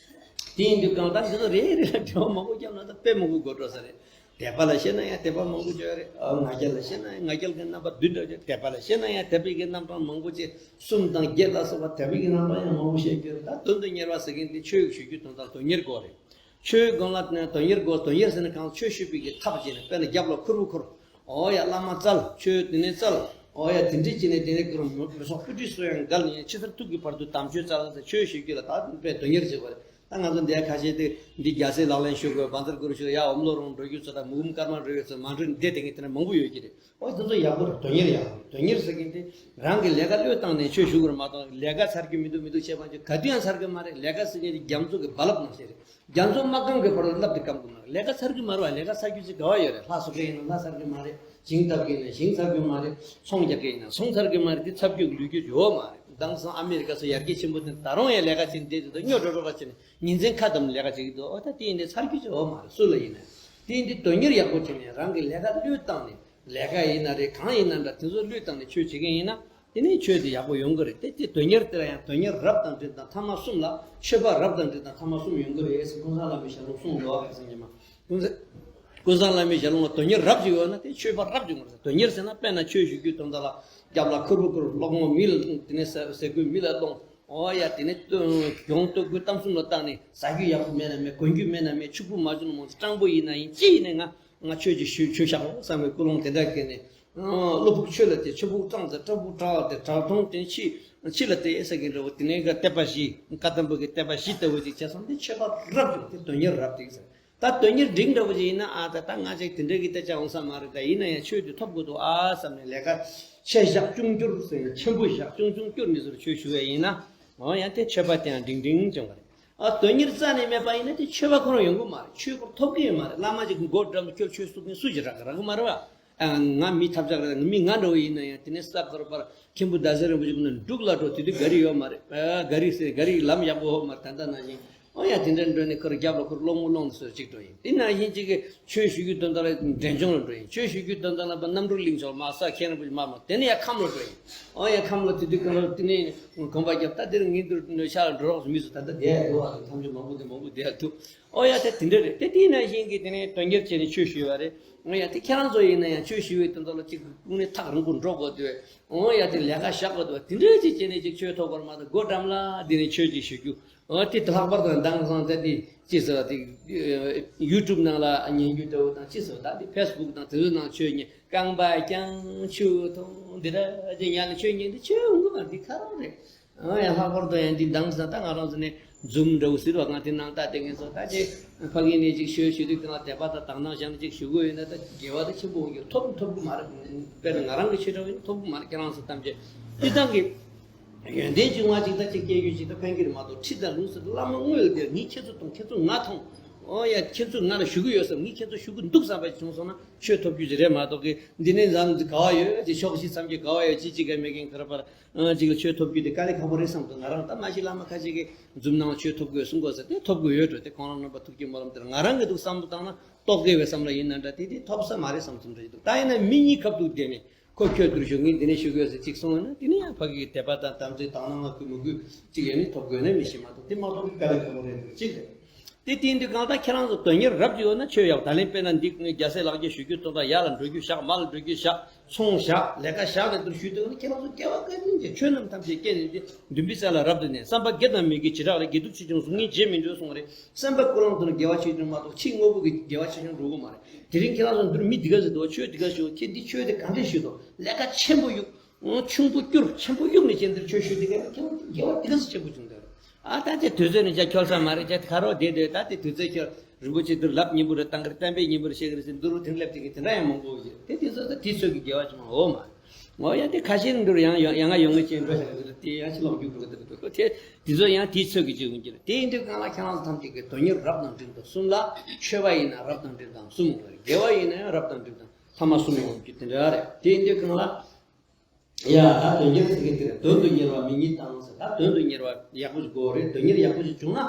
དེ་ཡིན་དུས་གང་ལྟར་འདི་ཚོ་རེ་རེ་ལ་འབྲེལ་བ་མང་པོ་བརྒྱབ་ན་ད་དཔེ་མང་པོ་དགོས་འགྲོ་ས་རེད། དད་པ་ལ་བཤད་ན་ཡང་དད་པ་མང་པོ་བརྗོད་རེད། ང་རྒྱལ་ལ་བཤད་ན་ཡང་ང་རྒྱལ་གྱི་རྣམ་པ་བདུན་འདྲ་བརྗོད། དད་པ་ལ་བཤད་ན་ཡང་དད་པའི་གི་རྣམ་གྲངས་མང་པོ་བྱས། གསུམ་དང་བརྒྱད་ལ་སོགས་པ་དད་པའི་གི་རྣམ་གྲངས་ཡང་མང་པོ་བཤད་རྒྱུ་རེད། ད་དོན་དུ་གཉེར་བ་ཟེར་མཁན་དེ་ཆོས་ཞུ་རྒྱུ་དོན་དག་དོན་གཉེར་དགོས་རེད། ཆོས་སྒང་ལ་དོན་གཉེར་དགོས། དོན་གཉེར་ཟེར་ན་གང་ཆོས་ཞུ་བའི་གི་ཐབས་བྱས་ནས། དཔེར་ན་རྒྱབ་ལ་ཁུར་བོ་ཁུར། ཨོ་ཡ་བླ་མ་བཙལ། ཆོས་དེ་ནས་བཙལ། ཨོ་ཡ་དེ་འདྲས་བྱས་ནས་དེ་ནས་ཁུར་མི་ཚོགས་སྤུ་གྲི་སུ་ཡང་འགལ་ཡིན། ཕྱི་སར་ཐུག་གི་བར་དུ་དམ་ཆོས་བཙལ་ཟེར། ཆོས་ཞུ་རྒྱུ་ལ་ད་དཔེ་དོན་གཉེར་བྱེད་དགོས་རེད། ད་ང་ཚོ་འདིའི་ཁ་ཤས་དེ་འདི་རྒྱལ་སྲས་ལག་ལེན་ཞུ་དགོས། བཛྲ་གུ་རུ་ཞུ། ཡ་འོམ་ལོ་རོང་འགྲོ་རྒྱུ་ཚོ་དང་མུ་གུམ་སྐར་མ་འགྲོ་ཡོད་ཚོ་མ་འགྲོ་འདི་དེ་གི་དེ་འདྲ་མང་པོ་ཡོད་ཀྱི་རེད། ཨོ་དེ་ཚོ་ཡག་པོ་རེད། དོན་གཉེར་ཡག་པོ་རེད། དོན་གཉེར་ཟེར་མཁན་དེ་རང་གི་ལས་ཀ་བློས་བཏང་ནས་ཆོས་ཞུ་དགོས་རེད་མ་གཏོགས། ལས་ཀ་ཚར་རྒྱུ་མི་འདུག་མི་འདུག་བྱས་པ་ཅིག་ག་དུས་ཡང་ཚར་གི་མ་རེད། ལས་ཀ་ཟེར་མཁན་དེ་རྒྱ་མཚོ་གི་རྦ་རླབས་ནང་བཞིན་རེད། རྒྱ་མཚོ་མ་སྐམ་གི་བར་དུ་རླབས་དེ་སྐམ་གི་མ་རེད། ལས་ཀ་ཚར་གི་མ་རེད་བ། ལས་ཀ་ཚར་རྒྱུ་ཅིག་ག་བ་ཡོད་རེད། ལྷ་གསོ་མཁན་ཡིན་ན་ལྷ་ཚར་གི་མ་རེད། ཞིང་བཏབ་མཁན་ཡིན་ན་ཞིང་ཚར་གི་མ་རེད། ཚོང་རྒྱག་མཁན་ཡིན་ན་ཚོང་ཚར་གི་མ་རེད། དེ་ཚར་རྒྱུ་ལུས་རྒྱུ་ཡོད་མ་རེད། དེང་སང་ཨ་མི་རི་ཀ་སོགས་ཡར་རྒྱས་ཆེན་པོ་དེ་ད་རུང་ཡང་ལས་ཀ་བྱེད་བསྡད་དེ་དུ་སྨྱོ་འགྲོ་འགྲོ་བ་བྱས་ནས་ཉིན་མཚན་ཁ་བསྡམས་ལས་ཀ་བྱེད་ཀྱི་འདུག་ཨོ་ད་དེ་ཡིན་དེ་ཚར་རྒྱུ་ཅིག་ཡོད་མ་རེད། སུ་ལ་ཡིན་ན། དེ་ཡིན་དེ་དོན་གཉེར་ཡག་པོ་བྱས་ནས་རང་གི་ལས་ཀ་བློས་བཏང་ནས། ལས་ཀ་ཡིན་ན་རེད། གང་ཡིན་ན་འདྲ། དེ་ཚོ་བློས་བཏང་ནས་ཆོས་བྱེད་མཁན་ཡིན་ན། དེ་ནས་ཆོས་དེ་ཡག་པོ་ཡོང་གི་རེད། དེ་དེ་དོན་གཉེར་དེ་ལ་ཡང་དོན་གཉེར་རབ་དང་འབྲིང་དང་ཐ་མ་གསུམ་ལ། མཆོད་པ་རབ་དང་འབྲིང་དང་ཐ་མ་གསུམ་ཡོང་གི་རེད་ཟེར་ཀུན་བཟང་བླ་མའི་ཞལ་ལུང་གསུངས་འདུག་བ། ཁ་སང་ཉི་མ་ཀུན་བཟང་། ཀུན་བཟང་བླ་མའི་ཞལ་ལུང་ལ་དོན་གཉེར་རབ་ཅིག་ཡོད་ན་དེ་མཆོད་པ་རབ་ཅིག་ཡོང་གི་རེད། དོན་གཉེར་ཟེར་ན་དཔེར་ན་ཆོས་ཞུ་རྒྱུའི་དོན་དག་ལ་རྒྱབ་ལ་ཁུར་བོ་ཁུར། སློང་མོ་མི་ལ་དེ་ནས་ཟ་ཟས་གོས་མི་ལ་སློང་། ཨོ་ཡ་དེ་ནས་གྱོང་གཏོང་གོ་གཏམ་གསུམ་ལ་བཏང་ནས་ཟ་རྒྱུ་ཡག་པོ་མེད་ན་མེད། གོན་རྒྱུ་མེད་ན་མེད། ཕྱུག་པོ་མ་བྱུང་ན་མང་ཚོ་སྤྲང་པོ་ཡིན་ན་ཡིན། ཅི་ཡིན་ནའི་ང་ང་ཆོས་ཀྱི་ཞུ་ཞུ་བཞག་བསམ་པའི་ཀུན་སློང་དེ་འདྲ་སྐྱེས་ནས། བློ་ཕུགས་ཆོས་ལ་དེ། ཆོས་ཕུགས་སྤྲང་ཚེ་སྤྲང་པོ་སྤྲང་བ་དེ། དྲག་མཐོང་དེ་ཕྱི་ཕྱི་ལ་དེ་ཨེ་ས་གི་འདྲ་བོ་དེ་ནས་ག་དད་པ་བཞི། བཀའ་གདམས་པ་གི་དད་པ་བཞི་ལྟ་བུ་ཅིག་བྱས་སོང་དེ་མཆོད་པ་རབ་ཅིག་དེ་དོན་གཉེར་རབ་ཅིག་ཟེར། ད་དོན་གཉེར་འབྲིང་འདྲ་བོ་ཅིག་ཡིན་ན། ཨ་ད་ད་ང་ཅིག་དེ་འདྲ་གི་དེ་ཅག་འོང་ས་མ་རེད། ད་ཡིན་ན་ཡང་ཆོས་དེ་ཐོབ་དགོས་འདུག་ཨ་བསམ་ནས་ལས་ཀ་ཆེ་བཞག་ཆུང་བསྐྱུར་ཟེར་ནས། ཆེན་པོ་བཞག་ཆུང་ཆུང་བསྐྱུར་ནས་ཟེར་ཆོས་ཞུ་བ་ཡིན་ན། འོ་ཡང་དེ་མཆོད་པ་དེ་ཡང་འབྲིང་འབྲིང་བྱུང་བ་རེད། ཨ་དོན་གཉེར་རྩ་ནས་མེད་པ་ཡིན་ན་དེ་མཆོད་པ་ཁོ་རང་ཡོང་གི་མ་རེད། ཆོས་ཁོ་ཐོབ་གི་ཡོད་མ་རེད། བླ་མ་ཅིག་མགོ་བཀྲམ་ནས་ཁྱོད་ཆོས་གསུང་མཁན་སུ་ཞིག་རག་རག་གི་མ་རེད་བ། ཨ་ང་མི་ཐབས་ཆག་རེད། མི་ང་འདྲ་བོ་ཡིན་ན་ཡང་དེ་ནས་ས་ཁར་པར་མཁན་པོ་ཟླ་ཟེར་རིན་པོ་ཆེ་ཀུན་ནས་འབྲུག་ལ་འགྲོ། དེ་དུས་ག་རི་ཡོད་མ་རེད། ཨ་ག་རི་ཟེར་ག་རི་ལམ་ཡག་པོ་ཡོད་མ་རེད། ད་ལྟ་ནང་བཞིན། ཨོ་ཡ་དེ་འདྲ་འགྲོ་ནས་ཁོ་ར་རྒྱབ་ལ་ཁོ་ར་སློང་མོ་སློང་ཟེར་ཅིག་འགྲོ་ཡིན། དེ་ནང་བཞིན་ཅིག་གི་ཆོས་ཞུ་རྒྱུ་དོན་དག་ལ་འབྲས་ལྗོངས་ལ་འགྲོ་ཡིན། ཆོས་ཞུ་རྒྱུ་དོན་དག་ལ་པ་རྣམ་གྲོལ་གླིང་ཕྱོགས་མ་ས་མཁན་རིན་པོ་ཆེ་མ་མ་དེ་ནས་ཡ་ཁམས་ལ་འགྲོ་ཡིན། ཨོ་ཡ་ཁམས་ལ་དེ་དུས་ཁོ་ར་དེ་ནས་གོམ་པ་རྒྱབ། ད་དེར་ངས་འདུར་ནས་ཤར་ལ་འགྲོ་རོགས་མི་སུ་ད་ལྟ་བསྡད་ཡ་འགྲོ་བ་དང་ཐམས་ཅད་མང་པོ་དེ་མང་པོ་བསྡད་ཡ་འདུག་ཨོ་ཡ་དེ་དེ་འདྲ་རེད། དེ་དེ་ནང་བཞིན་གི་དེ་ནས་དོན་གཉེར་བྱས་ནས་ཆོས་ཞུས་པ་རེད། ཨོ་ཡ་དེ་ཁྱེད་རང་ཚོ་ཡིན་ན་ཡང་ཆོས་ཞུ་བའི་དོན་དག་ལ་ཅིག་ཀུན་ནས་ཐག་རིང་པོ་འགྲོ་དགོས་འདུག་ཨོ་ཡ་དེ་ལས་ཀ་བཞག་དགོས་འདུག་དེ་འདྲ་ཅིག་བྱས་ནས་ཅིག་ཆོས་ཐོབ་པར་མ་གཏོགས་སྒོ་འགྲམ་ལ་དེ་ནས་ཆོས་ཅིག་ཞུ་རྒྱུ། ཨོ་དེ་ལྷག་པར་དུ་མདང་སང་ད་དེ་ཅི་ཟེར་བ་དེ། ཡུ་ཊུབ་ནང་ལ་ཉན་རྒྱུ་འདྲ་བོ་དང་ཅི་ཟེར་བ་ད་དེ་ཕེ་སི་བུག་དང་དེ་ཚོ་ནང་ཆོས་ཉན། རྐང་པ་བརྐྱངས་ཆུ་འཐུང་འདི་འདྲ་ཅིག་ཉན་ནས་ཆོས་ཉན་དེ་ཆོས་འོང་གི་མ་རེད། དེ་ཁ་རང་རེད། ཨ་ཡང་ལྷག་པར་དུ་ཡང་འདི་མདང་ཟ་ད་ང་རང་ཚོ་ནས་ཛུམ་འདྲ་བོ་ཟེར་བ། ང་དེ་ནང་ལྟ་དེ་ངས་ཚོ་ད་ཅིག་ཕ་གི་ནས་ཅིག་ཤོད་ཤོད་དུས་དེ་ལ་དད་པ་དང་དག་སྣང་བཞག་ནས་ཅིག་ཞུ་དགོས་ཡོད་ན་ད་དགེ་བ་ད་ཆེན་པོ་འོང་གི་ཐོབ་ཐོབ་གི་མ་རེད། དཔེར་ན་ང་རང་གི་ཆོས་གྲྭ་བ་ཡིན་ཐོབ་གི་མ་རེད། ཁྱེད་རང་ཚོ་ཐམས་ཅད་སྤྱི་བཏང་གི་ཡོན་ཏན་བྱུང་བ་ཅིག་ད་ཅིག་སྐྱེ་རྒྱུ་ཅིག་ད་ཕན་གི་རེད་མ་གཏོགས། ཁྲིད་དང་ལུང་ཟེར་བླ་མ་དངོས་ལ་དེར་ངས་ཁྱེད་ཚོ་མཐོང་། ཁྱེད་ཚོ་ང་མཐོང་། ཨོ་ཡ་ཁྱེད་ཚོ་ང་ལ་ཞུ་གི་ཡོད་བསམ། ངས་ཁྱེད་ཚོ་ཞུ་གི་འདུག་བསམ་པ་ཅིག་བྱུང་སོང་ན་ཆོས་ཐོབ་རྒྱུ་ཅིག་རེད་མ་གཏོགས་གི་འདི་ནས་ཟམ་ག་བ་ཡོད་ཅིག་ཕྱོགས་བཞི་མཚམས་ཀྱི་ག་བ་ཡོད་ཅིག་ཅིག་ག་མེད་མཁན་ཁ་ར་པར། ཨ་ཅིག་ལ་ཆོས་ཐོབ་རྒྱུ་དེ་དཀའ་ལས་ཁག་པོ་རེད་བསམ་འདུག་ང་རང་ད་མ་གཞི་བླ་མ་ཁ་ཅིག་གིས་ཛུམ་ནང་ཆོས་ཐོབ་དགོས་གསུང་དགོས་ཟེར་དེ་ཐོབ་དགོས་ཡོད་འགྲོ། དེ་ཁོང་རང་རྣམ་པ་ཐུགས་ཀྱི་སྨོན་ལམ་དེར་ང་རང་གི་འདུག་བསམ་བློ་བཏང་ན་རྟོགས་དགོས་པའི་བསམ་བློ་ཡིན་ན་འདྲ། དེ་དེ་ཐོབ་ས་མ་རེད་བསམ་བསམ་འདྲ་ཞིག་འདུག་ད་ཡིན་ན་མི་གཉིས་ཁ་ཐུག་བསྡད་ནས་ཁོ་ཁྱོད་འདིར་བཞུགས། ངས་འདི་ནས་ཞུ་དགོས་ཟེར་ཅིག་གསུངས་ན་དེ་ནི་ཡང་ཕ་གི་གི་དད་པ་དང་དམ་ཚིག་དག་སྣང་ལ་གུས་མི་གུས་ཅིག་ཡོད་ནི་ཐོབ་དགོས་ནི་མི་ཤེས་མ་གཏོགས་དེ་མ་ཐོབ་ཀྱི་དཀའ་ལས་ཁག་པོ་རེད་འདུག་ཅིག་རེད། དེ་དེ་འདི་གང་ལྟར་ཁྱེད་རང་ཚོ་དོན་གཉེར་རབ་ཅིག་ཡོད་ན་ཆོས་ཡག་ད་ལན་དཔེར་ན་འདི་རྒྱལ་སྲས་ལག་བརྒྱད་ཞུ་རྒྱུ་ཐོག་ད་ཡར་ལ་འགྲོ་རྒྱུ་བཞག་མར་ལ་འགྲོ་རྒྱུ་བཞག་ཚོང་བཞག་ལས་ཀ་བཞག་ནས་འདིར་ཞུས་དུས་ཁྱེད་རང་ཚོ་དགེ་བ་བཀའ་དྲིན་ཆེ། ཆོས་རྣམས་ཐམས་ཅད་སྐྱེས་ནས་འདི་འདུན་པའི་རྩེ་ལ་རབ་ཏུ་གནས། བསམ་པ་དགེ་དང་མི་དགེ་བྱེ་བྲག་ལས། དགེ་སྡིག་ཆེ་ཆུང་གཟུགས་བརྙན་བརྗེད་མི་འགྲོ་གསུངས་པ་རེད། བསམ་པ་ཀུན་བླངས་དུ་ནི་དགེ་བ་ཆེ་ཆུང་མ་གཏོགས་ཕྱིའི་དངོས་པོ་གི་དགེ་བ་ཆེ་ཆུང་འགྲོ་གི་མ་རེད། དེ་རིང་ཁྱེད་རང་ཚོ་འདིར་མི་འདི་ག་ཟེར་འདུག་ཆོས་འདི་ག་ཞུ། ཁྱེད་འདི་ཆོས་དེ་ག་འདྲས་ཞུ་དང་ལས་ཀ་ཆེན་པོ་གཡུག་ཆུང་པོ་བསྐྱུར། ཆེན་པོ་གཡུག་ནས་ཁྱེད་འདིར་ཆོས་ཞུ། དེ་ག་ཁྱེད་རང་དགེ་བ་འདི་ག་ཟེར་ཆེན་པོ་བྱུང་འདུག་ཨ་ད་ཅེ་དུས་ཚོད་ནི་ཅ་འཁྱོལ་ས་མ་རེད། ཅ་ཁ་རོག་བསྡད་སྡོད། ད་དེ་དུས་ཚོད་འཁྱོལ། རིན་པོ་ཆེ་འདིར་ལབ་སྙིང་པོ་རེད། བཏང་གི་རེད། བསྟན་པའི་སྙིང་པོ་རེད། བཤད་གི་རེད་ཟེར་འདི་རུ་དེང་སླེབས་དེ་གི་དེ་འདྲ་ཡང་མང་པོ་ཡོད། དེ་དུས་ཚོད་ད་དེ་ཚོད་ཀྱི་དགེ་བ་ཆུང་མ་འོ་མ་རེད། འོ་ཡ་དེ་ཁ་ཤས་འདུར་ཡང་ཡང་ཡང་ང་ཡོང་གི་ཅན་འགྲོ་ཞིག་རེད། དེ་ཡང་ཕྱི་ལོགས་རྒྱུག་འགྲོ་གི་འདུག་དེ་དེ་ཚོ་ཡང་དེའི་ཚོད་ཀྱི་ཅིག་ཡོང་གི་རེད། དེ་ཡིན་དུས་གང་ལ་ཁྱེད་རང་ཚོ་ཐམས་ཅད་ཀྱིས་དོན་གཉེར་རབ་དང་འབྲིང་དང་གསུམ་ལ། ཆོས་པ་ཡིན་ན་རབ་དང་འབྲིང་དང་གསུམ། དགེ་བ་ཡིན་ན་ཡང་རབ་དང་འབྲིང་དང་ཐ་མ་གསུམ་ཡོང་གི་དེ་འདྲ་རེད། དེ་ཡིན་དུས་གང་ལ། ཡ་ད་དོན་གཉེར་ཟེར་གི་དེ་རེད། དོན་དུ་གཉེར་བ་མི་ཉིད་དང་ཟེར། ད་དོན་དུ་གཉེར་བ་ཡག་པོ་ཞིག་དགོས་རེད། དོན་གཉེར་ཡག་པོ་ཞིག་བྱུང་ན་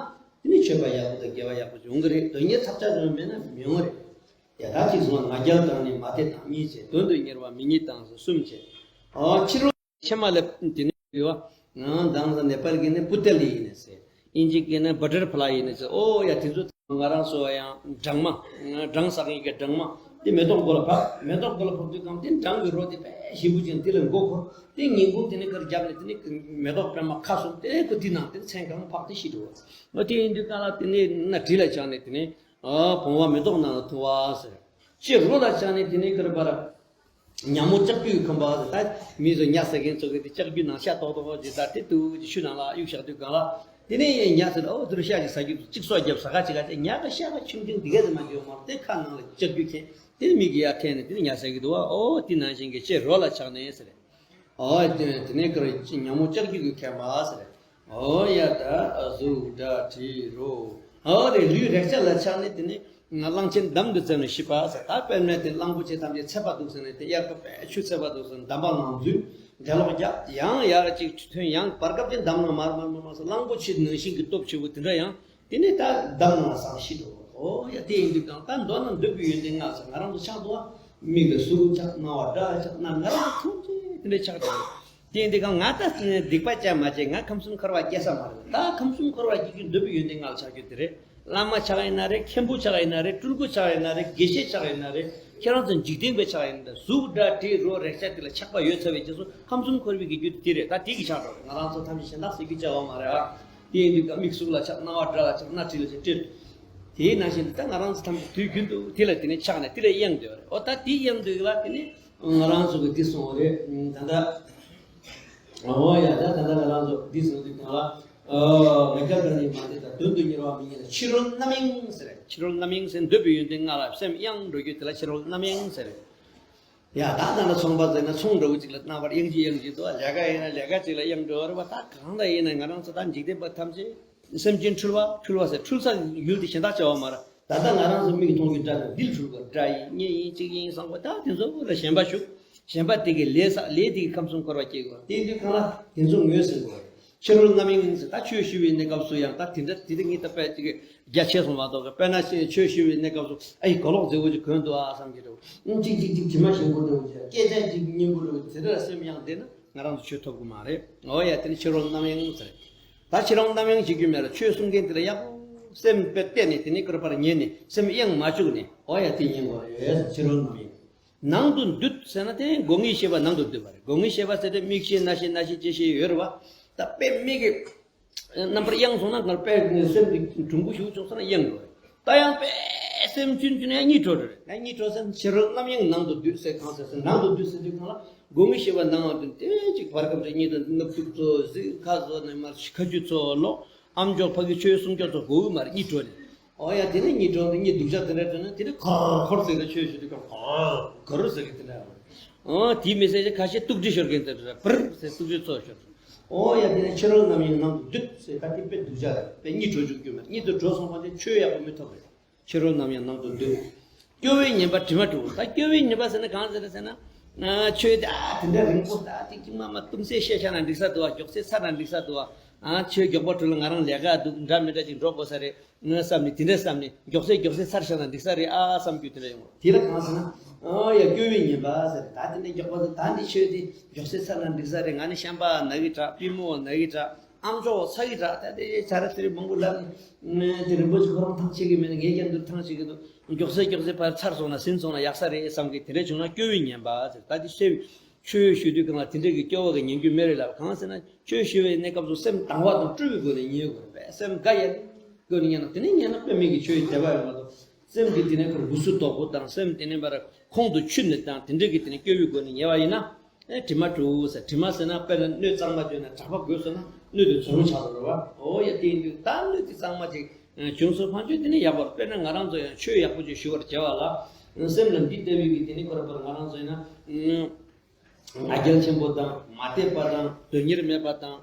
དེ་ནི་ཆོས་པ་ཡག་པོ་དང་དགེ་བ་ཡག་པོ་ཞིག་ཡོང་གི་རེད། དོན་གཉེར་ཐབས་ཆག་བྱུང་མེད་ན་མི་ཡོང་རེད། ཡ་ད་ཅིག་སོང་ང་རྒྱལ་དང་ནི་མ་དད་དང་གཉིས་བྱས། དོན་དུ་གཉེར་བ་མི་ཉིད་དང་ཟེར་གསུམ་བྱས། ཨོ་ཕྱི་རོལ་ཕྱེ་མ་ལེབ་དེ་ནི་ཡོད་བ། ང་དང་ས་ནེ་པཱལ་གི་ནི་པུ་ཏ་ལི་ཡིན་ནི་ཟེར། ཨིན་ཇི་གི་ནི་བྷ་ཊར་ཕ་ལའི་ཡིན་ནི་ཟེར། ཨོ་ཡ་དེ་ཚོ་ང་རང་ཚོ་ཡང་སྦྲང་མ། སྦྲང་ཟ་མཁན་གྱི་སྦྲང་མ་དེ་མེ་ཏོག་མགོ་ལ་བབས། མེ་ཏོག་མགོ་ལ་བབས་དུས་གང་དེ་སྦྲང་གི་རོ་དེ་དཔེ་ཞིམ་པོ་ཅན་དེ་ལ་མགོ་འཁོར། དེ་ཉིན་གུང་དེ་ནི་ཁར་རྒྱབ་ནས་དེ་ནི་མེ་ཏོག་པད་མ་ཁ་ཟུམ་དེ་ཁོ་དེ་ནང་དེ་མཚན་གང་འཕགས་དེ་ཤི་འགྲོ་བ། ཨོ་དེ་ཡིན་དུས་གང་ལ་དེ་ནི་སྣ་གྲིལ་ལ་བཅག་ནས་དེ་ནི་ཨ་བུང་བ་མེ་ཏོག་ནང་ལ་འཐུང་བ་ཟེར། ཕྱི་རོལ་ལ་བཅག་ནས་དེ་ནི་ཁར་བར། ཉ་མོ་ལྕགས་ཀྱུའི་ཁང་པ་ཟེར། ད་མི་ཚོ་ཉ་ཟ་མཁན་ཚོ་གི་དེ་ལྕགས་ཀྱུ་ནང་ཤ་ཏོག་ཏོག་ཅིག་ད་དེ་དུ་ཅིག་ཆུ་ནང་ལ་གཡུག་བཞག་དུས་གང་ལ། དེ་ནས་ཉ་ཟེར། ཨོ་དུ་རུ་ཤ་ཅིག་ཟ་རྒྱུ་གཅིག་སོ་རྒྱབ་ཟ་ག་ཅིག་ག་ཅིག་ཉ་གི་ཤ་ག་ཆུང་ཆུང་དེ་ག་ཟེར་མ་འཇོག་མ་དེ་ཁ་ནང་ལ་ལྕགས་ཀྱུ་ཁེན་དེ་མིག་གི་ཡར་འཐེན་ནས་དེ་ནས་ཉ་ཟ་གི་འདུག་བ། ཨོ་དེ་ནང་བཞིན་གྱི་ཕྱི་རོལ་ལ་ཆགས་ནས་ཟེར། ཨོ་དེ་དེ་ནས་ཁར་ཉ་མོ་ལྕགས་ཀྱུ་གི་ཁང་པ་ཟེར། ཨོ་ཡ་ད་གཟུགས་སྒྲ་དྲི་རོ། ཨོ་རེ་ལུས་རེག་བྱ་ལ་ཆགས་ནས་དེ་ནི་གླང་ཆེན་འདམ་དུ་བཙེམས་ནས་ཤི་བ་ཟེར། ད་དཔེར་ན་དེ་གླང་པོ་ཆེ་ཐམས་ཅད་ཚད་པ་འདུག་ཟེར་ནས་དེ་དབྱར་ཁ་དཔེ་ཆུ་ཚད་པ་འདུག་ཟེར་ནས་འདམ་པ་ངང་འཛུལ་འགྲེ་ལོག་རྒྱབ་ཡང་ཡར་ཅིག་ཐོན། ཡང་བར་སྐབས་ཀྱི་འདམ་ནང་མར་མར་མར་མར་ཟེར་གླང་པོ་ཆེ་ནང་བཞིན་གྱི་སྟོབས་ཆེ་བོ་དེ་འདྲ་ཡང་དེ་ནས་ད་འདམ་ནང་ལ་ཟགས་ཤི་འགྲོ། ཨོ་ཡ་དེ་ཡིན་དུས་གང་ད་མདོར་ན་འདོད་པའི་ཡོན་ཏན་ལྔ་ཟེར་ང་རང་ཚོ་ཆགས་འདུག་བ། མིག་ལ་གཟུགས་ཆགས། རྣ་བ་སྒྲ་ཆགས། སྣ་ང་རང་ཐམས་ཅད་དེ་འདྲ་ཆགས་འདུག་དེ་ཡིན་དུས་གང་ང་ད་སྡིག་པ་བྱས་མ་བྱས་ང་ཁམས་གསུམ་འཁོར་བ་སྐྱེ་ས་མ་རེད། ད་ཁམས་གསུམ་འཁོར་བ་སྐྱེ་རྒྱུ་འདོད་པའི་ཡོན་ཏན་ལྔ་ལ་ཆགས་རྒྱུ་དེ་རེད། བླ་མ་ཆགས་ཡིན་ན་རེད། མཁན་པོ་ཆགས་ཡིན་ན་རེད། སྤྲུལ་སྐུ་ཆགས་ཡིན་ན་རེད། དགེ་བཤེས་ཆགས་ཡིན་ན་རེད། ཁྱེད་རང་ཚོ་འཇིག་རྟེན་པའི་ཆགས་ཡིན་ན་རེད། གཟུགས་སྒྲ་དྲི་རོ་རེག་བྱ་དེ་ལ་ཆགས་པ་ཡོད་ཚར་བའི་རྗེས་སུ་ཁམས་གསུམ་འཁོར་བའི་གི་རྒྱུ་དེ་རེད། ད་དེ་གི་ཆགས་འགྲོ་རེད། ང་རང་ཚོ་ཐམས་ཅད་གཞན་དག་ཟེར་རྒྱུ་བྱ་བ་མ་རེད་ཨ། དེ་ཡིན་དུས་ཀ་མིག་གཟུགས་ལ་ཆགས། རྣ་བ་སྒྲ་ལ་ཆགས། སྣ་དྲི་ལ་ཆགས། དྲི། དེའི་ནང་བཞིན་དུ་ད་ང་རང་ཚོ་ཐམས་ཅད་དུས་རྒྱུན་དུ་དེ་ལ་དེ་ནས་ཆགས་ནས་དེ་ལ་གཡེང་སྡོད་རེད། ཨོ་ད་དེ་གཡེང་སྡོད་ལ་དེ་ནས་ང་རང་ཚོ་གི་འདི་སོང་བ་རེད། ད་ལྟ་ཨོ་ཡ་ད་ད་ལྟ་ང་རང་ཚོ་འདི་སོང་དུས་གང་ལ་ང་རྒྱལ་དང་ནི་མ་དེ་དང་དོན་དུ་གཉེར་བ་མི་ཉིད་ལ་ཕྱི་རོལ་རྣམ་གཡེང་ཟེར་རེད། ཕྱི་རོལ་རྣམ་གཡེང་ཟེར་འདོད་པའི་ཡོན་ཏན་ལྔ་ལ་སེམས་གཡེང་འགྲོ་རྒྱུ་དེ་ལ་ཕྱི་རོལ་རྣམ་གཡེང་ཟེར་རེད། ཡ་ད་ད་ལ་ཚོང་པ་ཟེར་ན་ཚོང་འདྲ་བོ་ཅིག་ལ་རྣམ་པར་གཡེང་གི་གཡེང་གི་འདུག་ལས་ཀ་ཡིན་ན་ལས་ཀ་ཅིག་ལ་གཡེང་འགྲོ་བ་རེད་བ། ད་གང་ལ་ཡིན་ན་ང་རང་ཚོ་ད་འཇིག་རྟེན་པ་ཐམས་ཅད་སེམས་ཅན་འཁྲུལ་བ་འཁྲུལ་བ་ཟེར། འཁྲུལ་ས་ཡུལ་དེ་གཞན་དག་བྱ་བ་མ་རེད། ད་ལྟ་ང་རང་ཚོ་མིག་མཐོང་རྒྱུ་འདྲ་དང་འདི་ལ་འཁྲུལ་དགོས། སྒྲ་ཡིན་གཉིད་ཡིན་གཅིག་ཡིན་བཟང་པོ་ད་དེ་ཚོ་ལ་ཞེན་པ་ཞུགས། ཞེན་པ་དེ་གི་ལས་བསགས། ལས་དེ་གི་ཁམས་གསུམ་འཁོར་བ་སྐྱེ་དགོས། དེ་དུས་གང་ལ་དེ་ཚོ་ངོས་ཟིན་དགོས། ཕྱི་རོལ་རྣམ་གཡེང་ཟེར། ད་ཆོས་ཞུ་བའི་གནས་སྐབས་སུ་ཡང་ད་དེ་འདྲ་དེ་འདྲ་ངེས་ད་པས་ཅིག་རྒྱ་ཆེ་སོང་མ་གཏོགས། དཔེར་ན་ཆོས་ཞུ་བའི་གནས་སྐབས་སུ་ཨ་ཡི་གོས་ལོག་མཛེས་པོ་ཅིག་གོན་འདུག་ཨ་བསམ་གྱི་འདུག་ཨང་ཅིག་ཅིག་ཅིག་དྲི་མ་ཞིམ་པོ་འདུག་ཅིག་སྐད་ཆ་ཅིག་སྙན་པོ་འདུག་དེ་འདྲ་སེམས་གཡེང་བསྡད་ན་ང་རང་ཚོ་ཆོས་ཐོབ་གི་མ་རེད། འོ་ཡ་དེ་ནི་ཕྱི་རོལ་རྣམ་གཡེང་ཟེར། ད་ཕྱི་རོལ་རྣམ་གཡེང་བྱེད་རྒྱུ་མེད་ལ་ཆོས་གསུང་མཁན་དེ་ལ་ཡག་པོ་སེམས་དཔེ་གཏད་ནས་དེ་ནི་བསྐུར་བར་ཉན་ནས་སེམས་གཡེང་མ་བཅུག་ནས། འོ་ཡ་དེ་ཉན་དགོས་རེད། ཕྱི་རོལ་རྣམ་གཡེང་། ནང་དུ་འདུད་ཟེར་ན་དེ་སྒོ་ངའི་ཤེས་པ་ནང་དུ་འདུད་པ་རེད། སྒོ་ངའི་ཤེས་པ་ཟེར་དེ་མིག་ཤེས་རྣ་ཤེས་སྣ་ཤེས་ལྕེ་ཤེས་ཡོད་རེད་བ། ད་དཔེ་མིག་གི་རྣམ་པར་གཡེང་སོང་ན་ངར་དཔེ་སེམས་ཀྱི་གྲུང་པོ་ཞིག་བྱུང་སོང་ན་གཡེང་འགྲོ་རེད། ད་ཡང་དཔེ་སེམས་ཆུན་ཆུན་ཡང་གཉིད་བྲོ་འགྲོ་རེད། ཡང་གཉིད་བྲོ་ཟེར་ཕྱི་རོལ་རྣམ་གཡེང་ནང་དུ་འདུད་ཟེར་གང་ཟེར་ཟེར་ནང་དུ་འདུད་ཟེར་དུས་གང་ལ་སྒོ་ངའི་ཤེས་པ་ནང་ལ་འདུད་དེ་གཅིག་བར་སྐབས་ཀྱི་གཉིད་དུ་སྣབས་ཐུག་ཚོ་གཟིག་ཁ་ཚོ་ནས་མར་ཁ་རྒྱུ་ཚོ་ལོག་ཨམ་ཅོག་ཕ་གི་ཆོས་གསུང་སྐྱོར་ཚོ་གོ་གི་མ་རེད། གཉིད་བྲོ་ནས། ཨོ་ཡ་དེ་ནས་གཉིད་བྲོ་ནས་གཉིད་སྡུག་ཅག་དེ་འདྲ་བྲོ་ནས་དེ་ནས་གར་གར་ཟེར་ཏེ་ཆོས་ཞུ་དུས་གང་གར་གར་ཟེར་གི་དེ་འདྲ། ཨོ་དེ་མི་ཟེར་ཅིག་ཁ་ཤས་སྟུག་སྒྲིལ་ཤོར་མཁན་དེ་འདྲ་བིར་ཟེར་སྟུག་སྒྲིལ་ཚོ་ཤོར། ཨོ་ཡ་དེ་ནས་ཕྱི་རོལ་རྣམ་གཡེང་ནང་དུ་འདུད་ཟེར་ད་དེ་དཔེ་སྡུག་ཅག་རེད། དཔེ་གཉིད་བྲོ་བཅུག་རྒྱུ་མེད། གཉིད་དུ་བྲོ་སོང་བ་དེ་ཆོས་ཡག་པོ་མི་ཐོབ་རེད། ཕྱི་རོལ་རྣམ་གཡེང་ནང་དུ་འདུད། སྐྱོ་བའི་ཉེས་པ་དྲི་མ་དྲུག་ད་སྐྱོ་བའི་ཉེས་པ་ཟེར་ན་གང་ཟེར་ཟེར་ན། ཆོས་དེ་ཨ་དེ་འདྲ་རིང་པོ་ད་དེ་ཀྱི་མ་མ་ལྟུང་ཚེ་ཤེས་བྱ་ན་འགྲིག་ས་འདུག་ཨ། མགྱོགས་ཚེ་ཚར་ན་འགྲིག་ས་འདུག་ཨ། ཨ་ཆོས་མགྱོགས་པོ་གྲུབ་ལ་ང་རང་ལས་ཀ་འདུག་འདྲ་མི་འདྲ་ཅིག་འགྲོ་དགོས་ས་རེད། ང་བསམ་ནས་དེ་འདྲ་བསམ་ནས་མགྱོགས་ཚེ་མགྱོགས་ཚེ་ཚར་བྱ་ན་འགྲིག་ས་རེད་ཨ་བསམ་རྒྱུ་དེ་འདྲ་ཡོང་། དེ་ལ་གང་ཟེར་ན། ཨ་ཡ་སྐྱོ་བའི་ཉེས་པ་ཟེར་ད་དེ་འདྲ་མགྱོགས་པོ་ད་འདི་ཆོས་དེ་མགྱོགས་ཚེ་ཚར་ན་འགྲིག་ས་རེད། ང་ནི་བཤན་པ་ན་གི་དྲག་པུས་མོ་ན་གི་དྲག་ཨམ་ཅོག་ཚ་གི་དྲག་ད་དེ་ཆ་ར་ཚེ་རིང་མང་པོ་ལབ་ནས་དེ་རིན་པོ་ཆེ་ཁོ་རང་ཐང་ཆད་གི་མེད་ན་ངས་ཀྱང་འདིར་ཐང་ཆད་གི་འདུག་མགྱོགས་ཚེ་མགྱོགས་ཚེ་ཕར་ཚར་སོང་ན་ཟིན་སོང་ན་ཡག་ས་རེད་བསམ་གི་དེ་འདྲ་བྱུང་ན་སྐྱོ་བའི་ཉེས་པ་ཟེར། ད་དེ་སེམས་ཆོས་ཞུ་དུས་གང་ལ་དེ་འདྲ་གི་སྐྱོ་བ་གི་ཉན་རྒྱུ་མེད་རེད་ལབ། གང་ཟེར་ན་ཆོས་ཞུ་བའི་གནས་སྐབས་སུ་སེམས་དང་བ་དང་སྤྲོ་བའི་སྒོ་ནས་ཉན་དགོས་རེད་པས། སེམས་དགའ་ཡག་སྒོ་ནས་ཉན་ན་དེ་ནས་ཉན་ན་དཔེ་མེད་ཀྱི་ཆོས་ཡི་བདེ་བ་ཡོད་མ་གཏོགས་སེམས་ཀྱི་དེ་ནས་ཁོ་འུ་སུ་དོག་པོ་དང་སེམས་དེ་ནས་པར་ཁོང་དུ་ཆུད་ནས་དང་དེ་འདྲ་གི་དེ་ནས་སྐྱོ་བའི་སྒོ་ནས་ཉལ་བ་ཡིན་ན། ཨེ་དྲི་མ་དྲུག་ཟེར། དྲི་མ་ཟེར་ན་དཔེར་ན་སྣོད་གཙང་མ་བྱས་ན་གྲགས་པ་དགོས་སོང་ན་སྣོད་དེ་ཚོ་རུ་ཆགས་འགྲོ་རེད་བ། ཨོ་ཡ་དེ་ཡིན་དུས་ད་སྣོད་དེ་གཙང་མ་ཅིག་བྱུང་སོང་ཕན་ཆོད་དེ་ནི་ཡག་པོ་རེད། དཔེར་ན་ང་རང་ཚོ་ཡང་ཆོས་ཡག་པོ་ཅིག་ཞུ་བར་བྱ་བ་ལ་སེམས་ལ་འདི་ལྟ་བུའི་གི་དེ་ནི་ཁོ་ར་པར་ང་རང་ཚོ་ཡིན་ན་ ང་རྒྱལ་ཆེན་པོ་དང་མ་དད་པ་དང་དོན་གཉེར་མེད་པ་དང་།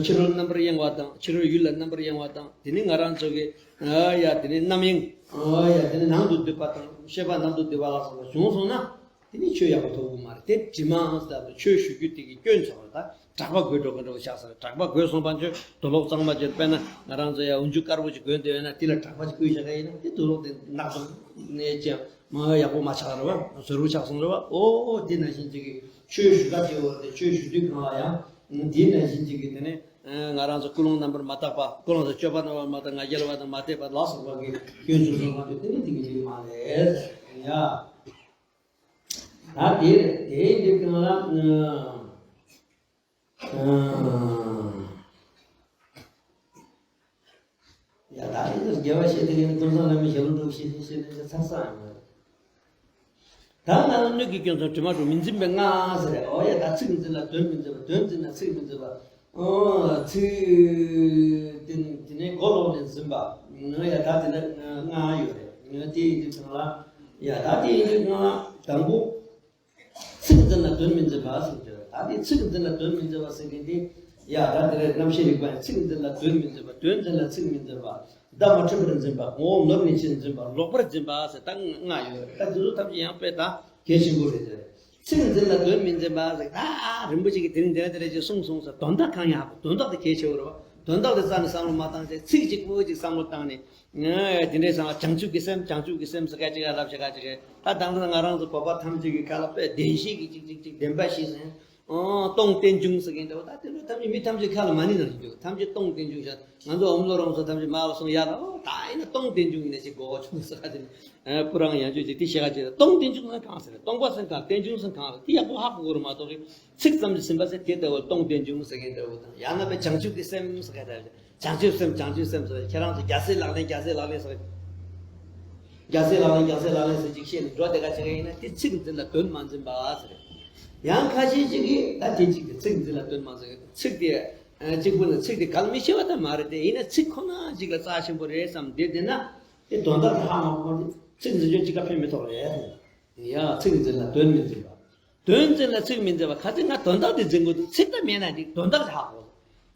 ཕྱི་རོལ་རྣམ་པར་གཡེང་བ་དང་ཕྱི་རོལ་ཡུལ་ལ་རྣམ་པར་གཡེང་བ་དང་། དེ་ནི་ང་རང་ཚོ་གི་ཡ་དེ་ནི་རྣམ་གཡེང་། ཡ་དེ་ནི་ནང་དུ་སྡོད་པ་དང་ཤེས་པ་ནང་དུ་སྡོད་པ་ལ་སོགས་པ་བྱུང་སོང་ན། དེ་ནི་ཆོས་ཡག་པོ་ཐོབ་ཀྱི་མ་རེད། དེ་དྲི་མ་ཟེར་བ་ཆོས་ཞུ་རྒྱུ་དེ་གི་སྐྱོན་ཚོར་བ་དང་གྲགས་པ་རྒོད་འགྲོ་གི་འདྲ་བོ་ཆགས་ས་རེད། གྲགས་པ་རྒོད་སོང་པ་ཚོས་དུག་ལོག་གཙང་མ་ཅན། དཔེར་ན་ང་རང་ཚོ་ཡ་འོན་ཆུ་དཀར་པོ་ཅིག་གོན་བསྡད་ཡོད་ན་དེ་ལ་གྲགས་པ་ཅིག་བསྐུས་བཞག་ག་ཡིན་ན་དེ་དུག་ལོག་དེ་ནག་ཙམ་ནས་ཀྱང་མ་ཡག་པོ་མ་ཆགས་རེད་བ། ཟོལ་པོ་ཆགས་སོང་རེད་བ། ཨོ་དེ་ནང་བཞིན་ཅིག་གི་ཆོས་ཞུ་ག་བྱེད་འོ་དེ་ཆོས་ཞུ་དུས་གང་ལ་ཡང་དེ་ནང་བཞིན་ཅིག་གི་དེ་ནས་ང་རང་ཚོ་ཀུན་སློང་རྣམ་པར་མ་དག་པ། ཀུན་སློང་ཚོ་སྤྱོད་པ་རྣམ་པར་མ་དག་ང་རྒྱལ་བ་དང་མ་དད་པ་ལ་སོགས་པ་གི་སྐྱོན་བྱུང་སོང་བ་དེ་དེ་ནི་དེ་གི་ཅིག་མ་རེད་ཡ། ད་དེ་དེའི་འདི་གང་ལ། ཨ། ཡ་ད་དེ་ཚོ་དགེ་བ་བཤད་དེ་ནི་ཀུན་བཟང་བླ་མའི་ཞལ་ལུང་འགྲོ་བཤད་དེ་བཤད་དེ་ཚར་ས་ཡང་མ་རེད། ད་ང་ལ་སྣོད་ཀྱི་སྐྱོན་སོང་དྲི་མ་དྲུག་མི་འཛིན་པའི་ལྔ་ཟེར་རེད། ཨོ་ཡ་ད་ཚིག་འཛིན་ལ་དོན་མི་འཛིན་པ། དོན་འཛིན་ལ་ཚིག་མི་འཛིན་པ། ཨོ་ཚིག་དེ་དེ་ནས་མགོ་ལོག་ནས་འཛིན་པ། ང་ཡ་ད་དེ་ལ་ལྔ་ཡོད་རེད། དེ་ཡིན་དུས་ཚང་ལ་ཡ་ད་དེ་ཡིན་དུས་ང་ལ་དང་པོ། ཚིག་འཛིན་ལ་དོན་མི་འཛིན་པ་ཟེར་གྱི་ཡོད། ད་དེ་ཚིག་འཛིན་ལ་དོན་མི་འཛིན་པ་ཟེར་མཁན་དེ། ཡ་ད་དེ་རེད། རྣམ་ཤེས་རིག་པ་ཡང་ཚིག་འཛིན་ལ་དོན་མི་འཛིན་པ། དོན་འཛིན་ལ་ཚིག་མི་འཛིན་པ། བརྡ་མ་འཕྲོད་པར་འཛིན་པ། ངོ་བོ་ནོར་ནས་ཕྱིར་འཛིན་པ། ལོག་པར་འཛིན་པ་ཟེར་ད་ལྔ་ཡོད་རེད། ད་དེ་ཚོ་ཐམས་ཅད་ཡང་དཔེ་ད་གལ་ཆེན་པོ་རེད་ཟེར། ཚིག་འཛིན་ལ་དོན་མི་འཛིན་པ་ཟེར་ད་རིན་པོ་ཆེ་གིས་དེ་རིང་དེ་འདྲ་དེ་འདྲ་ཅིག་གསུངས་སོང་ཟེར། དོན་དག་གང་ཡང་ཧ་གོ། དོན་དག་དེ་གལ་ཆེ་བོ་རེད་བ། དོན་དག་དེ་རྩ་ནས་བསམ་བློ་མ་བཏང་ཚེ་ཚིག་གཅིག་པོ་ཅིག་བསམ་བློ་བཏང་ནས། དེ་འདྲའི་སང་བྱང་ཆུབ་ཀྱི་སེམས། བྱང་ཆུབ་ཀྱི་སེམས་ཟེར་ཁ་ཅིག་ལབ་བྱེད་ཁ་ཅིག་རེད། ད་དང་ད་ང་རང་ཚོ་བོད་པ་ཐམས་ཅད་ཀྱི་ཁ་ལ་དཔེ་བདེན་བཞི་གི་ཅིག་ཅིག་ཅིག་བདེན་པ་བཞི་ཟེར། ཨོ་སྟོང་རྟེན་འབྱུང་ཟེར་མཁན་འདྲ་བོ། ད་དེ་ཚོ་ཐམས་ཅད་མི་ཐམས་ཅད་ཁ་ལ་མ་ཎི་ནང་བཞིན་འདུག་ཐམས་ཅད་སྟོང་རྟེན་འབྱུང་བཞག་ང་ཚོ་ཨོམ་ལོ་རོང་ཚོ་ཐམས་ཅད་མར་ལ་སོང་ཡར་ལ། ཨོ་ད་ཡིན་ན་སྟོང་རྟེན་འབྱུང་ཡིན་ན་ཅིག་གོ་བ་ཆུང་ཟེར་ཁ་ཅིག་ནས་སྤུ་རང་ཡང་བཅོས་ཅིག་དེ་བཤད་ཁ་ཅིག་རེད། སྟོང་རྟེན་འབྱུང་ཟེར་གང་ཟེར་རེད། སྟོང་པ་ཟེར་གང་། རྟེན་འབྱུང་ཟེར་གང་རེད། དེ་ཡག་པོ་ཧ་གོ་དགོས་རེད་མ་གཏོགས་གི་ཚིག་ཙམ་གྱིས་ཟིན་པ་ཟེར་དེ་ལྟ་བུ་སྟོང་རྟེན་འབྱུང་ཟེར་མཁན་འདྲ་བོ་དང་། ཡང་ན་དཔེ་བྱང་ཆུབ་ཀྱི་སེམས་ཟེར་མཁན་འདྲ་བོ། བྱང་ཆུབ་སེམས། བྱང་ཆུབ་སེམས་ཟེར། ཁྱེད་རང་ཚོ་རྒྱལ་སྲས་ལག་ལེན། རྒྱལ་སྲས་ལག་ལེན་ཟེར། རྒྱལ་སྲས་ལག་ལེན། རྒྱལ་སྲས་ལག་ལེན་ཟེར་ཅིག་བཤད་ནས་འགྲོ་བསྡད་ཁ་ཅིག་ཡིན་ན་དེ་ཚིག་འཛིན་ལ་དོན་མ་འཛིན་པ་ཟེར། ཡང་ཁ་ཤས་ཅིག་གིས་ད་དེ་གཅིག་གི་ཚིག་འཛིན་ལ་དོན་མ་འཛིན། ཚིག་དེ་གཅིག་པུ་ནི་ཚིག་དེ་གལ་མི་ཆེ་བ་ད་མ་རེད་དེ། ཡིན་ན་ཚིག་ཁོ་ན་གཅིག་ལ་རྩ་ཆེན་པོ་རེད་བསམ་བསྡད་བསྡད་ན། དེ་དོན་དག་དེ་ཧ་མ་གོ་བ་དེ་ཚིག་འཛིན་རྒྱུ་གཅིག་ལ་ཕན་མི་ཐོགས་རེད། ཡ་ཚིག་འཛིན་ལ་དོན་མི་འཛིན་པ། དོན་འཛིན་ལ་ཚིག་མི་འཛིན་པ། གལ་ཏེ་ང་དོན་དག་དེ་འཛིན་དགོས་འདུག་ཚིག་ད་མེད་ན་འགྲིག་དོན་དག་དེ་ཧ་གོ།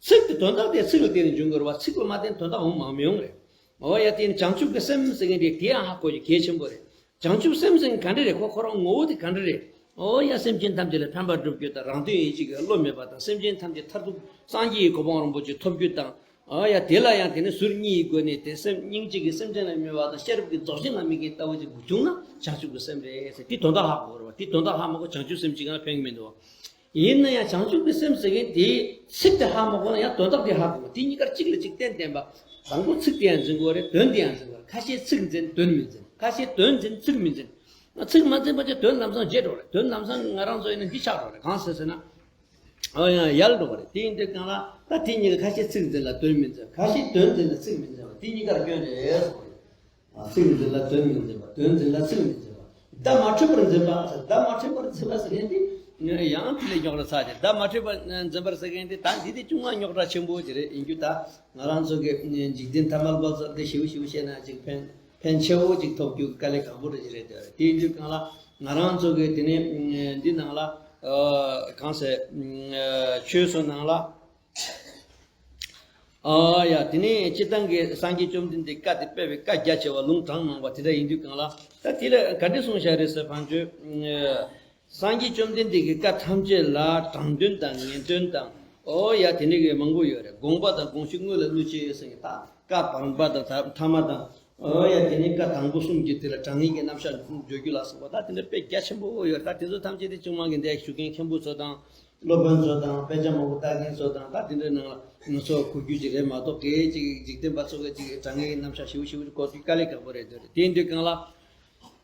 ཚིག་དེ་དོན་དག་དེ་ཚིག་ལ་བརྟེན་ནས་འབྱུང་དགོས་རེད་བ། ཚིག་ལ་མ་བརྟེན་དོན་དག་འོང་མ་མི་ཡོང་རེད། འོ་ཡ་དེ་ནི་བྱང་ཆུབ་ཀྱི་སེམས་ཟེར་མཁན་དེ་དེ་ཡང་ཧ་གོ་རྒྱུ་གལ་ཆེན་པོ་རེད། བྱང་ཆུབ་སེམས་ཟེར་མཁན་ག་འདྲ་རེད། ཁོ་ཁོ་རང་ངོ་བོ་དེ་ག་འདྲ་རེད། འོ་ཡ་སེམས་ཅན་ཐམས་ཅད་ལ་ཕན་པ་སྒྲུབ་རྒྱུ་དང་། རང་དོན་ཡིད་བྱེད་ཀྱི་བློ་མེད་པ་དང་། སེམས་ཅན་ཐམས་ཅད་མཐར་ཐུག་སངས་རྒྱས་ཀྱི་གོ་འཕང་རིན་པོ་ཆེ་ཐོབ་རྒྱུ་དང་། ཨ་ཡ་དེ་ལ་ཡང་དེ་ནི་ཟུར་གཉིས་ཀྱི་སྒོ་ནས་དེ་སེམས་སྙིང་རྗེ་གིས་སེམས་ཅན་ལ་སྨོན་པ་དང་། ཤེས་རབ་ཀྱིས་རྫོགས་ཆེན་ལ་སྨིན་མཁན་ལྟ་བུ་ཅིག་བྱུང་ན་བྱང་ཆུབ་ཀྱི་སེམས་རེད་ཟེར། དེ་དོན་དག་ཧ་གོ་དགོས་རེད་བ། དེ་དོན་དག་ཧ་མ་གོ་བྱང་ཆུབ་སེམས་གཅིག་ལ་ཕན་གྱི་མི་འདུག་ཡིན་ན་ཡང་བྱང་ཆུབ་ཀྱི་སེམས་ཟེར་མཁན་དེའི་ཚིག་དེ་ཧ་མ་གོ་ན་ཡང་དོན་དག་དེ་ཧ་གོ་དགོས། དེ་གཉིས་ཀར་གཅིག་ལ་གཅིག་བརྟེན་བརྟེན་པ། དང་པོ་ཚིག་དེ་ཡང་འཛིན་དགོས་རེད། དོན་དེ་ཡང་འཛིན་དགོས་རེད། ཁ་ཤས་ཚིག་འཛིན་དོན་མི་འཛིན། ཁ་ཤས་དོན་འཛིན་ཚིག་མི་འཛིན། ཚིག་མ་འཛིན་པ་ཅིག་དོན་ལམ་སང་བརྗེད་འགྲོ་རེད། དོན་ལམ་སང་ང་རང་ཚོ་ཡིན་ན་འདི་ཆགས་འགྲོ་རེད། གང་ཟེར་ཟེར་ན། ཨོ་ཡང་ཡལ་འགྲོ་བ་རེད། དེ་ཡིན་དུས་གང་ལ་ད་དེ་གཉིས་ཀ་ཁ་ཤས་ཚིག་འཛིན་ལ་དོན་མི་འཛིན། ཁ་ཤས་དོན་འཛིན་ལ་ཚིག་མི་འཛིན་པ། དེ་གཉིས་ཀར་སྐྱོན་རེད་གསུངས་རེད། ཨ་ཚིག་འཛིན་ལ་དོན་མི་འཛིན་པ། དོན་འཛིན་ལ་ཚིག་མི་འཛིན་པ། བརྡ་མ་འཕྲོད་པར་འཛིན་པ། བརྡ་མ་འཕྲོད་པར་འཛིན་པ་ཟེར་མཁན་དེ་ཡང་དེ་ལས་རྙོག་དྲ་ཚ་ཆེ། བརྡ་མ་འཕྲོད་པར་འཛིན་པར་ཟེར་མཁན་དེ་ད་འདི་དེ་ཅུང་མ་རྙོག་དྲ་ཆེན་པོ་ཅིག་རེད། ཡིན་རྒྱུ་ད་ང་རང་ཚོ་གི་འཇིག་རྟེན་ཐ་མལ་པ་ཚོ་འདི་ཞིབ་ཞིབ་བཤད་ན་ཅིག་ཕན་ཕན་ཆེ་བོ་ཅིག་ཐོབ་རྒྱུ་དཀའ་ལས་ཁག་པོ་རེད་ཅིག་རེད། དེ་རེད། དེ་ཡིན་དུས་གང་ལ་ང་རང་ཚོ་གི་དེ་ནས་འདི་ནང་ལ་གང་ཟེར་ཆོས་སོ་ནང་ལ། ཨ་ཡ་དེ་ནས་སྤྱིར་བཏང་གི་སངས་རྒྱས་བཅོམ་ལྡན་འདས་བཀའ་དེ་སྤེལ་བའི་བཀའ་རྒྱ་ཆེ་བ་ལུང་དྲངས་གནང་བ་དེ་འདྲ་ཡིན་དུས་གང་ལ། ད་དེ་ལ་ག་འདྲ་གསུངས་བཞག་རེད་ཟེར་བ་ཅིན། སངས་རྒྱས་བཅོམ་ལྡན་འདས་ཀྱི་བཀའ་ཐམས་ཅད་ལ་དྲང་དོན་དང་ངེས་དོན་དང་། ཨོ་ཡ་དེ་འདྲ་གི་མང་པོ་ཡོད་རེད། དགོངས་པ་དང་དགོངས་གཞི་དངོས་ལ་བསྣུན་ཕྱིར་ཟེར་མཁན་དང་། བཀའ་བར་པ་དང་ཐ་མ་དང་། ཨོ་ཡ་དེ་ནས་བཀའ་དང་པོ་གསུམ་གྱི་དེ་ལ་དྲང་ངེས་ཀྱི་རྣམ་གཞག་བརྗོད་རྒྱུ་ལ་སོགས་པ། ད་དེ་འདྲ་དཔེ་རྒྱ་ཆེན་པོ་ཡོད་རེད། ད་དེ་ཚོ་ཐམས་ཅད་དེ་ཆུང་མ་གི་འདས་ཞུ་མཁན་མཁན་པོ་ཚོ་དང་། སློབ་དཔོན་ཚོ་དང་དཔེ་ཆ་མང་པོ་ལྟ་མཁན་ཚོ་དང་། ད་དེ་འདྲའི་ནང་ལ་ང་ཚོ་གོ་རྒྱུ་ཅིག་རེད་མ་གཏོགས། སྐད་ཅིག་འཇིག་རྟེན་པ་ཚོ་གི་ཅིག་དྲང་ངེས་རྣམ་གཞག་ཞིབ་ཞིབ་གོ་རྒྱུ་དཀའ་ལས་ཁག་པོ་རེད་འདོད་རེད། དེ་ཡིན་དུས་གང་ལ།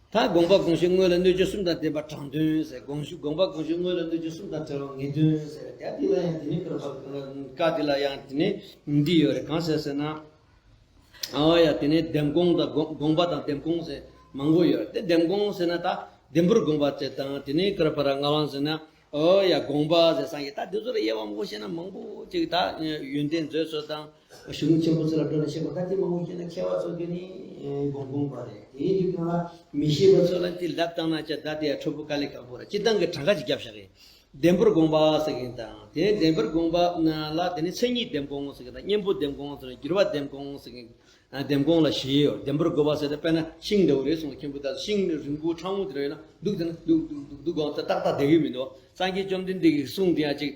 ད་དགོངས་པ་དགོངས་གཞི་དངོས་ལ་གནོད་བྱེད་གསུམ་དང་ལྡན་པ་དྲང་དོན་ཟེར། དགོངས་གཞི་དགོངས་པ་དགོངས་གཞི་དངོས་ལ་གནོད་བྱེད་གསུམ་དང་བྲལ་བ་ངེས་དོན་ཟེར། ད་དེ་ལ་ཡང་དེ་ནི་བཀའ་དེ་ལ་ཡང་དེ་ནི་འདི་ཡོད་རེད། གང་ཟེར་ཟེར་ན། ཨ་ཡ་དེ་ནི་ལྡེམ་དགོངས་དང་དགོངས་དགོངས་པ་དང་ལྡེམ་དགོངས་ཟེར་མང་པོ་ཡོད་རེད། དེ་ལྡེམ་དགོངས་ཟེར་ན་ད་ལྡེམ་པོར་དགོངས་པ་ཟེར་དང་། དེ་ནི་ཀ་ར་པ་ར་ལྔ་ལང་ཟེར་ན། ཨོ་ཡ་དགོངས་པ་ཟེར་སངས་རྒྱས། ད་འདི་ཚོ་ལ་དབྱེ་བ་མང་པོ་བཤད་ན་མང་པོ་ཅིག་ད་ཡོན་ཏན་མཛོད་ཚོ་དང་གཞུང་ཆེན་པོ་ཚོ་ལ་འགྲོ་ནས་བཤད་དགོས། ད་དེ་མང་པོ་བཤད་ན་མཁས་པ་ཚོ་གི་ནི་དགོངས་དགོངས་པ་རེད། དེའི་རིགས་ནང་ལ་མི་ཤེས་པ་ཚོ་ལ་དེ་ལབ་བཏང་ན་ཅི་ད་དེ་ཡ་འཁྲུལ་པོ་དཀའ་ལས་ཁག་པོ་རེད། སྤྱིར་བཏང་གི་གྲངས་ཀ་ཅིག་བརྒྱབ་བཞག་གི། ལྡེམ་པོར་དགོངས་པ་ཟེར་མཁན་དང་། དེ་ལྡེམ་པོར་དགོངས་པ་ལ་དེ་ནི་མཚན་ཉིད་ལྡེམ་དགོངས་ཟེར་མཁན་དང་། གཉེན་པོ་ལྡེམ་དགོངས་ཟེར་ན། འགྱུར་བ་ལྡེམ་དགོངས་ཟེར་མཁན། ལྡེམ་དགོངས་ལ་བཞི་ཡོད། ལྡེམ་པོར་དགོངས་པ་ཟེར་ཏེ་དཔེར་ན་ཤིང་འདྲ་བོ་རེད་གསུངས། མཁན་པོ་ད་ཤིང་རིང་པོ་ཕྲ་མོ་དེ་འདྲ་ཡོད་ན་འདུག་དེ་ན་འདུག་འདུག་འདུག་འདུག་གོ། ཏག་ཏག་བསྡད་ཀྱི་མི་འདུག། སངས་རྒྱས་བཅོམ་ལྡན་འདས་ཀྱི་གསུང་དེ་ཡང་ཅིག་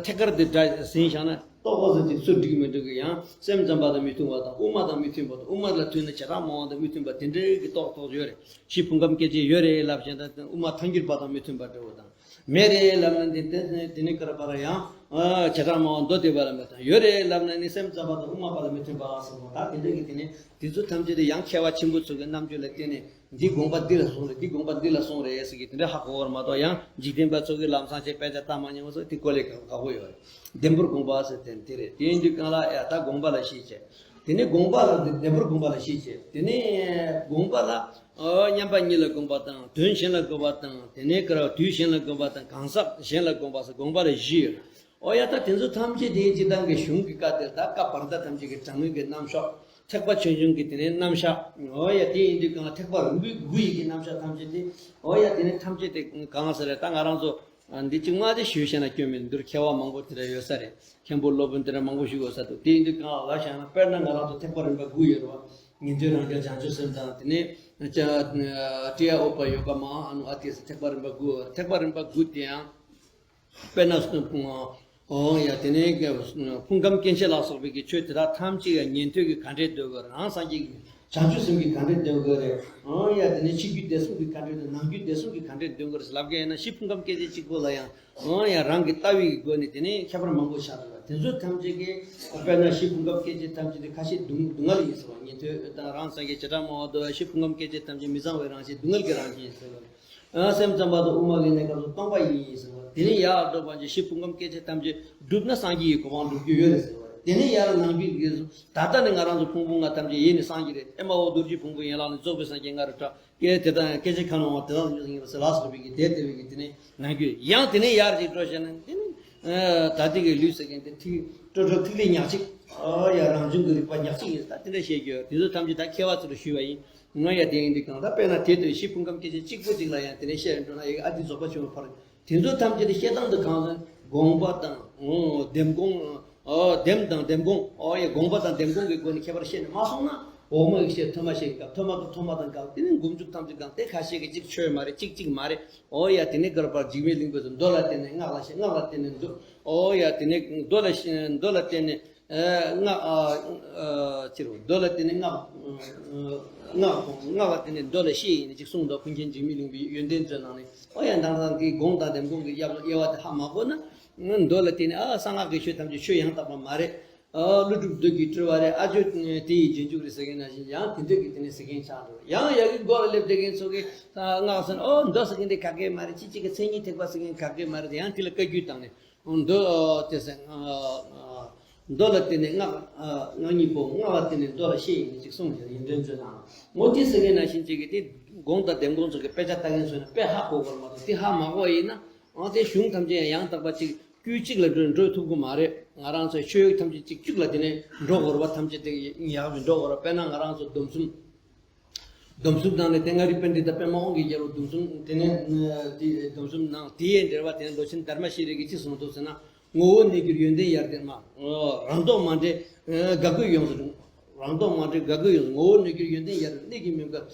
ཐད་ཀར་དེ་འདྲ་ཟིན་བཞག་ན་ཏོག་ཙམ་ཅིག་ཚུར་འགྲིག་མི་འདུག་གི། ཡང་སེམས་ཙམ་པ་དང་མི་མཐུན་པ་དང་། དབུ་མ་དང་མི་མཐུན་པ་དང་། དབུ་མ་ལ་མཐུན་ན་བྱེ་བྲག་སྨྲ་བ་དང་མི་མཐུན་པ་དེ་འདྲའི་གི་ཏོག་ཏོག་ཡོད་རེད། གཞི་ཕུང་ཁམས་སྐྱེ་མཆེད་ཡོད་རེད་ལབ་བྱས་ན་དབུ་མ་ཐལ་འགྱུར་བ་དང་མི་མཐུན་པ་འདྲ་བོ་དང་། མེད་རེད་ལབ་ན་ནི་དེ་དེ་ནི་དེ་ནི་ཀར་པར་ཡང་བྱེ་བྲག་སྨྲ་བ་མདོ་སྡེ་པ་ལ་མེད་དང་། ཡོད་རེད་ལབ་ན་ནི་སེམས་ཙམ་པ་དང་དབུ་མ་པ་ལ་མི་མཐུན་པ་ཟེར་བ་ད་དེ་འདྲ་གི་དེ་ནི་དེ་ཚོ་ཐམས་ཅད་དེ་ཡང་མཁས་པ་ཆེན་པོ་ཚོ་གི་རྣམ་དཔྱོད་ལ་བརྟེན་ནས་འདི་དགོངས་པ་འདི་ལ་སོང་རེད། འདི་དགོངས་པ་འདི་ལ་སོང་རེད་ཟེར་གི་དེ་འདྲ་ཧ་གོ་བར་མ་གཏོགས། ཡང་འཇིག་རྟེན་པ་ཚོ་གི་ལམ་སང་ཆེད་དཔེ་ཆ་ལྟ་མ་མྱོང་བ་ཚོ་དེ་གོ་ལས་ཁག་པོ་ཡོད་རེད། ལྡེམ་པོར་དགོངས་པ་ཟེར་དེ་འདི་རེད། དེ་ཡིན་དུས་གང་ལ་ཡ་ད་དགོངས་པ་ལ་གཞི་བྱས། དེ་ནས་དགོངས་པ་ལ་ལྡེམ་པོར་དགོངས་པ་ལ་གཞི་བྱས། དེ་ནས་དགོངས་པ་ལ་ཨོ་མཉམ་པ་ཉིད་ལ་དགོངས་པ་དང་། དོན་གཞན་ལ་དགོངས་པ་དང་། དེ་ནས་ཀ་ར་དུས་གཞན་ལ་དགོངས་པ་དང་། གང་ཟག་གཞན་ལ་དགོངས་པ་ཟེར་དགོངས་པ་ལ་བཞི་ཡོད། ཨོ་ཡ་ད་དེ་ཚོ་ཐམས་ཅད་དེ་སྤྱིར་བཏང་གི་གཞུང་གི་བཀའ་དེར་ད་བཀའ་བར་མཐའ་ཐམས་ཅད་ཀྱི་དྲང་ངེས་ཀྱི་རྣམ་གཞག། ཐེག་པ་ཆེ་ཆུང་གི་དེ་ནས་རྣམ་གཞག། ཨོ་ཡ་དེ་ཡིན་དུས་གང་ལ་ཐེག་པ་རིམ་པའི་དགུ་ཡི་གི་རྣམ་གཞག་ཐམས་ཅད་དེ། ཨོ་ཡ་དེ་ནས་ཐམས་ཅད་དེ་གང་ཟེར་རེད། ད་ང་རང་ཚོ་འདི་གཅིག་མ་དེ་ཞུས་བཤད་ན་སྐྱོན་མེད། འདིར་མཁས་པ་མང་པོ་དེ་འདྲ་ཡོད་ས་རེད། མཁན་པོ་སློབ་དཔོན་དེ་འདྲ་མང་པོ་ཞིག་ཡོད་ས་འདུག། དེ་ཡིན་དུས་གང་ལ་བཤད་ན། དཔེར་ན་ང་རང་ཚོ་ཐེག་པ་རིམ་པ་དགུ་ཡོད་རེད་བ། ཉན་ཐོས་རང་རྒྱལ་བྱང་ཆུབ་སེམས་དང་། དེ་ནས་ཀྲི་ཡ་ཨུ་པ་ཡོ་ག་མ་ཧཱ་ཨ་ནུ་ཨ་ཏི་ཟེར་ཐེག་པ་རིམ་པ་དགུ། ཐེག་པ་རིམ་པ་དགུ་དེ་ཡང་དཔེར་ན་ཨོ་ཡ་དེ་ནས་ཕུང་ཁམས་སྐྱེ་མཆེད་ལ་སོགས་པའི་གི་ཆོས་དེ་དག་ཐམས་ཅད་ཡང་ཉན་ཐོས་ཀྱིས་ག་འདྲས་འདོད་དགོས་རེད། རང་སངས་རྒྱས་ཀྱི་བྱང་ཆུབ་སེམས་ཀྱིས་ག་འདྲས་འདོད་དགོས་རེད། ཨོ་ཡ་དེ་ནས་ཕྱི་རྒྱུད་བདེ་གསུམ་གྱིས་ག་འདྲས་འདོད། ནང་རྒྱུད་བདེ་གསུམ་གྱིས་ག་འདྲས་འདོད་དགོས་རེད་ལབ་མཁན་ཡིན་ན། གཞི་ཕུང་ཁམས་སྐྱེ་མཆེད་གཅིག་པོ་ལ་ཡང་ཨོ་ཡ་རང་གི་ལྟ་བའི་སྒོ་ནས་དེ་ནས་ཁྱད་པར་མང་པོ་ཆགས་འདུག་ལ། དེ་ཚོ་ཐམས་ཅད་ཀྱིས་དཔེར་ན་གཞི་ཕུང་ཁམས་སྐྱེ་མཆེད་ཐམས་ཅད་དེ་ཁ་ཤས་སྡུག་སྡུག་བསྔལ་ཡིན་ཟེར་བ། ཉན་ཐོས་དང་རང་སངས་རྒྱས་བྱེ་བྲག་སྨྲ་བ་དུ་གཞི་ཕུང་ཁམས་སྐྱེ་མཆེད་ཐམས་ཅད་མི་གཙང་བའི་རང་བཞིན་སྡུག་བསྔལ་གྱི་རང་བཞིན་ཟེར་བ། ཨ་སེམས་ཙམ་པ་དང་དབུ་མ་གི་གནས་སྐབས་སུ་སྟོང་པ་ཉིད་ཡིན་ཟེར་བ། དེ་ནས་ཡར་འགྲོ་བ་ཅིག་གཞི་ཕུང་ཁམས་སྐྱེ་མཆེད་ཐམས་ཅད་བསྒྲུབས་ན་སངས་རྒྱས་ཀྱི་གོ་འཕང་འགྲུབ་རྒྱུ་ཡོད་རེད་ཟེར་བ། དེ་ནས་ཡར་ནང་རྒྱུད་ཀྱི་ད་ལྟ་ནི་ང་རང་ཚོ་ཕུང་པོ་ལྔ་ཐམས་ཅད་ཡེ་ནས་སངས་རྒྱས་རེད། ཨེ་མ་འོ་རྡོ་རྗེ་ཕུང་པོ་ཡན་ལག་ནས་རྫོགས་པའི་སངས་རྒྱས་ལྔ་རུ་གྲགས། སྐད་དེ་དང་སྐད་ཅིག་ཁ་ནང་བ་དེ་དག་ཉིད་ཡིན་པ་ཟེར་ལ་སོགས་པའི་གི་དེ་ལྟ་བུའི་གི་དེ་ནས་ནང་རྒྱུད། ཡང་དེ་ནས་ཡར་ཅིག་འགྲོ་བྱས་ན་དེ་ནི་ད་ལྟའི་གི་ལུས་ཟེར་མཁན་དེ་ཐིག་སྤྲོ་སྤྲོ་ཐིག་ལེ་ཉག་གཅིག། ཨོ་ཡ་རང་བྱུང་གི་རིག་པ་ཉག་གཅིག་ཡིན། ད་དེ་འདྲ་བཤད་རྒྱུ་ཡོད། དེ་ཚོ་ཐམས་ཅད་ད་མཁས་པ་ཚོ་ལ་ཞུས་པ་ཡིན། ང་ཡ་དེ་ཡིན་དུས་གང་ལྟར་དཔེར་ན་དེ་ལྟར་གཞི་ཕུང་ཁམས་སྐྱེ་མཆེད་གཅིག་པོ་གཅིག་ལ་ཡང་དེ་ནས་བཤད་འགྲོ་ན་ཡ་ཨ་ཏི་རྫོགས་པ་ཆེན་པོ་ཕར། དེ་ཚོ་ཐམས་ཅད་དེ་བཤད་སྟངས་དེ་གང་ཟེར་དགོངས་པ་དང་ལྡེམ་དགོངས། ཨོ་ལྡེམ་དང་ལྡེམ་དགོངས། ཨོ་ཡ་དགོངས་པ་དང་ལྡེམ་དགོངས་ཀྱི་སྒོ་ནས་ཁྱད་པར་བཤད་ནས་མ་སོང་ན། འོག་མ་གི་བཤད་ཐོག་མ་བཤད་ཀྱི་སྐབས། ཐོག་མ་དང་ཐོག་མ་དང་འགལ། དེ་ནས་འགོམ་འཇུག་ཐམས་ཅད་གང་དེ་ཁ་ཤས་ཀྱི་གཅིག་ཆོས་མ་རེད། གཅིག་གཅིག་མ་རེད། ཨོ་ཡ་དེ་ནས་གར་པར་འཇིགས་མེད་གླིང་པས་སུ་མདོ་ལ་བརྟེན་ནས་སྔགས་ལ་བཤད། སྔགས་ལ་བརྟེན་ནས་མདོ། ཨོ་ཡ་དེ་ནས་མདོ་ལ་བཤད། མདོ་ལ་བརྟེན་ནས་སྔགས་ཨ་ཨ་ཅི་རུ་མདོ་ལ་བརྟེན་ནས་སྔགས་སྔགས་སྔགས་ལ་བརྟེན་ནས་མདོ་ལ་བཤད་ཡིན་ཅིག་གསུངས་འདུག། ཀུན་མཁྱེན་འཇིགས་མེད་གླིང་པའི་ཡོན་ཏན་མཛོད་ནང་ནས། ཨོ་ཡ་མདང་དང་དེའི་དགོངས་དང་ལྡེམ་དགོངས་ཀྱི་དབྱེ་བ་དེ་ཧ་མ་གོ་ན། མདོ་ལ་བརྟེན་ནས་ཨ་གསང་སྔགས་ཀྱི་ཆོས་ཐམས་ཅད་ཆོས་ཡང་དག་པ་མ་རེད། ཨ་ཀླུ་སྒྲུབ་བདུད་ཀྱིས་སྤྲུལ་བ་རེད། ཨ་ཇོ་དེ་ཡི་རྗེས་འཇུག་རེད་ཟེར་མཁན་ནང་བཞིན་ཡང་དེ་འདྲ་གི་དེ་ནས་ཟེར་མཁན་ཆགས་འགྲོ། ཡང་ཡ་གི་མགོ་ལ་སླེབས་བསྡད་མཁན་ཚོ་གིས་སྔགས་ཟེར་ན་ཨོ་མདོ་ཟེར་མཁན་དེ་ག་གེ་མ་རེད། ཅི་གཅིག་གི་མཚན་ཉིད་ཐེག་པ་ཟེར་མཁན་ག་གེ་མ་རེད། ཡང་དེ་ལ་བཀའ་བརྒྱུད་བཏང་ནས་མདོ་དེ་ཟེར། མདོ་ལ་བརྟེན་ནས་སྔགས། སྔགས་གཉིས་པོ། སྔགས་ལ་བརྟེན་ནས་མདོ་ལ་བཤད་ཡིན་ཅིག་གསུངས་ཀྱི་ཡོན་ཏན་མཛོད་ནང་། འོ་དེ་ཟེར་མཁན་ནང་བཞིན་ཅིག་གི་དེ་དགོངས་དང་ལྡེམ་དགོངས་ཚོ་གི་དཔེ་ཆ་ལྟ་མཁན་ཚོ་ནི་དཔེ་ཧ་གོ་དགོས་མ་གཏོགས། དེ་ཧ་མ་གོ་ཡིན་ན། ཨང་དེ་གཞུང་ཐམས་ཅད་ཡང་དག་པ་ཅིག་དཀྱུས་གཅིག་ལ་འགྲོ་འགྲོ་ཐུབ་ཀྱི་མ་རེད། ང་རང་ཚོའི་ཆོས་ཐམས་ཅད་ཅིག་གཅིག་ལ་དེ་ནས་འགྲོ་དགོས་རེད་པ། ཐམས་ཅད་དེ་ཡག་པའི་འགྲོ་དགོས་རེད། དཔེར་ན་ང་རང་ཚོ་སྡོམ་གསུམ། སྡོམ་གསུམ་ནང་ནས་དེ་ལྔ་རིག་པཎྜི་ཏ་པདྨ་དབང་གི་རྒྱལ་པོ་སྡོམ་གསུམ་དེ་ནས་དེ་སྡོམ་གསུམ་ནང་དེའི་འགྲེལ་པ་དེ་ནས་ལོ་ཆེན་དྷརྨ་ཤྲཱི་ལས་ཀྱིས་ཅི་གསུངས་འདུག་ཟེར་ན། ངོ་བོ་གནས་གྱུར་ཡོན་ཏན་ཡར་ལྡན་མ། རང་ལྡོག་མ་འདྲེས་དགག་དགོས་ཡོངས་སུ་རུང་། རང་ལྡོག་མ་འདྲེས་དགག་དགོས་ཡོངས་སུ། ངོ་བོ་གནས་གྱུར་ཡོན་ཏན་ཡར་ལྡན། གནས་ཀྱི་མུན་བསྐལ་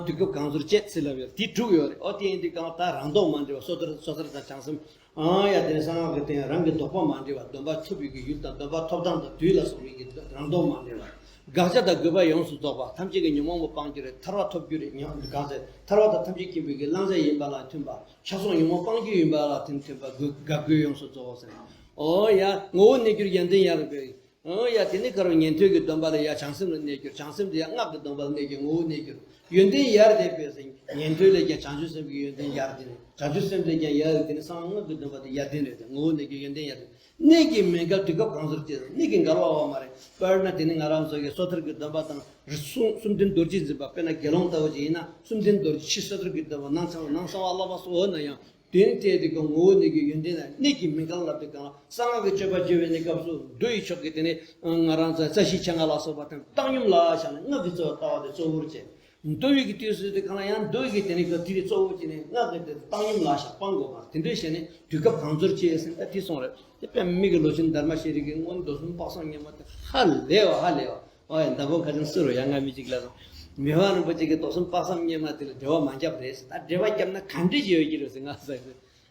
དུས་སྐབས་གང་ཟུར་བཅད་ཟེར་ལབ་ཡོད། དེ་དྲུག་ཡོད་རེད། ཨོ་དེ་ཡིན་དུས་གང་ལྟར་རང་ལྡོག་མ་འདྲེས་པ། སོ་ཐར་སོ་ཐར་དང་བྱང་སེམས། ཨང་ཡ་དེ་ནས་གསང་སྔགས་ཀྱི་སྟེང་རང་གི་ལྡོག་པ་མ་འདྲེས་པ། སྡོམ་པ་ཐོབ་པའི་གི་ཡུལ་དང་། སྡོམ་པ་ཐོབ་སྟངས་དང་དུས་ལ་སོགས་པའི་གི་རང་ལྡོག་མ་འདྲེས་པ། དགག་བྱ་དང་དགོས་པ་ཡོངས་སུ་རྫོགས་པ། ཐམས་ཅད་ཀྱི་ཉོན་མོངས་པ་སྤང་རྒྱུ་རེད། ཐར་པ་ཐོབ་རྒྱུ་རེད། ཉོན་གང་ཟེར་ཐར་པ་དང་ཐམས་ཅད་མཁྱེན་པའི་གི་བླང་བྱ་ཡིན་པ་ལ་མཐུན་པ། ཆགས་སོགས་ཉོན་མོངས་སྤང་རྒྱུ་ཡིན་པ་ལ་མཐུན་མཐུན་པ། དགག་དགག་དགོས་ཡོངས་སུ་རྫོགས་ཟེར། ཨོ་ཡ་ངོ་བོ་གནས་གྱུར་ཡོན་ཏན་ཡར་ལྡན་པའི། ཨོ་ཡ་དེ་ནི་ག་རེ། ཉན་ཐོས་ཀྱི་སྡོམ་པ་ལས་ཡར་བྱང་སེམས་ལ་གནས་གྱུར། བྱང་སེམས་དེ་ཡང་སྔགས་ཀྱི་སྡོམ་པ་ལ་གནས་གྱུར། ངོ་བོ་གནས་གྱུར། ཡོན་ཏན་ཡར་ལྡན་པས་ཟེར། ཉན་ཐོས་ལས་ཀྱང་བྱང་ཆུབ་སེམས་ཀྱི་ཡོན་ཏན་ཡར་ལྡན། བྱང་ཆུབ་སེམས་ལས་ཀྱང་ཡར་ལྡན་ནས་གསང་སྔགས་ཀྱི་སྡོམ་པ་དེ་ཡར་ལྡན་རེད། ངོ་བོ་གནས་ཀྱི་ཡོན་ཏན་ཡར་ལྡན། གནས་ཀྱི་མུན་བསྐལ་དུས་སྐབས་གང་ཟུར་བཅད། གནས་ཀྱི་འགལ་བ་བ་མ་རེད། དཔེར་ན་དེ་ནི་ང་རང་ཚོ་གི་སོ་ཐར་གྱི་སྡོམ་པ་དང་རིགས་གསུམ་གསུམ་ལྡན་རྡོ་རྗེ་འཛིན་པ། དཔེར་ན་དགེ་སློང་ལྟ་བུ་ཅིག་ཡིན་ན་གསུམ་ལྡན་རྡོ་རྗེ། ཕྱི་སོ་ཐར་གྱི་སྡོམ་པ། ནང་གསང་སྔགས་ནང་གསང་བ་བསླབ་པ་སོགས་འོ་ན་ཡང་། དེ་ནི་བལྟས་ཏེ་ཀྱང་ངོ་བོ་གནས་ཀྱི་ཡོན་ཏན་ལ། གནས་ཀྱི་མུན་བསྐལ་ལབ་དུས་གང་ལ་གསང་སྔགས་ཀྱི་སྤྱོད་པ་སྤྱོད་པའི་གནས་སྐབས་སུ་མདོ་ཡི་ཕྱོགས་ཀྱི་དེ་ནི་ང་རང་ཚོ་རྩ་ཤེ་ཆེན་ལྔ་ལ་སོགས་པ་དང་བཏང་སྙོམས་ལ་བཞག་ནས་སྔགས་ཀྱི་རྩ་བ་ལྟ་བ་དེ་གཙོ་བོར་བྱས། འདུལ་བའི་གི་དུས་སུ་དེ་གང་ལ་ཡང་འདུལ་བའི་གི་དེ་ནི་གི་དེ་རིགས་གཙོ་བོ་ཅི་ནི་ང་གི་དེ་བཏང་སྙོམས་ལ་བཞག་སྤང་དགོས་པ་དེ་འདྲ་བྱས་ནས་དུས་སྐབས་གང་ཚོར་བྱས་ཟིན་ད་དེ་སོང་རེད། དེ་དཔེ་མི་གི་ལོ་ཆེན་དྷརྨ་ཤྲཱི་གི་སྔོན་མདོ་གསུམ་དཔག་བསམ་སྙེ་མ་དེ་ཧ་ལས་བ་ཧ་ལས་བ། ཨོ་ཡ་མདའ་དཔོན་ཁ་ཅན་སུ་རུ་ཡ་ང་མི་གཅིག་ལ་སོང་། མི་ཕམ་རིན་པོ་ཆེ་གི་མདོ་གསུམ་དཔག་བསམ་སྙེ་མ་དེ་ལ་འགྲེལ་བ་མ་བརྒྱབ་རེད་ཟེར། ད་འགྲེལ་བ་བརྒྱབ་ན་ག་འདྲ་ཞིག་ཡོད་ཀྱི་རེད་ཟེར་ང་ཟེར།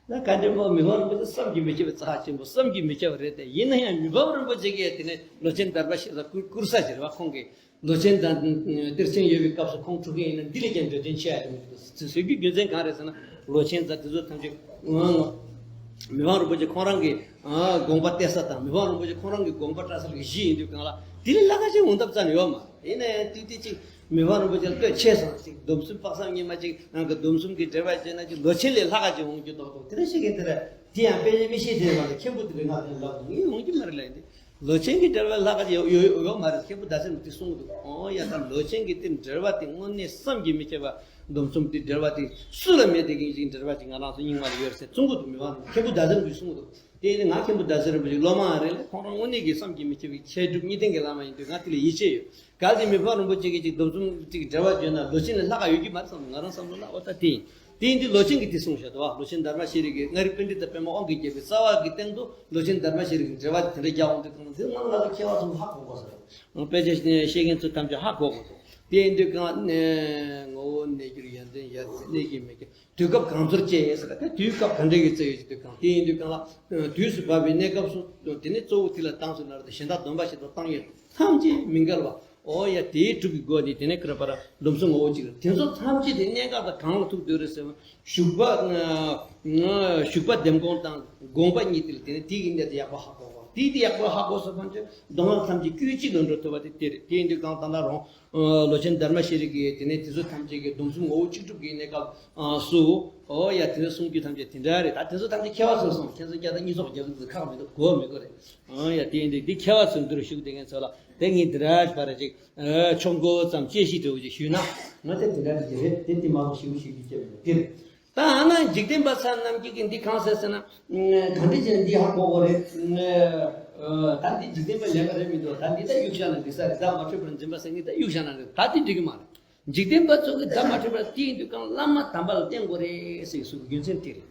ད་ག་འདྲ་མོ་མི་ཕམ་རིན་པོ་ཆེ་བསམ་གྱིས་མི་ཁྱབ་པའི་རྩ་ཆེན་པོ་བསམ་གྱིས་མི་ཁྱབ་པ་རེད་དེ། ཡིན་ན་ཡང་མི་ཕམ་རིན་པོ་ཆེ་གིས་དེ་ནས་ལོ་ཆེན་དྷརྨ་ཤྲཱི་ལ་བསྐུར་བསྐུར་ས་ཞིག་རེད་བ། ཁོང་གིས་ལོ་ཆེན་དང་གཏེར་ཆེན་ཡོད་པའི་སྐབས་སུ་ཁོང་འཁྲུག་མཁན་ཡིན་ན་འདི་ལས་ཀྱང་འབྱོར་ལྡན་ཆེ་ཡ་དེ་མི་འདུག་ཟེར་ཟེར་རྒྱུའི་རྒྱུ་མཚན་གང་རེད་ཟེར་ན། ལོ་ཆེན་དང་དེ་ཚོ་ཐམས་ཅད་མི་ཕམ་རིན་པོ་ཆེ་ཁོང་རང་གི་དགོངས་པ་གཏད་ས་དང་མི་ཕམ་རིན་པོ་ཆེ་ཁོང་རང་གི་དགོངས་པ་བཀྲལ་ས་གི་གཞི་ཡིན་དུས་གང་ལ་དེ་ལས་ལྷག་ག་ཅིག་འོང་ཐབས་རྩ་ནས་ཡོད་མ་རེད། ཡིན་ན་ཡང་དེ་དེ་ཅིག་མི་ཕམ་རིན་པོ་ཆེ་ལ་ལྟོས་ཆེ་སོང་ཅིག་སྡོམ་གསུམ་དཔག་བསམ་སྙེ་མ་ཅིག་རང་གི་སྡོམ་གསུམ་གྱི་འགྲེལ་པ་བྱས་ན་ཅིག་ལོ་ཆེན་ལས་ལྷག་ག་ཅིག་འོང་རྒྱུ་མདོག་མདོག་དེ་འདྲ་བཤད་མཁན་དེ་ར་དེ་ཡང་དཔེ་ཆ་མི་ཤེས་དེ་མ་རེད། མཁན་པོ་དེ་རིགས་ང་དེ་ལབ་ངས་འོང་རྒྱུ་མ་རེད་ལབ་ཡིན་ཏེ། ལོ་ཆེན་གྱི་འགྲེལ་པ་ལྷག་ག་ཡོད་ཡོད་ཡོད་མ་རེད། མཁན་པོ་ཟླ་ཟེར་མོ་དེ་གསུང་གི་འདུག་ཨོ་ཡ་ད་ལོ་ཆེན་གྱི་དེ་འགྲེལ་པ་དེ་དངོས་གནས་བསམ་གྱིས་མི་ཁྱབ་པ། སྡོམ་གསུམ་དེ་འགྲེལ་པ་དེ་སུ་ལ་མེད་དེ་གིན་ཅིག་འགྲེལ་པ་ཅིག་ང་རང་ཚོ་རྙིང་མ་ལ་ཡོད་ཟེར་གསུང་གི་འདུག་མི་མང་མཁན་པོ་ཟླ་ཟེར་མོ་གིས་གསུང་གི་འདུག་དེ་ནི་ང་མཁན་པོ་ཟླ་ཟེར་རིན་པོ་ཆེ་སློབ་མ་རེད་ལ་ཁོང་རང་དངོས་གནས་ཀྱི་བསམ་གྱིས་མི་ཁྱབ་པའི་མཁས་གྲུབ་གཉིས་ལྡན་གྱི་བླ་མ་ཡིན་དུས་ང་དེ་ལ་ཡིད་ཆེས་ཡོད། གལ་ཏེ་མི་ཕམ་རིན་པོ་ཆེ་གིས་ཅིག་སྡོམ་གསུམ་ཅིག་འགྲེལ་པ་བརྗོད་ན་ལོ་ཆེན་ལས་ལྷག་ག་ཡོད་ཀྱི་མ་རེད་བསམ། ང་རང་བསམ་བློ་ལ་ཨོ་ད་དེ་ཡིན། དེ་ཡིན་དུས་ལོ་ཆེན་གྱིས་དེ་གསུངས་བཞག་འདུག་ལོ་ཆེན་དྷརྨ་ཤྲཱི་གིས་མངའ་རིས་པཎྜི་ཏ་པདྨ་དབང་གིས་བརྒྱན་པའི་རྩ་བ་གི་སྟེང་དུ་ལོ་ཆེན་དྷརྨ་ཤྲཱི་གིས་འགྲེལ་པ་དེ་འདྲ་རྒྱག་འོང་དུས་གང་དེ་སྔོན་ལ་ལ་མཁས་པ་ཚོ་ཧ་གོ་དགོས་ས་རེད། དཔེ་ཆ་བཤད་མཁན་ཚོ་ཐམས་ཅད་ཧ་གོ་དགོས་འདུག་དེ་ཡིན་དུས་གང་ནས་ངོ་བོ་གནས་གྱུར་ཡོན་ཏན་ཡར་འཛིན་གནས་ཀྱི་མེད་ཀྱི་དུས་སྐབས་གང་ཚོར་བཅད་ཟེར་ལ་དེ་དུས་སྐབས་ག་འདྲ་གི་བརྩི་ཡོད་ཀྱི་དུས་གང་དེ་ཡིན་དུས་གང་ལ་དུས་སུ་བབས་པའི་གནས་སྐབས་སུ་དེ་ནི་གཙོ་བོ་དེ་ལ་དྭངས་སུ་ནར་ཏེ་གཞན་དག་སྡོམ་པ་བཞིན་དུ་བཏང་ཡོད་ཐམས་ཅད་མི་འགལ་བ། ཨོ་ཡ་དེའི་གྲུབ་ཀྱི་སྒོ་ནས་དེ་ནས་ཁྱད་པར་སྡོམ་གསུམ་ངོ་བོ་གཅིག་རེད། དེ་ཚོ་ཐམས་ཅད་དེ་གནས་སྐབས་དང་གང་ལ་ཐུག་འདོད་རེད་ཟེར་བ་ཞུགས་པ་ཞུགས་པ་ལྡེམ་དགོངས་དང་དགོངས་པ་གཉིས་དེ་ལ་དེ་ནས་དེ་གི་གནད་དེ་ཡག་པོ་ཧ་གོ་བ་དེ་དེ་ཡག་པོ་ཧ་གོ་སོང་ཙང་མདོ་སྔགས་ཐམས་ཅད་དཀྱུས་གཅིག་ལ་འགྲོ་ཐུབ་པ་དེ་དེ་རེད། དེ་ཡིན་དུས་གང་ལྟར་ན་རུང་ལོ་ཆེན་དྷརྨ་ཤྲཱི་གིས་དེ་ནས་དེ་ཚོ་ཐམས་ཅད་ཀྱི་སྡོམ་གསུམ་ངོ་བོ་གཅིག་གྲུབ་ཀྱི་གནས་སྐབས་སུ་ཨོ་ཡ་དེ་ཚོ་གསུང་རྒྱུ་ཐམས་ཅད་དེ་འདྲ་རེད། ད་དེ་ཚོ་ཐམས་ཅད་མཁས་པ་ཚོས་གསུངས། ཁྱེད་ཚོ་སྐད་ཆ་གཉིས་ཐོག་རྒྱབ་ཚུལ་ཁག་མི་འདུག་གོ་མི་གོ་རེད། ཨང་ཡ་དེ་འདི་འདི་མཁས་པ་ཚོའི་འདིར་བཞུགས་བསྡད་མཁན་ཚོ་ལ་དེ་ངས་འདི་འདྲ་བར་ཅིག་ཆོ་མགོ་ཙམ་དཔྱད་གཞི་འདྲ་བོ་ཅིག་ཞུས་ན་ང་དེ་འདི་འདྲ་འདི་རེད། དེ་དེ་མ་གཏོགས་ཞེ་པོ་ཞིག་གི་སྐྱེ་བ་འདིར་ད་ཨ་ན་འཇིག་རྟེན་པ་ཚོ་རྣམས་ཀྱིས་ཀྱི་འདི་གང་ཟེར་ཟེར་ན་ག་འདྲ་བྱས་ན་འདི་ཧ་གོ་གོ་རེད། ད་འདི་འཇིག་རྟེན་པ་ལས་ཀ་རེད་མི་འདུག་ད་འདི་ད་གཡུག་བཞག་ན་འགྲིག་ས་རེད། ད་མ་འཕྲོད་པར་འཛིན་པ་ཟེར་ངས་ད་གཡུག་བཞག་ན་རེད། ད་འདི་འགྲིག་གི་མ་རེད། འཇིག་རྟེན་པ་ཚོ་གིས་ད་མ་འཕྲོད་པར་དེ་ཡིན་དུས་གང་བླ་མ་དམ་པ་ལ་བརྟེན་དགོས་རེད་ཟེར་གསུངས་རྒྱུ་མཚན་དེ་རེད།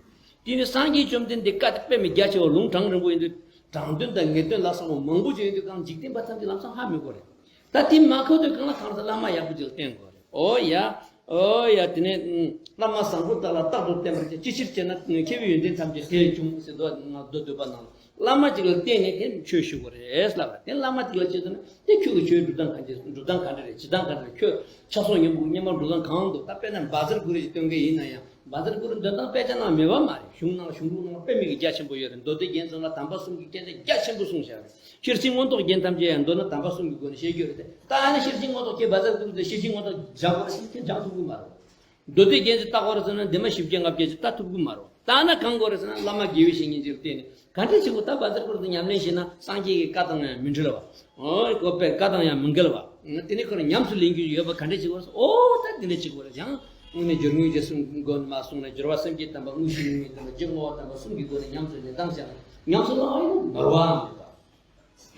དེ་ནི་སངས་རྒྱས་བཅོམ་ལྡན་འདས་བཀའ་དེ་དཔེ་མི་རྒྱ་ཆེ་བ་ལུང་དྲངས་རིང་པོ་ཡིན་དུས་དྲང་དོན་དང་ངེས་དོན་ལ་སོགས་པ་མང་པོ་ཅིག་ཡིན་དུས་གང་འཇིག་རྟེན་པ་ཐམས་ཅད་ལམ་སང་ཧ་མི་གོ་རེད། ད་དེ་མ་གོ་དུས་གང་ལ་གང་ཟག་བླ་མ་ཡག་པོ་ཅིག་ལ་བརྟེན་དགོས་རེད། ཨོ་ཡ། ཨོ་ཡ་དེ་ནས་བླ་མ་བཟང་པོ་དག་ལ་རྟག་ཏུ་བརྟེན་པར་བྱ། ཅི་ཕྱིར་བྱས་ན་མཁས་པའི་ཡོན་ཏན་ཐམས་ཅད་དེས་འབྱུང་ཟེར་དུས་ང་མདོ་སྡུད་པ་ནང་ལ། བླ་མ་གཅིག་ལ་བརྟེན་ནས་དེ་ཆོས་ཞུ་དགོས་རེད་ལབ་པ་དེ་བླ་མ་གཅིག་ལ་བྱེད་དུས་ན་དེ་ཁྱོད་ཀྱི་ཆོས་སྒྲུབ་སྟངས་ག་འདྲ་སྒྲུབ་སྟངས་ག་འདྲ་རེད། བྱེད་སྟངས་ག་འདྲ་རེད། ཁྱོད་ཕྱག་སྲོལ་ཡིན་པོ་སྔོན་མ་སྒྲུབ་སྟངས་གང་འདུག་ད་དཔེར་ན་བཛྲ་གུ་རུ་ཞིག་སྟོན་མཁན་ཡིན་ན་ཡང་བཛྲ་གུ་རུ་འདོན་སྟངས་དཔེ་ཆ་ནང་མེད་པ་མ་རེད། གཞུང་ནང་གཞུང་ལུགས་ནང་དཔེ་མི་གི་རྒྱ་ཆེན་པོ་ཡོད་རེད། མདོ་སྡེ་རྒྱན་ཚོ་ལ་དམ་པ་གསུམ་གྱི་སྐད་ཆ་རྒྱ་ཆེན་པོ་གསུངས་བཞག་རེད། ཤེར་ཕྱིན་མངོན་རྟོགས་རྒྱན་ཐམས་ཅད་ཡང་མདོར་ན་དམ་པ་གསུམ་གྱི་སྒོ་ནས་བཤད་རྒྱུ་རེད་དེ། ད་ཨ་ནི་ཤེར་ཕྱིན་མངོན་རྟོགས་ཁྱེད་བཛྲ་གུ་རུ་དེ་ཤེར་ཕྱིན་མངོན་རྟོགས་སྦྱང་དགོས་རེད་ཟེར་ན་ཁྱེད་སྦྱང་ཐུབ་ཀྱི་མ་རེད། མདོ་སྡེ་རྒྱན་ཚོ་ལྟ་དགོས་རེད་ཟེར་ན་འདི་མ་བཞི་བརྒྱ་ལྔ་བརྒྱ་ཅིག་ལྟ་ཐུབ་ཀྱི་མ་རེད། ལྟ་ན་གང་དགོས་རེད་ཟེར་ན་བླ་མ་དགེ་བའི་བཤེས་གཉེན་ཅིག་ལ་བརྟེན་ནས་ག་འདྲ་བྱེད་དགོས། ད་བཛྲ་གུ་རུ་དེ་ཉམས་ལེན་བྱས་ན་སངས་རྒྱས་ཀྱི་བཀའ་དང་ཡང་མི་འབྲེལ་བ། ཨོ་ཁོ་པའི་བཀའ་དང་ཡང་མི་འགལ་བ། དེ་ནས་ཁོ་རང་ཉམས་སུ་ལེན་རྒྱུ་ཡོད་པ་ག་འདྲ་བྱེད་དགོས་རེད་ཟེར། ཨོ་ད་དེ་འདྲ་བྱེད་དགོས་རེད། ཡང་དངོས་གནས་སྦྱོར་དངོས་རྗེས་གསུམ་སྒོ་ནས་མ་གསུངས་ནས་སྦྱོར་བ་སེམས་བསྐྱེད་དམ་པ་དངོས་གཞི་དངོས་གཉེན་དམ་པ་རྗེས་བསྔོ་བ་དམ་པ་གསུམ་གྱི་སྒོ་ནས་ཉམས་སུ་ལེན་སྟངས་བྱས་ན་ཉམས་སུ་བླང་བ་ཡིན་ན་ནོར་བའང་མེད་པ།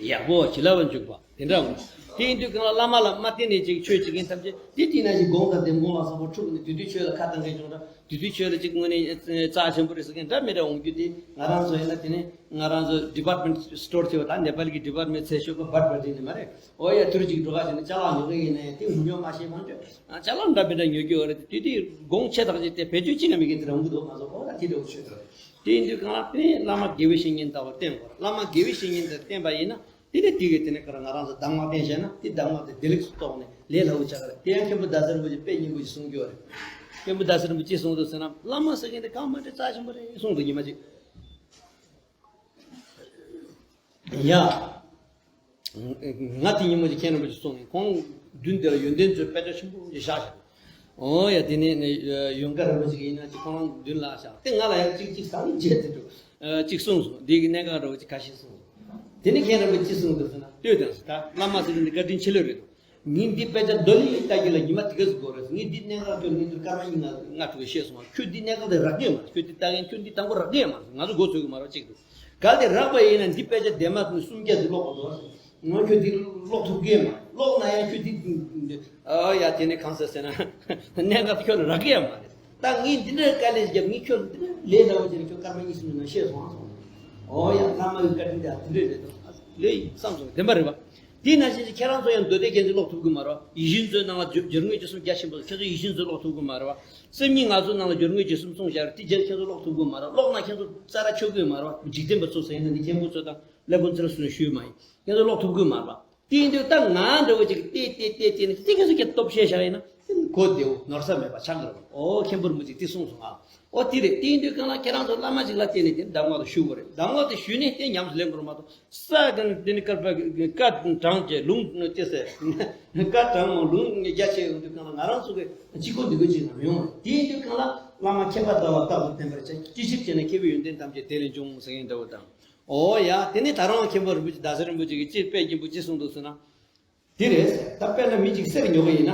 ཡག་པོ་བྱིན་རླབས་འཇུག་པ་དེ་འདྲ་འོང་། དེ་ཡིན་དུས་གང་ལ་བླ་མ་ལ་མ་བརྟེན་ནས་ཅིག་ཆོས་བྱེད་མཁན་ཐམས་ཅད་དེ་བལྟས་ན་ཅིག་དགོངས་དང་ལྡེམ་དགོངས་ལ་བཟང་པོ་འཁྲུག་ནས་དེ་དུས་ཆོས་ལ་ཁ་བཏང་མཁན་བྱུང་ན་དེ་དུས་ཆོས་ལ་ཅིག་དངོས་གནས་རྩ་ཆེན་པོ་རེད་ཟེར་མཁན་འདྲ་མི་འདྲ་འོང་རྒྱུ་དེ་ང་རང་ཚོ་ཡིན་ན་དེ་ནས་ང་རང་ཚོ་ཌི་པར་ཊི་མེན་ཊི་སི་ཊོར་ཟེར་བ་དང་ནེ་པ་ལི་གི་ཌི་པར་ཊི་མེན་ཊི་ཟེར་ཤོག་གི་བར་བར་དེ་ནི་མ་རེད། ཨོ་ཡ་དུར་ཅིག་འགྲོ་ག་ཟེར་ན་ཅ་ལག་ཉོ་གི་ཡིན་ན་ཡང་དེ་ངུ་ཉོ་མ་ཤེས་མང་ཆོག་ཅ་ལག་འདྲ་མི་འདྲ་ཉོ་རྒྱུ་ཡོད་རེད། དེ་དུས་དགོངས་ཆེ་ཐག་ཆོད་དེ་བེད་སྤྱོད་ཅི་ན་མི་གི་དེ་རང་གི་འདུག་ང་ཚོ་ཨོ་ད་དེ་འདྲ་བོ་ཆོས་དང་། དེ་ཡིན་དུས་གང་ལ་དེ་བླ་མ་དགེ་བའི་བཤེས་གཉེན་ལྟ་བུར་བསྟེན་དགོས། བླ་མ་དགེ་བའི་བཤེས་གཉེན་དེ་བསྟེན་པ་ཡིན་ན་དེ་ནས་དེ་གི་དེ་ནས་ག་རེ་ང་རང་ཚོ་གདམས་ངག་བསྟེན་བྱས་ན་དེ་གདམས་ངག་དེ་བདེ་ལེགས་སུ་རྟོགས་ནས་ལས་སླ་བོ་ཆགས་ཀྱི་རེད། དེ་ཡང་མཁན་པོ་ཟླ་ཟེར་རིན་པོ་ཆེ་དཔེ་སྙིང་པོ་ཞིག་གསུང་རྒྱུ་རེད། མཁན་པོ་ཟླ་ཟེར་རིན་པོ་ཆེས་གསུངས་འདུག་ཟེར་ན་བླ་མ་ཟེར་མཁན་དེ་གང་མ་འདྲ་རྩ་ཆེན་པོ་རེད་གསུངས་འདུག་ཉི་མ་གཅིག་ཡ། ང་དེ་ཉིན་མོ་ཅིག་མཁན་རིན་པོ་ཆེ་གསུངས་ནས་ཁོང་མདུན་དེ་ལ་ཡོན་ཏན་མཛོད་དཔེ་ཆ་ཆེན་པོ་ཞིག་བཞག་བཞག་ཨོ་ཡ་དེ་ནས་ཡོན་དགའ་རིན་པོ་ཆེ་ཡིན་ན་ཅིག་ཁོང་མདུན་ལ་བཞག་དེ་ང་ལ་ཡང་ཅིག་ཅིག་ཟང་བྱས་དེ་འདུག་ཅིག་གསུངས་སོང་། འདི་གི་གནད་འགག་འདྲ་བོ་ཅིག་ཁ་ཤས་གསུངས་སོང་། དེ་ནས་མཁན་རིན་པོ་ཆེ་གསུངས་འདུག་ཟེར་ན་ལྟོས་དང་ཟེར། ད་བླ་མ་ཟེར་དེ་བཀའ་དྲིན་ཆེ་ལོས་རེད་འདུག་ངས་འདི་དཔེ་ཆ་རྡོ་ལི་ལྟ་གི་ལ་ཉི་མ་དེ་ག་ཟིག་དགོས་རེད། ངས་འདི་གནད་འགག་ཁྱོད་ངས་འདིར་སྐར་མ་གཉིས་ལྔ་ལྔ་དྲུག་བཤད་སོང་བ། ཁྱོད་འདི་གནད་འགག་དེ་རག་གི་ཡོད་མ་རེད། ཁྱོད་འདི་ལྟ་གིན་ཁྱོད་འདི་དང་པོ་རག་གི་ཡོད་མ་རེད། ང་ཚོ་མགོ་ཚོས་གི་མ་རེད་གཅིག་འདུག་གལ་ཏེ་རག་པ་ཡིན་ན་འདི་དཔེ་ཆ་ལྡེབ་མ་སུམ་བརྒྱ་ཟིག་ཀློག་དགོས་འདུག་ང་ཁྱོད་འདི་ཀློག་ཐུབ་ཀྱི་མ་རེད། ཀློག་ན་ཡང་ཁྱོད་འདི། ཨ་ཡ་དེ་ནས་གང་ཟེར་ཟེར་ན། གནས་སྐབས་ཁྱོད་ལ་རག་གི་ཡང་མ་རེད། ད་ངས་འདི་འདྲའི་དཀའ་ལས་བརྒྱབ། ངས་ཁྱོད་ལ་འདི་འདྲའི་ལས་སླ་བོ་བྱས་ནས་ཁྱོད་སྐར་མ་གཉིས་གསུམ་གྱི་ནང་ཤེས་སོང་ཨ་སོང་། ཨོ་ཡ་བླ་མ་གི་བཀའ་དྲིན་དེ་འདི་འདྲའི་རེད་དོ། ལོས་ཡིན་བསམ་སོང་། བདེན་པ་རེད་པ། དེ་ནང་བཞིན་གྱི་ཁྱེད་རང་ཚོ་ཡང་མདོ་སྡེ་རྒྱན་ཚིག་ཀློག་ཐུབ་ཀྱི་མ་རེད་པ། ཡིད་བཞིན་མཛོད་ནང་ལ་སྦྱོར་སྦྱོར་དངོས་རྗེས་གསུམ་རྒྱ་ཆེན་པོ། ཁྱེད་ཚོ་ཡིད་བཞིན་མཛོད་ཀློག་ཐུབ་ཀྱི་མ་རེད་པ། སེམས་ཉིད་ངལ་གསོ་ནང་ལ་སྦྱོར་དངོས་རྗེས་གསུམ་གསུངས་བཞག་རེད། དེ་རྒྱན་ཁྱེད་ཚོ་ཀློག་ཐུབ་ཀྱི་མ་རེད། ཀློག་ན་ཁྱེད་ཚོ་རྩ་ར་ཆོད་ཀྱི་མ་རེད་པ། འཇིག་རྟེན་པ་ཚོ་ཟེར་ཡིན་ན་འདི་མཁན་པོ་ཚོ་དང་། སློབ་དཔོན་ཚེ་རིང་སོ་ནས་ཞུས་མ་ཡིན། ཁྱེད་ཚོ་ཀློག་ཐུབ་ཀྱི་མ་རེད་པ། དེ་ཡིན་དུས་ད་ང་འདྲ་བོ་ཅིག་བལྟས་བལྟས་བལྟས་བལྟས་ནས་ཏིག་ཙམ་གྱི་སྟོབས་ཤེས་བཞག་ཡིན་ན་གོ་བདེ་བོ་ནོར་ས་མེད་པ་ཆགས་ཀྱི་རེད་པ། ཨོ་མཁན་པོ་རིན་པོ་ཆེས་དེ་གསུངས་སོང་ཨ། ཨོ་དེ་རེད། དེ་ཡིན་དུས་གང་ལ་ཁྱེད་རང་ཚོ་བླ་མ་ཅིག་ལ་བརྟེན་ནས་དེ་གདམས་ངག་དེ་ཞུ་དགོས་རེད། གདམས་ངག་དེ་ཞུས་ནས་དེ་ཉམས་སུ་ལེན་དགོས་རེད་མ་གཏོགས། ས་ག་ནས་དེ་ནི་བཀའ་བཀའ་དྲངས་བྱས་ལུང་ཅི་ཟེར། བཀའ་དྲངས་མོ་ལུང་རྒྱ་ཆེ་ཡོང་དུས་གང་ལ་ང་རང་ཚོ་གི་གཅིག་པོ་འདི་གོ་ཅིག་ལ་མི་ཡོང་བ་རེད། དེ་ཡིན་དུས་གང་ལ་བླ་མ་མཁས་པ་དག་ལ་རྟག་ཏུ་བསྟེན་པར་བྱ། ཅི་ཞིག་བྱས་ན་མཁས་པའི་ཡོན་ཏན་ཐམས་ཅད་དེ་ལས་འབྱུང་ཟེར་མཁན་འདྲ་བོ་དང་། ཨོ་ཡ། དེ་ནས་ད་རུང་མཁན་པོ་རིན་པོ་ཆེ་རྡ་ས་རིན་པོ་ཆེ་གིས་ཅི་དཔེ་སྙིང་པོ་ཅི་གསུངས་འདུག་ཟེར་ན། དེ་རེད། ད་དཔེར་ན་མི་གཅིག་གསེར་ཉོ་གི་ཡིན་ན།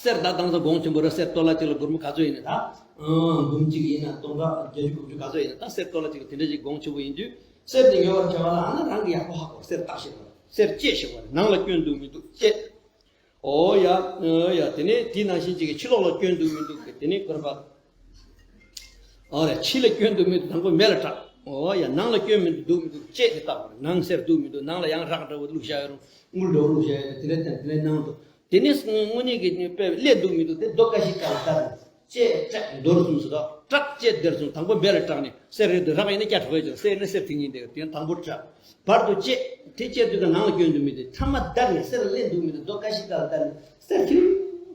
གསེར་ད་དང་ས་གོང་ཆེན་པོ་རེད། གསེར་ཏོ་ལ་གཅིག་ལ་སྒོར་མོ་ག་ཚོད་ཡིན་ན་ད། ཨང་། འབུམ་གཅིག་ཡིན་ན་སྟོང་ཕྲག་བརྒྱད་ཅུ་དགུ་བཅུ་ག་ཚོད་ཡིན་ན་ད། གསེར་ཏོ་ལ་གཅིག་ལ་དེ་འདྲ་ཅིག་གོང་ཆེན་པོ་ཡིན་དུས། གསེར་དེ་ཉོ་བར་བྱ་བ་ལ་ཨ་ན་རང་གི་ཡག་པོ་ཧ་གོ། གསེར་བརྟག་ཤེས་པ་རེད། གསེར་བཅད་ཤེས་པ་རེད། ནང་ལ་སྐྱོན་འདུག་མི་འདུག་དཔྱད། ཨོ་ཡ། ཨོ་ཡ། དེ་ནས་དེ་ནང་བཞིན་གཅིག་གི་ཕྱི་ལོགས་ལ་སྐྱོན་འདུག་མི་འདུག་གི་དེ་ནས་སྐོར་པ། ཨོ་རེད། ཕྱི་ལ་སྐྱོན་འདུག་མི་འདུག་དང་པོ་མེ་ལ་བཀྲག། ཨོ་ཡ། ནང་ལ་སྐྱོན་མི་འདུག་འདུག་མི་འདུག་དཔྱད་དེ་བལྟ་དགོས་རེད། ནང་གསེར་འདུག་མི་འདུག་ནང་ལ་ཡང་རག་འདྲ་བོ་བླུགས་བཞག་ཡོད་རུང་དངུལ་འདྲ་བོ་བླུགས་བཞག་ཡོད་རུང་དེ་འདྲ་དང་དེ་འདྲ་ནང་དུ། དེ་ནས་དངོས་གནས་ཀྱི་དཔེ་ཀླད་འདུག་མི་འདུག་དེ་རྡོ་ཀ་ཤི་ཀ་ལ་བལྟ་ནས། དཔྱད་བཀྲག་མདོར་གསུམ་སོ་དོ། བཀྲག་དཔྱད་བདེར་གསུམ་དང་པོ་མེ་ལ་བཀྲག་ནས། གསེར་རེད་འདུག་རག་ཡིན་ན་སྐྱ་གྲགས་ཡོད་ཀྱང་གསེར་ནི་གསེར་དེ་ཉིད་དེ་དེ་དང་པོ་བཀྲག། བར་དུ་དཔྱད། དེ་དཔྱད་དུས་ཀ་ནང་ལ་སྐྱོན་འདུག་མི་འདུག་ཐ་མ་བདག་ནས་གསེར་ལ་ཀླད་འདུག་མི་འདུག་རྡོ་ཀ་ཤི་ཀ་ལ་བལྟ་ནས་གསེར་ཁྱེར་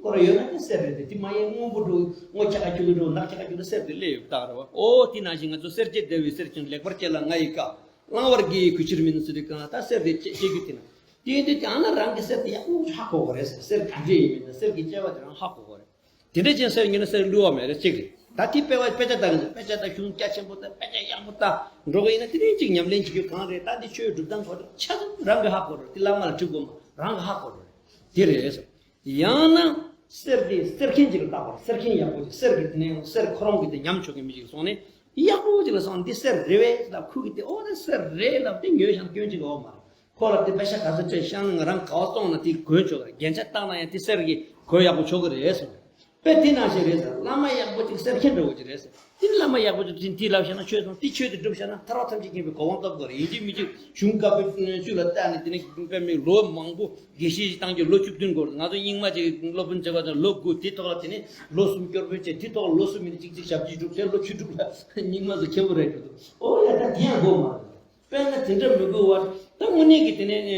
ཁོ་ར་ཡོད་ན་ནི་གསེར་རེད་དེ། དེ་མ་ཡིན་སྔོན་པོ་འགྲོ་སྔོ་ཁྱ་ཁ་ཁྱུ་གུ་འགྲོ་ནག་ཁྱ་ཁ་ཁྱུ་གུ་གསེར་དེ་ཀླད་ཡོད་རྟགས་རེད་བ། ཨོ་དེ་ནང་བཞིན་ང་ཚོ་གསེར་བཅད་བདེ་བའི་གསེར་ཕྱིན་ལེགས་པར་དཔྱད་ལ་ང་ཡི་བཀའ། བླང་བར་དགེ་བའི་གུས་ཕྱིར་མིན་ཟེར་དུས་གང་ལ་ད་གསེར་དེ་དཔྱད་དཔྱད་རྒྱུ་དེ་ན། དེ་ཡིན་དུས་ཀྱང་ན་རང་གི་གསེར་དེ་ཡག་པོ་ཧ་གོ་དགོས་རེད་ཟེར། གསེར་ག་འདྲས་ཡིན་མིན་ན་གསེར་གྱི་དཔྱད་པ་དེ་རང་ཧ་གོ་དགོས་རེད། དེ་འདྲ་ཅན་གསེར་ཉོས་ན་གསེར་བསླུ་བ་མེད་རེད་གཅིག་རེད། ད་དེ་དཔེ་བ་དཔེ་ཆ་ལྟ་གི་འདུག་དཔེ་ཆ་ད་གཞུང་རྒྱ་ཆེན་པོ་ད་དཔེ་ཆ་ཡག་པོ་ལྟ་འགྲོ་གི་ཡིན་ན་དེ་རིང་གཅིག་ཉམས་ལེན་བྱེད་རྒྱུ་གང་རེད། ད་འདི་ཆོས་སྒྲུབ་སྟངས་གོ་ཆ་ཚང་རང་གི་ཧ་གོ་རེད། དེ་བླ་མ་ལ་དྲི་དགོས་མ་རང་གི་ཧ་གོ་རེད། དེ་རེད་ཟེར། ཡང་ན་གསེར་དེ་གསེར་མཁན་ཅིག་ལ་བལྟ་དགོས་རེད། གསེར་མཁན་ཡག་པོ་ཅིག་གསེར་གི་དེ་ནས་གསེར་ཁོ་རང་གི་དེ་ཉམས་ཆོག་གི་མི་ཅིག་སོང་ནས་ཡག་པོ་ཅིག་ལ་སོང་འདི་གསེར་རེད་བས་ལབ། ཁོ་གི་དེ་ཨོ་ད་གསེར་རེད་ལབ་དེ་ཉོས་ཤག་སྐྱོན་ཅིག་ཡོད་མ་རེད། ཁོ་ལ་དེ་པེ་ཤ་ག་ཚོད་སྤྲད་ཤག་ན་ང་རང་ག་བ་གཏོང་ན་དེ་གོན་ཆོག་གི་རེད། རྒྱན་ཆ་བཏགས་ན་ཡང་དེ་གསེར་གྱི་གོས་ཡག་པོ་ཆོག་གི་རེད་གསུངས། དཔེ་དེ་ནང་བཞིན་རེད་ཟེར། བླ་མ་ཡག་པོ་ཅིག་གསེར་མཁན་འདྲ་བོ་ཅིག་རེད་ཟེར། དེ་ནི་བླ་མ་ཡག་པོ་ཅིག་དེ་དེ་ལབ་ཤག་ན་ཆོས་སོང་དེ་ཆོས་དེ་སྒྲུབ་ཤག་ན་ཐར་པ་ཐམས་ཅད་མཁྱེན་པའི་གོ་འཕང་ཐོབ་དགོས་རེད། ཡིན་གཅིག་མིན་གཅིག་གཞུང་བཀའ་པོད་བཅུ་ལ་བལྟས་ནས་དེ་ནི་དཔེ་མི་ལོ་མང་པོ་དགེ་བཤེས་ཤིག་བཏང་རྒྱུ་ལོ་བཅུ་བདུན་འགོར། ང་ཚོ་རྙིང་མ་ཅིག་སློབ་དཔོན་བྱེད་པ་དང་ལོ་དགུ་དེ་ཐོག་ལ་དེ་ནི་ལོ་གསུམ་སྐྱོར་དཔོན་བྱས་དེ་ཐོག་ལ་ལོ་གསུམ་མིན་ན་གཅིག་གཅིག་ཞབས་ཕྱི་སྒྲུབ་བྱས་ལོ་བཅུ་དྲུག་ལ་རྙིང་མ་ཚོ་མཁན་པོ་རེད་འགྲོ་འདུག་ཨོ་ཡ་ད་དེ་ཡང་དགོས་མ་རེད། དཔེར་ན་དེ་འདྲ་མི་དགོས་པར་ད་དངོས་གནས་ཀྱི་དེ་ནས་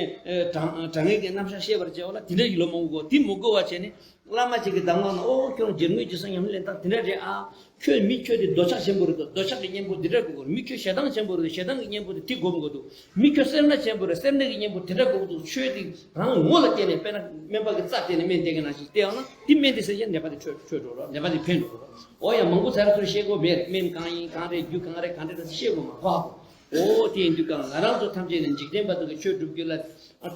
དྲང་དྲང་ངེས་ཀྱི་རྣམ་གཞག་བཤད་པར་བྱ་བ་ལ་དེ་འདྲ་ཡི་ལོ་མང་པོ་དགོས། དེ་མི་དགོས་པ་བྱས་ནས་བླ་མ་ཅིག་གི་གདམས་ངག་ནང་ཨོ་ཁྱོད་རང་རྒྱུ་དངོས་རྗེས་གསུམ་ཉམས་ལེན་སྟངས་དེ་འདྲ་རེད་ཨ། ཁྱོད་མི་ཁྱོད་དེ་འདོད་ཆགས་ཆེན་པོ་རེད་དོ། འདོད་ཆགས་ཀྱི་གཉེན་པོ་འདི་འདྲ་དགོས་གོ། མི་ཁྱོད་ཞེ་སྡང་ཆེན་པོ་རེད་དོ། ཞེ་སྡང་གི་གཉེན་པོ་དེ་དེ་སྒོམ་དགོས་འདུག་མི་ཁྱོད་སེར་སྣ་ཆེན་པོ་རེད། སེར་སྣ་གི་གཉེན་པོ་དེ་འདྲ་དགོས་འདུག་ཆོས་དེ་རང་ངོ་ལ་བལྟས་ནས་དཔེར་ན་སྨན་པ་གི་རྩ་བལྟས་ནས་སྨན་བལྟས་ཀྱི་ནང་བཞིན་བལྟས་ཡོང་ན་དེ་སྨན་དེ་སེལ་ཆེད་ནད་པ་དེ་ཆོས་ཆོས་འགྲོ་རོགས། ནད་པ་དེ་ཕན་འགྲོ་རོགས། ཨོ་ཡ་མང་པོ་ཚར་ཚུར་བཤད་དགོས་མེད་རེད། སྨན་གང་ཡིན་གང་རེད་རྒྱུ་གང་རེད་གང་རེད་ད་བཤད་དགོས་མ་གོ་ཧ་གོ། ཨོ་དེ་ཡིན་དུས་ཀྱང་ང་རང་ཚོ་ཐམས་ཅད་ནས་འཇིག་རྟེན་པ་དག་གི་ཆོས་སྒྲུབ་རྒྱུ་ལ་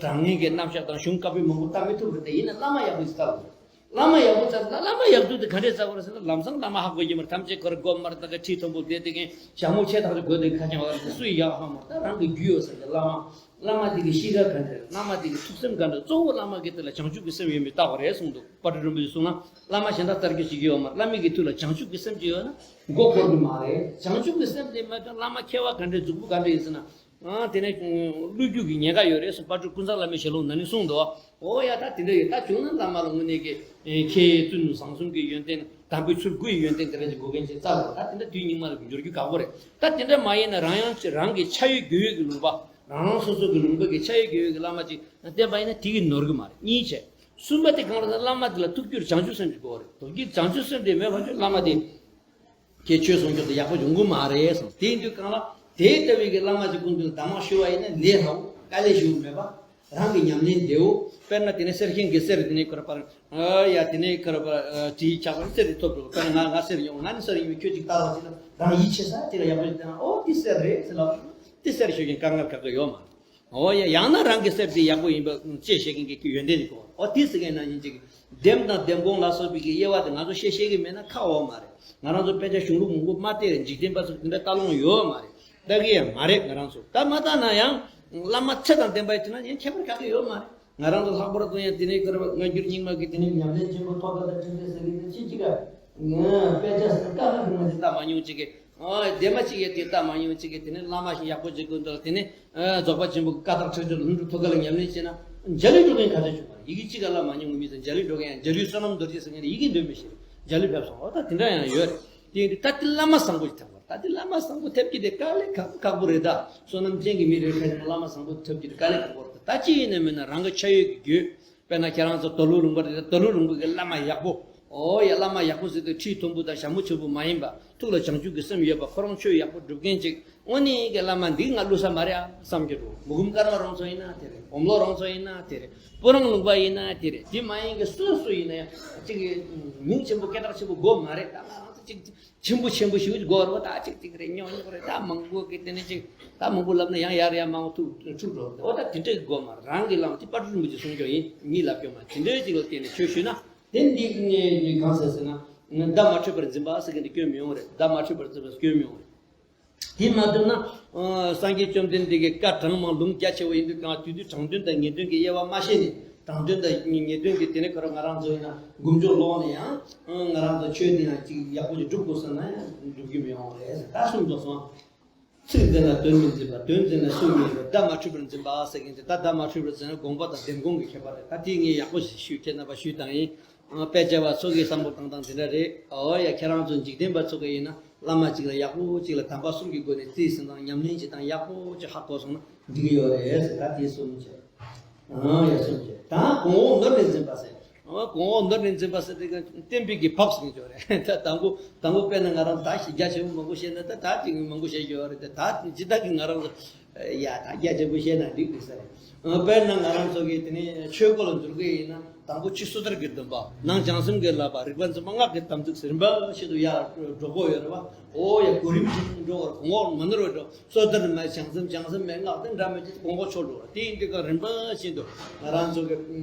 དྲང་ངེས་ཀྱི་རྣམ་གཞག་དང་གཞུང་བཀའ་པོད་མང་པོ་ལྟ་མི་ཐུབ་རེད། དེ་ཡིན་ན་བླ་མ་ཡག་པོ་ཞིག་ལྟ་དགོས། བླ་མ་ཡག་པོ་བཙལ་ན་བླ་མ་ཡག་སྡུག་དེ་ག་འདྲས་བཙལ་བ་རེད་ཟེར་ན་ལམ་སང་བླ་མ་ཧ་གོ་གི་མ་རེད། ཐམས་ཅད་ཁོ་ར་སྒོ་དམར་དང་གི་ཁྲི་མཐོན་པོ་བསྡད་དེ་གིན་ཞྭ་མོ་ཆེ་ཐག་ཆོད་དགོས་དེ་ཁ་རྐྱང་བ་རེད། སུ་ཡིས་ཡག་ཧ་མ་ད་རང་གི་རྒྱུས་ཡོད་ཟེར་གི་བླ་མ། བླ་མ་དེ་གི་གཤིས་ཀ་ག་འདྲ་རེད། བླ་མ་དེ་གི་ཐུགས་སེམས་ག་འདྲ། གཙོ་བོ་བླ་མ་གི་དེ་ལ་བྱང་ཆུབ་ཀྱི་སེམས་ཡོད་མེད་བལྟ་དགོས་རེད་གསུངས་འདུག་དཔལ་སྤྲུལ་རིན་པོ་ཆེས་གསུངས་ན་བླ་མ་གཞན་དག་བཙལ་རྒྱུ་བྱེད་ཀྱི་ཡོད་མ་རེད། བླ་མའི་གི་ཐུགས་ལ་བྱང་ཆུབ་ཀྱི་སེམས་ཅིག་ཡོད་ན་མགོ་འཁོར་གི་མ་རེད། བྱང་ཆུབ་ཀྱི་སེམས་དེ་མེད་ཀྱང་བླ་མ་མཁས་པ་ག་འདྲས་མཛུག་པོ་ག་འདྲས་ཡིན་ཟེར་ན། ཨ་དེ་ནས་བློ་རྒྱུག་གི་ཉེན་ཁ་ཡོད་རེད་གསུངས། དཔལ་སྤྲུལ་ཀུན་བཟང་བླ་མའི་ཞལ་ལུང་ན་ནི་གསུངས་འདུག་ཨོ་ཡ་ད་དེ་འདྲ་ཡོད། ད་བྱུང་ན་བླ་མ་ལ་དངོས་གནས་ཀྱི་ཨེ་མཁས་བཙུན་བཟང་གསུམ་གྱི་ཡོན་ཏན་དམ་པའི་ཚུལ་དགུ་ཡི་ཡོན་ཏན་དེ་འདྲ་ཅིག་དགོས་མཁན་ཅིག་རྩ་དགོས། ད་དེ་འདྲ་དུས་སྙིགས་མ་ལ་འགྱུར་རྒྱུ་ཁག་པོ་རེད། ད་དེ་འདྲ་མ་ཡིན་ན་རང་ཡང་ཅིག་རང་གི་ཆ་ཡོད་རྒྱུས་ཡོད་ཀྱི་ལུང་པ། རང་རང་སོ་སོ་གི་ལུང་པ་གི་ཆ་ཡོད་རྒྱུས་ཡོད་ཀྱི་བླ་མ་ཅིག་བསྟེན་པ་ཡིན་ན་དེ་གིས་ནོར་གི་མ་རེད། གཉིས་བྱས། གསུམ་པ་དེ་གང་ལ་ཟེར་ན་བླ་མ་དེ་ལ་ཐུགས་རྒྱུད་བྱང་ཆུབ་སེམས་ཅིག་དགོས་རེད། ཐུགས་རྒྱུད་བྱང་ཆུབ་སེམས་དེ་མེད་པ་ཅིག་བླ་མ་དེ། ཁྱེད་ཆོས་གསུང་རྒྱུ་དེ་ཡག་པོ་ཡོང་གི་མ་རེད་གསུངས། དེ་ཡིན་དུས་གང་ལ་དེ་ལྟ་བུའི་གི་བླ་མ་ཅིག་སྐུ་མདུན་ལ་གདམས་ངག་ཞུ་བ་ཡིན་ན་ལས་སླ་བོ་དཀའ་ལས་ཞུ་མེད་པ། རང་གི་ཉམས་ལེན་བདེ་བོ། དཔེར་ན་དེ་ནས་གསེར་མཁན་གྱི་གསེར་དེ་ནས་ཁོ་ར་པར་ཨ་ཡ་དེ་ནས་ཁོ་ར་པར་ཨ་དྲིའི་ཆགས་པ་གསེར་དེ་ཐོབ་འགྲོ། དཔེར་ན་ང་ང་གསེར་ཡོང་ང་ནི་གསེར་ཡོང་བའི་ཁྱོད་ཅིག་ལྟ་བ་ཅིག་ན་རང་ཡིད་ཆེས་ས་དེ་ལ་ཡག་པོ་ཞིག་བལྟས་ན་ཨོ་དེ་གསེར་རེད་ཟེར་ལབ། དེ་གསེར་ཞུ་མཁན་དཀའ་ངལ་ག་གི་ཡོད་མ་རེད། འོ་ཡ་ཡང་ན་རང་གི་གསེར་དེ་ཡག་པོ་ཡིན་པ་དཔྱད་བཤད་མཁན་གྱི་ཡོན་ཏན་ཅིག་དགོས། འོ་དེ་ཟེར་མཁན་ནང་བཞིན་ཅིག་འདེམས་དང་འདེམས་སྐོང་ལ་སོགས་པའི་གི་དབྱེ་བ་དེ་ང་ཚོ་བཤད་ཤེས་ཀྱི་མེད་ན་ཁག་འོག་མ་རེད། ང་རང་ཚོ་དཔེ་ཆ་གཞུང་ལུགས་མང་པོ་མ་བལྟས་རེད། འཇིག་རྟེན་པ་ཚོ་དེ་འདྲ་ལྟ་ལོང་ཡོད་མ་རེད། ལྟ་གི་ཡང་མ་རེད། ང་རང་ཚོ་ད་མ་ལྟ་ན་ཡང་ བླ་མ་ཚེ་དང་ལྡན་པ་ཡིན་ན་ཡང་ཁྱད་པར་ག་གེ་ཡོད་མ་རེད། ང་རང་ཚོ་ལྷག་པར་དུ་ཡང་དེ་ནས་ཀར་བ་སྔ་འགྱུར་རྙིང་མ་གི་དེ་ནས་ཉམས་ལེན་ཆེན་པོ་ཐོབ་པ་དང་ཁྲིད་ཆེན་ཟེར་གི་དེ་ཅི་ཅི་ག་དཔེ་ཆ་ཟེར་ཀ་ཧ་གི་ང་ཅི་ལྟ་མ་མྱོང་ཅིག་གི། ཨ་ལྡན་མ་ཅིག་ཡ་དེ་ལྟ་མ་མྱོང་ཅིག་གི་དེ་ནས་བླ་མ་ཞིག་ཡག་པོ་ཅིག་དགོས་འདུག་དེ་ནས་རྫོགས་པ་ཆེན་པོ་ཀ་དག་ཁྲིད་ཆེན་ལྷུན་གྲུབ་ཐོབ་ག་ལ་ཉམས་ལེན་བྱས་ན་འཇའ་ལུས་འགྲོ་མཁན་ག་ཚོད་བྱུང་བ་རེད། ཡི་གེ་གཅིག་ག་ལ་མ་མྱོང་མི་ཚོ་འཇའ་ལུས་འགྲོ་མཁན་ཡང་འཇའ་ལུས་བསོད་ནམས་རྡོ་རྗེ་ཟེར་མཁན་ཡི་གེ་འདོན་མི་ཤེས་འཇའ་ལུས་ཕེབས་སོང་། འོ་ད་དེ་འདྲ་ཡང་ཡོད་རེད། དེ་ཡིན་དུས་ད་དེ་བླ་མ་བཟང་པོ་ཞིག་ཐེབས་པ་རེད། ད་དེ་བླ་མ་བཟང་པོ་ཐེབས་ཀྱི་དེ་དཀའ་ལས་ཁག་ཁག་པོ་རེད། ད་བསོད་ནམས་ཅན་གྱི་མི་རེ་ཁ་ཅིག་བླ་མ་བཟང་པོ་ཐེབས་ཀྱི་དེ་དཀའ་ལས་ཁག་པོ་རེད། ད་ཅི་ཡིན་ནའི་མིན་ན་རང་གི་ཆ་ཡོད་ཀྱི་རྒྱུད། དཔེར་ན་ཁྱེད་རང་ཚོ་དོ་ལུ་རུང་པ་རེད། དོ་ལུ་རུང་པ་གི་བླ་མ་ཡག་པོ། ཨོ་ཡ་བླ་མ་ཡག་པོ་ཟེར་དུས་ཁྲི་མཐོན་པོ་དང་ཞྭ་མོ་མཆོད་པོ་མ་ཡིན་པ། ཐུགས་ལ་བྱང་ཆུབ་ཀྱི་སེམས་ཡོད་པ། ཁོ་རང་ཆོས་ཡག་པོ་སྒྲུབ་མཁན་ཅིག། དངོས་གནས་ཀྱི་བླ་མ་འདི་ང་བསླུ་ས་མ་རེད་ཨ་བསམ་གྱི་འདུག། མུ་གུམ་ཀརྨ་རོང་ཚོ་ཡིན་ན་དེ་རེད། སྒོམ་ལོ་རོང་ཚོ་ཡིན་ན་དེ་རེད། སྤུ་རང་ལུང་པ་ཡིན་ན་དེ་རེད། དེ་མ་ཡིན་གྱི་སུ་སུ་ཡིན་ན་ཡང་ཅིག་གི་མིང་ཆེན་པོ་སྐད་གྲགས་ཆེན་པོ་དགོས་མ་རེད། ད་ང་རང་ཚོ་ཅིག་ཆེན་པོ་ཆེན་པོ་ཞིག་དགོས་རེད་པ། ད་ཅིག་ཅིག་རེད། ཉོག་ཉོག་རེད། ད་མང་པོ་གི་དེ་ནས་ཅིག་ད་མང་པོ་ལབ་ན་ཡང་ཡར་ཡར་མང་པོ་ཐུག་འཁྲུག་འགྲོ་རེད། འོ་ད་དེ་འདྲ་གི་དགོས་མ་རེད། རང་གི་བླ་མ་དེ་དཔལ་སྤྲུལ་རིན་པོ་ཆེ་གསུང་སྐྱོ་ཡིན། ངས་ལབ་སྐྱོ་མ་དེ་འདྲའི་ཅིག་ལ་བརྟེན་ནས་ཆོས་ཞུས་ན་དེ་འདི་ངས་གང་ཟེར་ཟེར་ན་བརྡ་མ་འཕྲོད་པར་འཛིན་པ་ཟེར་མཁན་དེ་སྐྱོན་མི་ཡོང་རེད། བརྡ་མ་འཕྲོད་པར་འཛིན་པ་སྐྱོན་མི་ཡོང་རེད། དེ་མ་ཐུབ་ན། ཨ་སངས་རྒྱས་བཅོམ་ལྡན་འདས་ཀྱི་བཀའ་གྲངས་མང་ལུང་རྒྱ་ཆེ་བ་ཡིན་དུས་གང་དུས་དུས་དྲང་དོན་དང་ངེས་དོན་གྱི་དབྱེ་བ་མ་ཤེས་ནས། དྲང་དོན་དང་ངེས་དོན་གྱི་དེ་ནས་ཁོ་རང་ང་རང་ཚོ་ཡིན་ན་མགོ་མཇུག་ལོག་ནས་ཡང་ང་རང་ཚོ་ཆོས་དེ་ཡང་ཅིག་ཡག་པོ་ཞིག་སྒྲུབ་དགོས་བསམ་ན་ཡང་སྒྲུབ་ཀྱི་མི་ཡོང་བ་རེད་ཟེར། ད་གསུངས་འདུག་སོང་། ཚིག་འཛིན་ལ་དོན་མི་འཛིན་པ། དོན་འཛིན་ལ་ཚིག་མི་འཛིན་པ། བརྡ་མ་འཕྲོད་པར་འཛིན་པ་ཟེར་མཁན་དེ། ད་བརྡ་མ་འཕྲོད་པར་འཛིན་ན་དགོངས་པ་དང་ལྡེམ་དགོངས་ཀྱི་ཁྱད་པར་རེད། ད་དེ་ངས་ཡག་པོ་ཞིག་ཞུས། ཁྱེད་རྣམ་པ་ཞུས་དང་ཡིན། ཨ་དཔེ་ཆ་བ་ཚོ་གི་བསམ་བློ་བཏང་སྟངས་དེ་འདྲ་རེད། འོ་ཡ་ཁྱེད་རང་ཚོ་འཇིག་རྟེན་པ་ཚོ་གི་ཡིན་ན་བླ་མ་གཅིག་ལ་ཡག་པོ་གཅིག་ལ་དམ་པ་གསུམ་གྱི་སྒོ་ནས་རྩིས་ཟིན་དང་ཉམས་ལེན་བྱེད་སྟངས་ཡག་པོ་གཅིག་ཧ་གོ་སོང་ན་འགྲིག་གི་ཡོད་རེད་ཟེར། ད་དེ་གསུམ་བྱས། ཨང་ཡ་གསུམ་བྱས། ད་གོང་འོག་ནོར་ནས་འཛིན་པ་ཟེར། ཨང་གོང་འོག་ནོར་ནས་འཛིན་པ་ཟེར་དེ་ག་བསྟན་པའི་གི་བབས་ཟིན་ཆོག་རེད། ད་དང་པོ་དང་པོ་དཔེར་ན་ང་རང་ད་ཞིག་རྒྱ་ཆེ་པོ་མང་པོ་བཤད་ན་ད་ད་ཅིག་མང་པོ་བཤད་ཀྱི་ཡོད་རེད། ད་ད་ཇི་ལྟར་གི་ང་རང་ཚོ། ཡ་ད་རྒྱ་ཆེན་པོ་བཤད་ན་འགྲིག་འགྲིག་ས་རེད། ཨ་དཔེར་ན་ང་རང་ཚོ་གི་དེ་ནས་ཆོས་སྐོར་ལ་འཛུལ་གི་ཡིན་ན་དང་པོ་ཕྱི་སོ་ཐར་གྱི་སྡོམ་པ། ནང་བྱང་སེམས་ཀྱི་བསླབ་པ། རིག་པ་འཛིན་པ་སྔགས་ཀྱི་དམ་ཚིག་ཟེར་རིམ་པ་བཞིན་དུ་ཡར་འགྲོ་དགོས་ཡོད་རེད་བ། ཨོ་ཡ་གོ་རིམ་བཞིན་འགྲོ་བར་གོང་འོག་མ་ནོར་བར་འགྲོ། སོ་ཐར་མེད་བྱང་སེམས། བྱང་སེམས་མེད་སྔགས་དེ་འདྲ་མེད་ཀྱི་གོང་འོག་ཕྱོགས་འགྲོ་བ། དེ་ཡིན་དུས་ཀ་རིམ་པ་བཞིན་དུ་ང་རང་ཚོ་གི་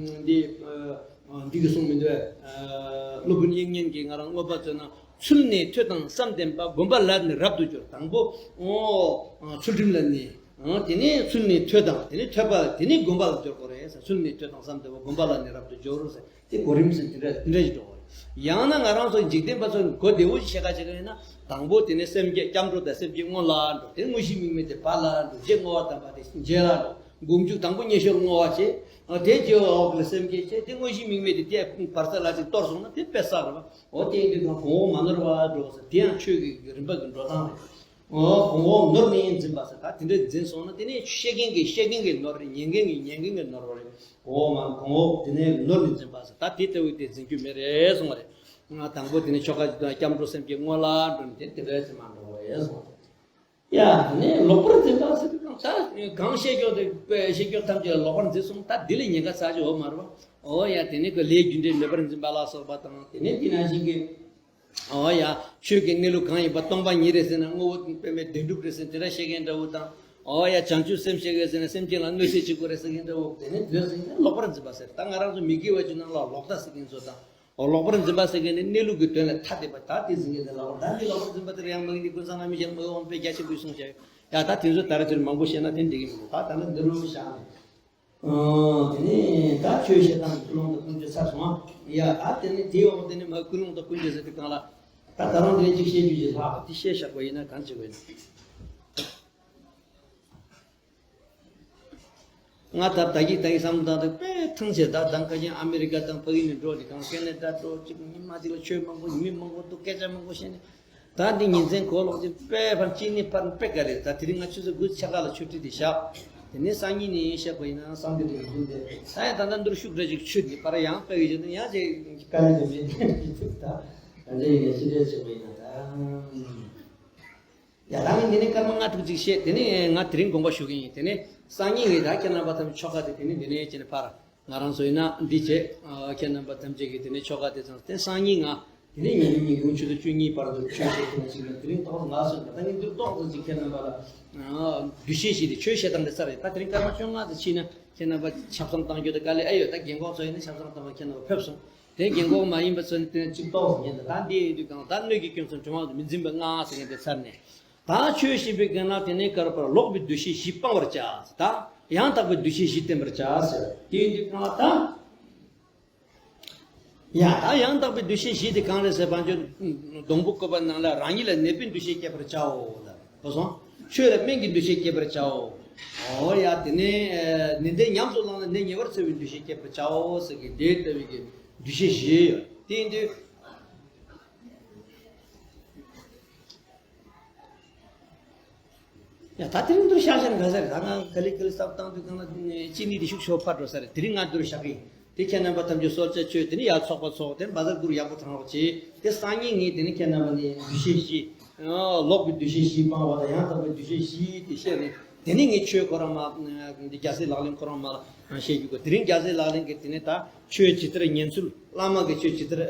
འདི། འདི་གི་གསུང་མི་འདུག་བས། སློབ་དཔོན་དབྱིག་གཉེན་གྱིས་ང་རང་མངོན་པ་མཛོད་ན། ཚུལ་ནི་ཐོས་དང་བསམ་ལྡན་པ། སྒོམ་པ་ལ་ནི་རབ་ཏུ་སྦྱོར། དང་པོ། ཨོ། ཚུལ་ཁྲིམས་ལ་ནི། ཨོ། དེ་ནས་ཚུལ་ནི་ཐོས་དང་། དེ་ནས་ཐོས་པ། དེ་ནས་སྒོམ་པ་ལ་སྦྱོར་དགོས་རེད་ཟེར། ཚུལ་ནི་ཐོས་དང་བསམ་ལྡན་པ། སྒོམ་པ་ལ་ནི་རབ་ཏུ་སྦྱོར་ཟེར། དེ་གོ་རིམ་ཟེར་དེ་འདྲ་དེ་འདྲ་ཞིག་འགྲོ་དགོས་རེད། ཡང་ན་ང་རང་ཚོ་འཇིག་རྟེན་པ་ཚོ་གོ་བདེ་བོ་ཞིག་བཤད་ཁ་བྱེད་ཀ་ཡིན་ན། དང་པོ་དེ་ནས་སེམས་བསྐྱེད་སྐྱབས་འགྲོ་དང་སེམས་བསྐྱེད་སྔོན་ལ་འགྲོ། དེ་དངོས་གཞི་དམིགས་མེད་དེ་བར་ལ་འགྲོ། རྗེས་བསྔོ་བ་དམ་པ་དེ་རྗེས་ལ་འགྲོ། མགོ་མཇུག་དང་པོ་མཉེས་གཤོགས་བསྔོ་བ་བྱེད། དེ་རྗེས་འོག་ལ་སེམས་བསྐྱེད་བྱེད། དེ་དངོས་གཞི་དམིགས་མེད་དེ་དེ་བར་ས་ལ་ཅིག་གཏོར་སོང་ན་དེ་དཔེ་བསགས་རེད་བ། འོ་དེ་ཡིན་དུས་གང་གོང་འོག་མ་ནོར་བ་འགྲོ་ཟེར། དེ་ཡང་ཆོས་ཀྱི་རིམ་པ་གི་འགྲོ་སྟངས་རེད། འོ་གོང་འོག་ནོར་ནས་འཛིན་པ་ཟེར། ད་དེ་འདྲ་འཛིན་སོང་ན་དེ་ནས་བཤད་མཁན་གྱི་བཤད་མཁན་གྱི་ནོར་རེད། ཉན་མཁན་གྱི་ཉན་མཁན་གྱི་ནོར་རེད། གོང་འོག་མ་གོང་འོག་དེ་ནས་ནོར་ནས་འཛིན་པ་ཟེར། ད་དེ་ལྟ་བུའི་དེ་འཛིན་རྒྱུ་མེད་རེད་གསུངས་པ་རེད། ང་དང་པོ་དེ་ནས་ཆོ་ག་དང་སྐྱབས་འགྲོ་སེམས་བསྐྱེད་སྔོན་ལ་འགྲོ་ནས་དེ་དེ་འདྲ་ཅིག་མ་འགྲོ་བ་རེད་གསུངས་པ་རེད། ཡ། དེ་ནས་ལོག་པར་འཛིན་པ་ཟེར་དུས་གང་ལྟར་གང་བཤད་རྒྱུ་དེ་བཤད་རྒྱུ་ཐམས་ཅད་ལ་ལོག་པར་འཛིན་སོང་། ད་འདི་ལས་ཉེན་ཁ་ཚ་ཅིག་ཡོད་མ་རེད་བ། འོ་ཡ། དེ་ནས་ཁོ་ལས་རྒྱུ་འབྲས་མེད་པར་འཛིན་པ་ལ་སོགས་པ་དང་། དེ་ནས་དེ་ནང་བཞིན་གྱི། འོ་ཡ། ཆོས་ཀྱི་གནས་ལུགས་གང་ཡིན་པ་སྟོང་པ་ཉིད་རེད་ཟེར་ན་དངོས་པོ་དཔེ་མེད་བདེན་གྲུབ་རེད་ཟེར་ན་དེ་འདྲ་བཤད་མཁན་འདྲ་བོ་དང་། འོ་ཡ། བྱང་ཆུབ་སེམས་བསྐྱེད་དགོས་ཟེར་ན་སེམས་ཅན་ལ་གནོད་འཚེ་བྱེད་དགོས་རེད་ཟེར་མཁན་འདྲ་བོ། དེ་ནས་དེ་ཟེར་མཁན་ལོག་པར་འཛིན་པ་ཟེར། ད་ང་རང་ཚོ་མི་དགེ་བ་བཅུ་ནང་ལ་ལོག་ལྟ་ཟེར་མཁན་ཚོ་དང་། འོ་ལོག་པར་འཛིན་པ་ཟེར་མཁན་ནི་གནས་ལུགས་ཀྱི་དོན་ལ་ཐ་དད་པ། ད་དེ་ཟེར་མཁན་དེ་ལ་འོ་ད་འདི་ལོག་པར་འཛིན་པ་དེ་ལ་ཡང་མ་ཡིན་ཏེ་ཀུན་བཟང་བླ་མའི་ཞལ་ལ་མ་ཡོང་དཔེ་རྒྱ་ཆེན་པོས་གསུངས་བཞག་ཡོད། ཡ་ད་དེ་ཚོ་ད་རེ་དེར་མང་པོ་བཤད་ན་དེ་འགྲིག་གི་མི་འདུག། ད་ད་ལྟ་འདི་རུ་བཞག་ནས། ཨོ། དེ་ནས་ད་ཆོས་བཤད་སྟངས་ཀྱི་ཀུན་སློང་དང་ཀུན་སྤྱོད་ཚར་སོང་ཨ། ཡ་ད་དེ་ནས་དེའི་འོག་དེ་ནས་མ་ཀུན་སློང་དང་ཀུན་སྤྱོད་ཟེར་དུས་གང་ལ། ད་ད་རུང་དེ་ནས་ཅིག་བཤད་རྒྱུ་ཞིག་ལྷག་པ་དེ་བཤད་བཞག་པ་ཡིན་ན་གང་བྱེད་དགོས་ཡིན། ང་ད་ད་གི་ད་གི་བསམ་བློ་བཏང་དུས་དཔེ་ཐང་ཆད། ད་ད་ཁ་ཅན་ཨ་མེ་རི་ཀ་དང་ཕ་གི་ནས་འགྲོ་དེ་གང་ཁེ་ན་ཌ་འགྲོ་ཅིག་ཉི་མ་ཅིག་ལ་ཆོས་མང་པོ་མི་མང་པོ་འདུག་སྐད་ཆ་མང་པོ་བཤད་ནས། ད་འདི་ཉིན་མཚན་གོ་ལོག་ཅིག་དཔེ་ཕར་གཅིག་ནི་ཕར་དཔེ་ག་རེད། ད་དེ་རིང་ང་ཆུ་ཚོད་དགུ་ཕྱེད་ཀ་ལ་ཆོས་ཁྲིད་དེ་བཞག། དེ་ནས་སང་ཉིན་ནས་བཤད་པ་ཡིན་ན་སང་གི་རེད་འདུག་འདི་ད་ཡང་ད་ལྟ་འདིར་ཤུགས་དྲག་ཅིག་ཆུ་དེ་ཕར་ཡང་དཔེ་གི་ཆེད་དུ་ཡང་ཅིག་དཀའ་ལས་དེ་མེད་དེ་ད་ད་འདྲ་ཡིན་ན་ཅི་འདྲ་བྱེད་པ་ཡིན་ན་ད། ཡ་ད་ངས་འདི་ནས་སྐར་མ་ལྔ་དྲུག་ཅིག་བཤད། དེ་ནས་ང་དེ་རིང་དགོངས་པ་ཞུ་གི་ཡིན། དེ་ནས་སང་ཉིན་ངས་ད་ཁྱེད་རྣམ་པ་ཐམས་ཅད་ཆོ་ག་དེ་དེ་ནས་འདི་ནས་བྱས་ནས་ཕར་ང་རང་ཚོ་ཡིན་ན་འདི་བྱས། ཨ་ཁྱེད་རྣམ་པ་ཐམས་ཅད་ཀྱིས་དེ་ནས་ཆོ་ག་དེ་ཚང་དེ་སང་ཉིན་ང་དེ་ནས་ཉིན་གུང་ཉིན་གུང་ཆུ་ཚོད་བཅུ་གཉིས་བར་དུ་ཆོས་བཤད་ཐུབ་ན་ཅིག་ན། དེ་རིང་ཏོག་ཙམ་ང་སོང་། ད་ངས་འདིར་ཏོག་ཙམ་ཅིག་ཁྱེད་རྣམ་པ་ལ་ཨ་འདུ་ཤེས་བཞེས་ཏེ་ཆོས་བཤད་སྟངས་དེ་ས་རེད། ད་དེ་རིང་སྐར་མ་བཅོ་ལྔ་དེ་ཕྱིན་ན་ཁྱེད་རྣམ་པ་ཆབ་གསང་བཏང་རྒྱུ་དེ་དཀའ་ལས་ཨེ་ཡོད། ད་རྒན་གོག་ཚོ་ཡིན་ན་ཆབ་གསང་བཏང་བ་ཁྱེད་རྣམ་པ་ཕེབས་སོང་། དེ་རྒན་གོག་མ་ཡིན་པ་ཚོ་ནི་དེ་ནས་གཅིག་ཏོག་ཙམ་ཉན། ད་ད་འདི་ཡིན་དུས་གང་ད་སྣོད་ཀྱི་སྐྱོན་སོང་གྲོང་བ་མི་འཛིན་པ་ལྔ་ཟེར་མཁན་དེ་ཚར་ནས། ད་ཆོས་བཤད་པའི་སྒང་ལ་དེ་ནས་བཀར་བར་ལོག་པའི་འདུ་ཤེས་བཞི་སྤང་བར་བྱ། ད་ ཡང་དག་པའི་འདུ་ཤེས་བཞི་བསྟེན་པར་བྱ་ཟེར། དེ་ཡིན་དུས་གང་ལ་ད། ཡ་ད་ཡང་དག་པའི་འདུ་ཤེས་བཞི་དེ་གང་རེད་ཟེར་བ་ཅིན། སྡོང་པོ་བཀོད་པ་ནང་ལ་རང་ཉིད་ལ་ནད་པའི་འདུ་ཤེས་བསྐྱེད་པར་བྱའོ་ལ། གོ་སོང་། ཆོས་ལ་སྨན་གྱི་འདུ་ཤེས་བསྐྱེད་པར་བྱའོ། འོ་ཡ་དེ་ནས་ནད་ལྡན་ཉམས་སུ་བླངས་ལ་ནད་ཉེ་བར་འཚེ་བའི་འདུ་ཤེས་བསྐྱེད་པར་བྱའོ་ཟེར་གི་དེ་ལྟ་བུའི་གི་འདུ་ཤེས་བཞི་ཡོད། དེ་ཡིན་དུས། ཡ་ད་དེ་རིང་འདུ་ཤེས་བཞི་ནི་ག་ཟེར། ད་ང་ག་ལེ་ག་ལེ་བསམ་བཏང་དུས་གང་ལ་གཅིག་གཉིས་དེ་ཤུགས་ཆེ་བ་ཕར་འགྲོ་ས་རེད། དེ་རིང་ང་འདུ་ཤེས་བཞི་གི་དེ་ཁྱེད་རྣམ་པ་ཐམས་ཅད་གསོལ་ཇ་མཆོད། དེ་ནས་ཡར་ཚོགས་པ་ཚོགས། དེ་ནས་བཛྲ་གུ་རུ་ཡག་པོ་བགྲང་རོགས་བྱེད། དེ་སང་ཉིན་ངས་དེ་ནས་ཁྱེད་རྣམ་པ་ནས་འདུ་ཤེས་བཞི། ལོག་པའི་འདུ་ཤེས་བཞི་སྤང་བ་དང་ཡང་དག་པའི་འདུ་ཤེས་བཞི་དེ་བཤད་ནས། དེ་ནས་ངས་ཆོས་ཁོ་རང་མ་འདི་རྒྱལ་སྲས་ལག་ལེན་ཁོ་རང་མ་བཤད་རྒྱུ་གོ། དེ་རིང་རྒྱལ་སྲས་ལག་ལེན་གྱི་དེ་ནས་ད་ཆོས་ཇི་ལྟར་ཉན་ཚུལ། བླ་མ་གི་ཆོས་ཇི་ལྟར་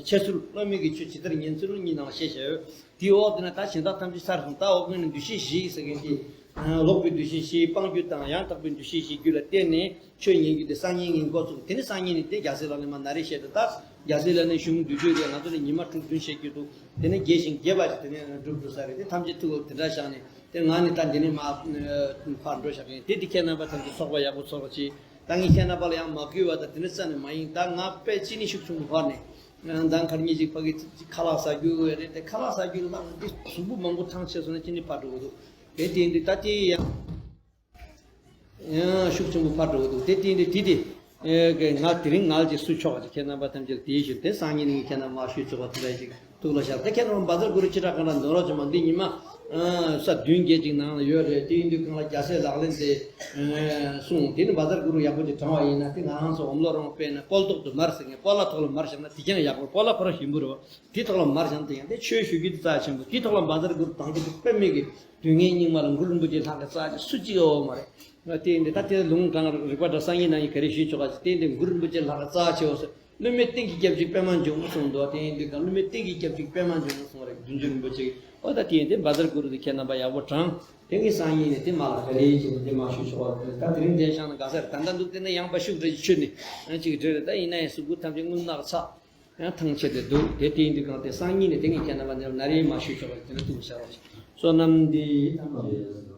འཆད་ཚུལ། སློབ་མའི་གི་ཆོས་ཇི་ལྟར་ཉན་ཚུལ་གཉིས་ནང་བཤད་བྱ་ཡོད། དེའི་འོག་དེ་ན་ད་གཞན་དག་ཐམས་ཅད་ཚར་སོང་། ད་འོག་ནས་འདུ་ཤེས་བཞི་ཟེར་མཁན་དེ། ལོག་པའི་འདུ་ཤེས་བཞི་སྤང་རྒྱུ་དང་ཡང་དག་པའི་འདུ་ཤེས་བཞི་རྒྱུད་ལ་བརྟེན་ནས་ཆོས་ཉན་རྒྱུ་དེ་སང་ཉིན་ངས་འགོ་བཙུགས། དེ་ནས་སང་ཉིན་ནས་དེ་རྒྱལ་སྲས་ལག་ལེན་མ་ན་རེ་བཤད་དེ། ད་རྒྱལ་སྲས་ལག་ལེན་གཞུང་བསྡུས་རྒྱུ་དེ་ང་ཚོ་ནས་ཉི་མ་དྲུག་བདུན་བཤད་རྒྱུ་འདུག། དེ་ནས་རྒྱས་ཤིང་རྒྱས་པ་ཞིག་དེ་ནས་འགྲུབ་འགྲོ་ས་རེད། དེ་ཐམས་ཅད་ཐུགས་ལ་དེ་འདྲ་བཞག་ནས་དེ་ང་ནི་ད་འདི་ནས་མ་ཕར་འགྲོ་བཞག་གིན། དེ་དེ་ཁྱེད་རྣམ་པ་ཐམས་ཅད་ཚོགས་པ་ཡག་པོ་ཚོགས་རོགས་གྱིས། ད་ངས་ཁྱེད་རྣམ་པ་ལ་ཡང་མ་གུས་པ་དང་དེ་ནི་རྩ་ནས་མ་ཡིན། ད་ང་དཔེ་ཅི་ནས་ཤུགས་ཆུང་པོ་ཕར་ནས་ཟླ་ཁར་གཉིས་ཅིག་ཕ་གི་ཁ་ལག་ཟ་རྒྱུ་ཡོད་རེད། དེ་ཁ་ལག་ཟ་རྒྱུ་ལ་འདི་གཟུགས་པོ་མང་པོ་ཐང་ཆད་སོང་ན་ཅི་ནས་ཕར་འགྲོ་གི་འདུག། དེ་དེ་འདི་ད་དེ་ཡང་ཡང་ཤུགས་ཆེན་པོ་ཕར་འགྲོ་གི་འདུག། དེ་དེ་འདི་དེ་དེ་ང་དེ་རིང་ངལ་ཅིག་གསོ་ཆོག་ཅིག། ཁྱེད་རྣམ་པ་ཐམས་ཅད་དེའི་ཞུ། དེ་སང་ཉིན་ནས་ཁྱེད་རྣམ་མ་ཞུ་ཆོག་པ་དེ་འདྲ་ཞིག་ཐུགས་ལ་བཞག། དེ་ཁྱེད་རྣམ་པ་བཛྲ་གུ་རུ་ཅི་དྲག་གང་ལ་འདོན་རོགས་བྱེད་མ། འདི་ཉི་མ་ས་བདུན་བརྒྱད་ཅིག་ནང་ལ་ཡོད་རེད། དེ་ཡིན་དུས་གང་ལ་རྒྱལ་སྲས་ལག་ལེན་དེ་གསུངས། དེ་ནི་བཛྲ་གུ་རུ་ཡག་པོ་ཅིག་བགྲང་བ་ཡིན་ན། དེ་ང་རང་ཚོ་འོམ་ལོ་རོང་དཔེར་ན་སྤོལ་ཏོག་ཏུ་མར་ཟེར་མཁན། སྤོ་ལོ་ཐོག་ལ་མར་བཞག་ན་དེ་ཀྱང་ཡག་པོ། སྤོ་ལོ་ཁོ་རང་ཞིམ་པོ་རེད་བ། དེ་ཐོག་ལ་མར་བཞག་ན་དེ་ཡང་དེ་ཆོས་ཞུ་རྒྱུ་དེ་རྩ་ཆེན་པོ། དེ་ཐོག་ལ་བཛྲ་གུ་རུ་བགྲང་རྒྱུ་དེ་དཔེ་མེད་ཀྱི། དུས་ངན་སྙིགས་མ་ལ་མགུར་རིན་པོ་ཆེ་ལྷག་གི་རྩ་ཆེ་སུ་གཅིག་ཡོད་མ་རེད། ང་དེ་འདི་ད་དེ་ལུང་དྲངས་རིག་པ་འདྲ་སང་ཉིན་ནང་ཡིན་ག་རེ་ཞུས་ཆོག་ག་ཅིག། དེ་འདི་མགུར་རིན་པོ་ཆེ་ལྷག་གི་རྩ་ཆེ་བ་སོ། སློབ་མའི་རྟེན་གྱི་སྐྱབས་གཅིག་པད་མ་འབྱུང་གསུངས་འདུག། དེ་ཡིན་དུས་ཀྱང་སློབ་མའི་རྟེན་གྱི་སྐྱབས་གཅིག་པད་མ་འབྱུང་གསུངས་རེད། བདུད་འཇོམས་རིན་པོ་ཆེ་གིས། ཨོ་ད་དེ་ཡིན་དེ་བཛྲ་གུ་རུ་དེ་ཁྱེད་རྣམ་པ་ཡག་པོ་བགྲང་། དེ་ངས་སང་ཉིན་ནས་དེ་མ་ལ་ག་རེ་བྱེད་ནས་དེ་མ་ཞུ་ཆོག་པ་རེད། ད་དེ་རིང་དེ་བཞག་ན་དགའ་ས་རེད། ད་ལྟ་འདུག་དེ་ན་ཡང་པ་ཤུགས་རེ་ཆུད་ནས་ཅིག་འདྲ་རེད། ད་ཡིན་ན་ཡང་གཟུགས་པོ་ཐམས་ཅད་རྔུལ་ནག་ཚ། ཡང་ཐང་ཆད་དེ་འདུག། དེ་དེ་ཡིན་དུས་གང་དེ་སང་ཉིན་ནས་དེ་ངས་ཁྱེད་རྣམ་པ་ནས་ན་རེ་མ་ཞུས་ཆོག་པ་རེད། དེ་ན་ཐུགས་བཞག་རོགས་བྱེད། བསོད་ནམས་འདི་ཡིས་ཐམས་ཅད་གཟིགས།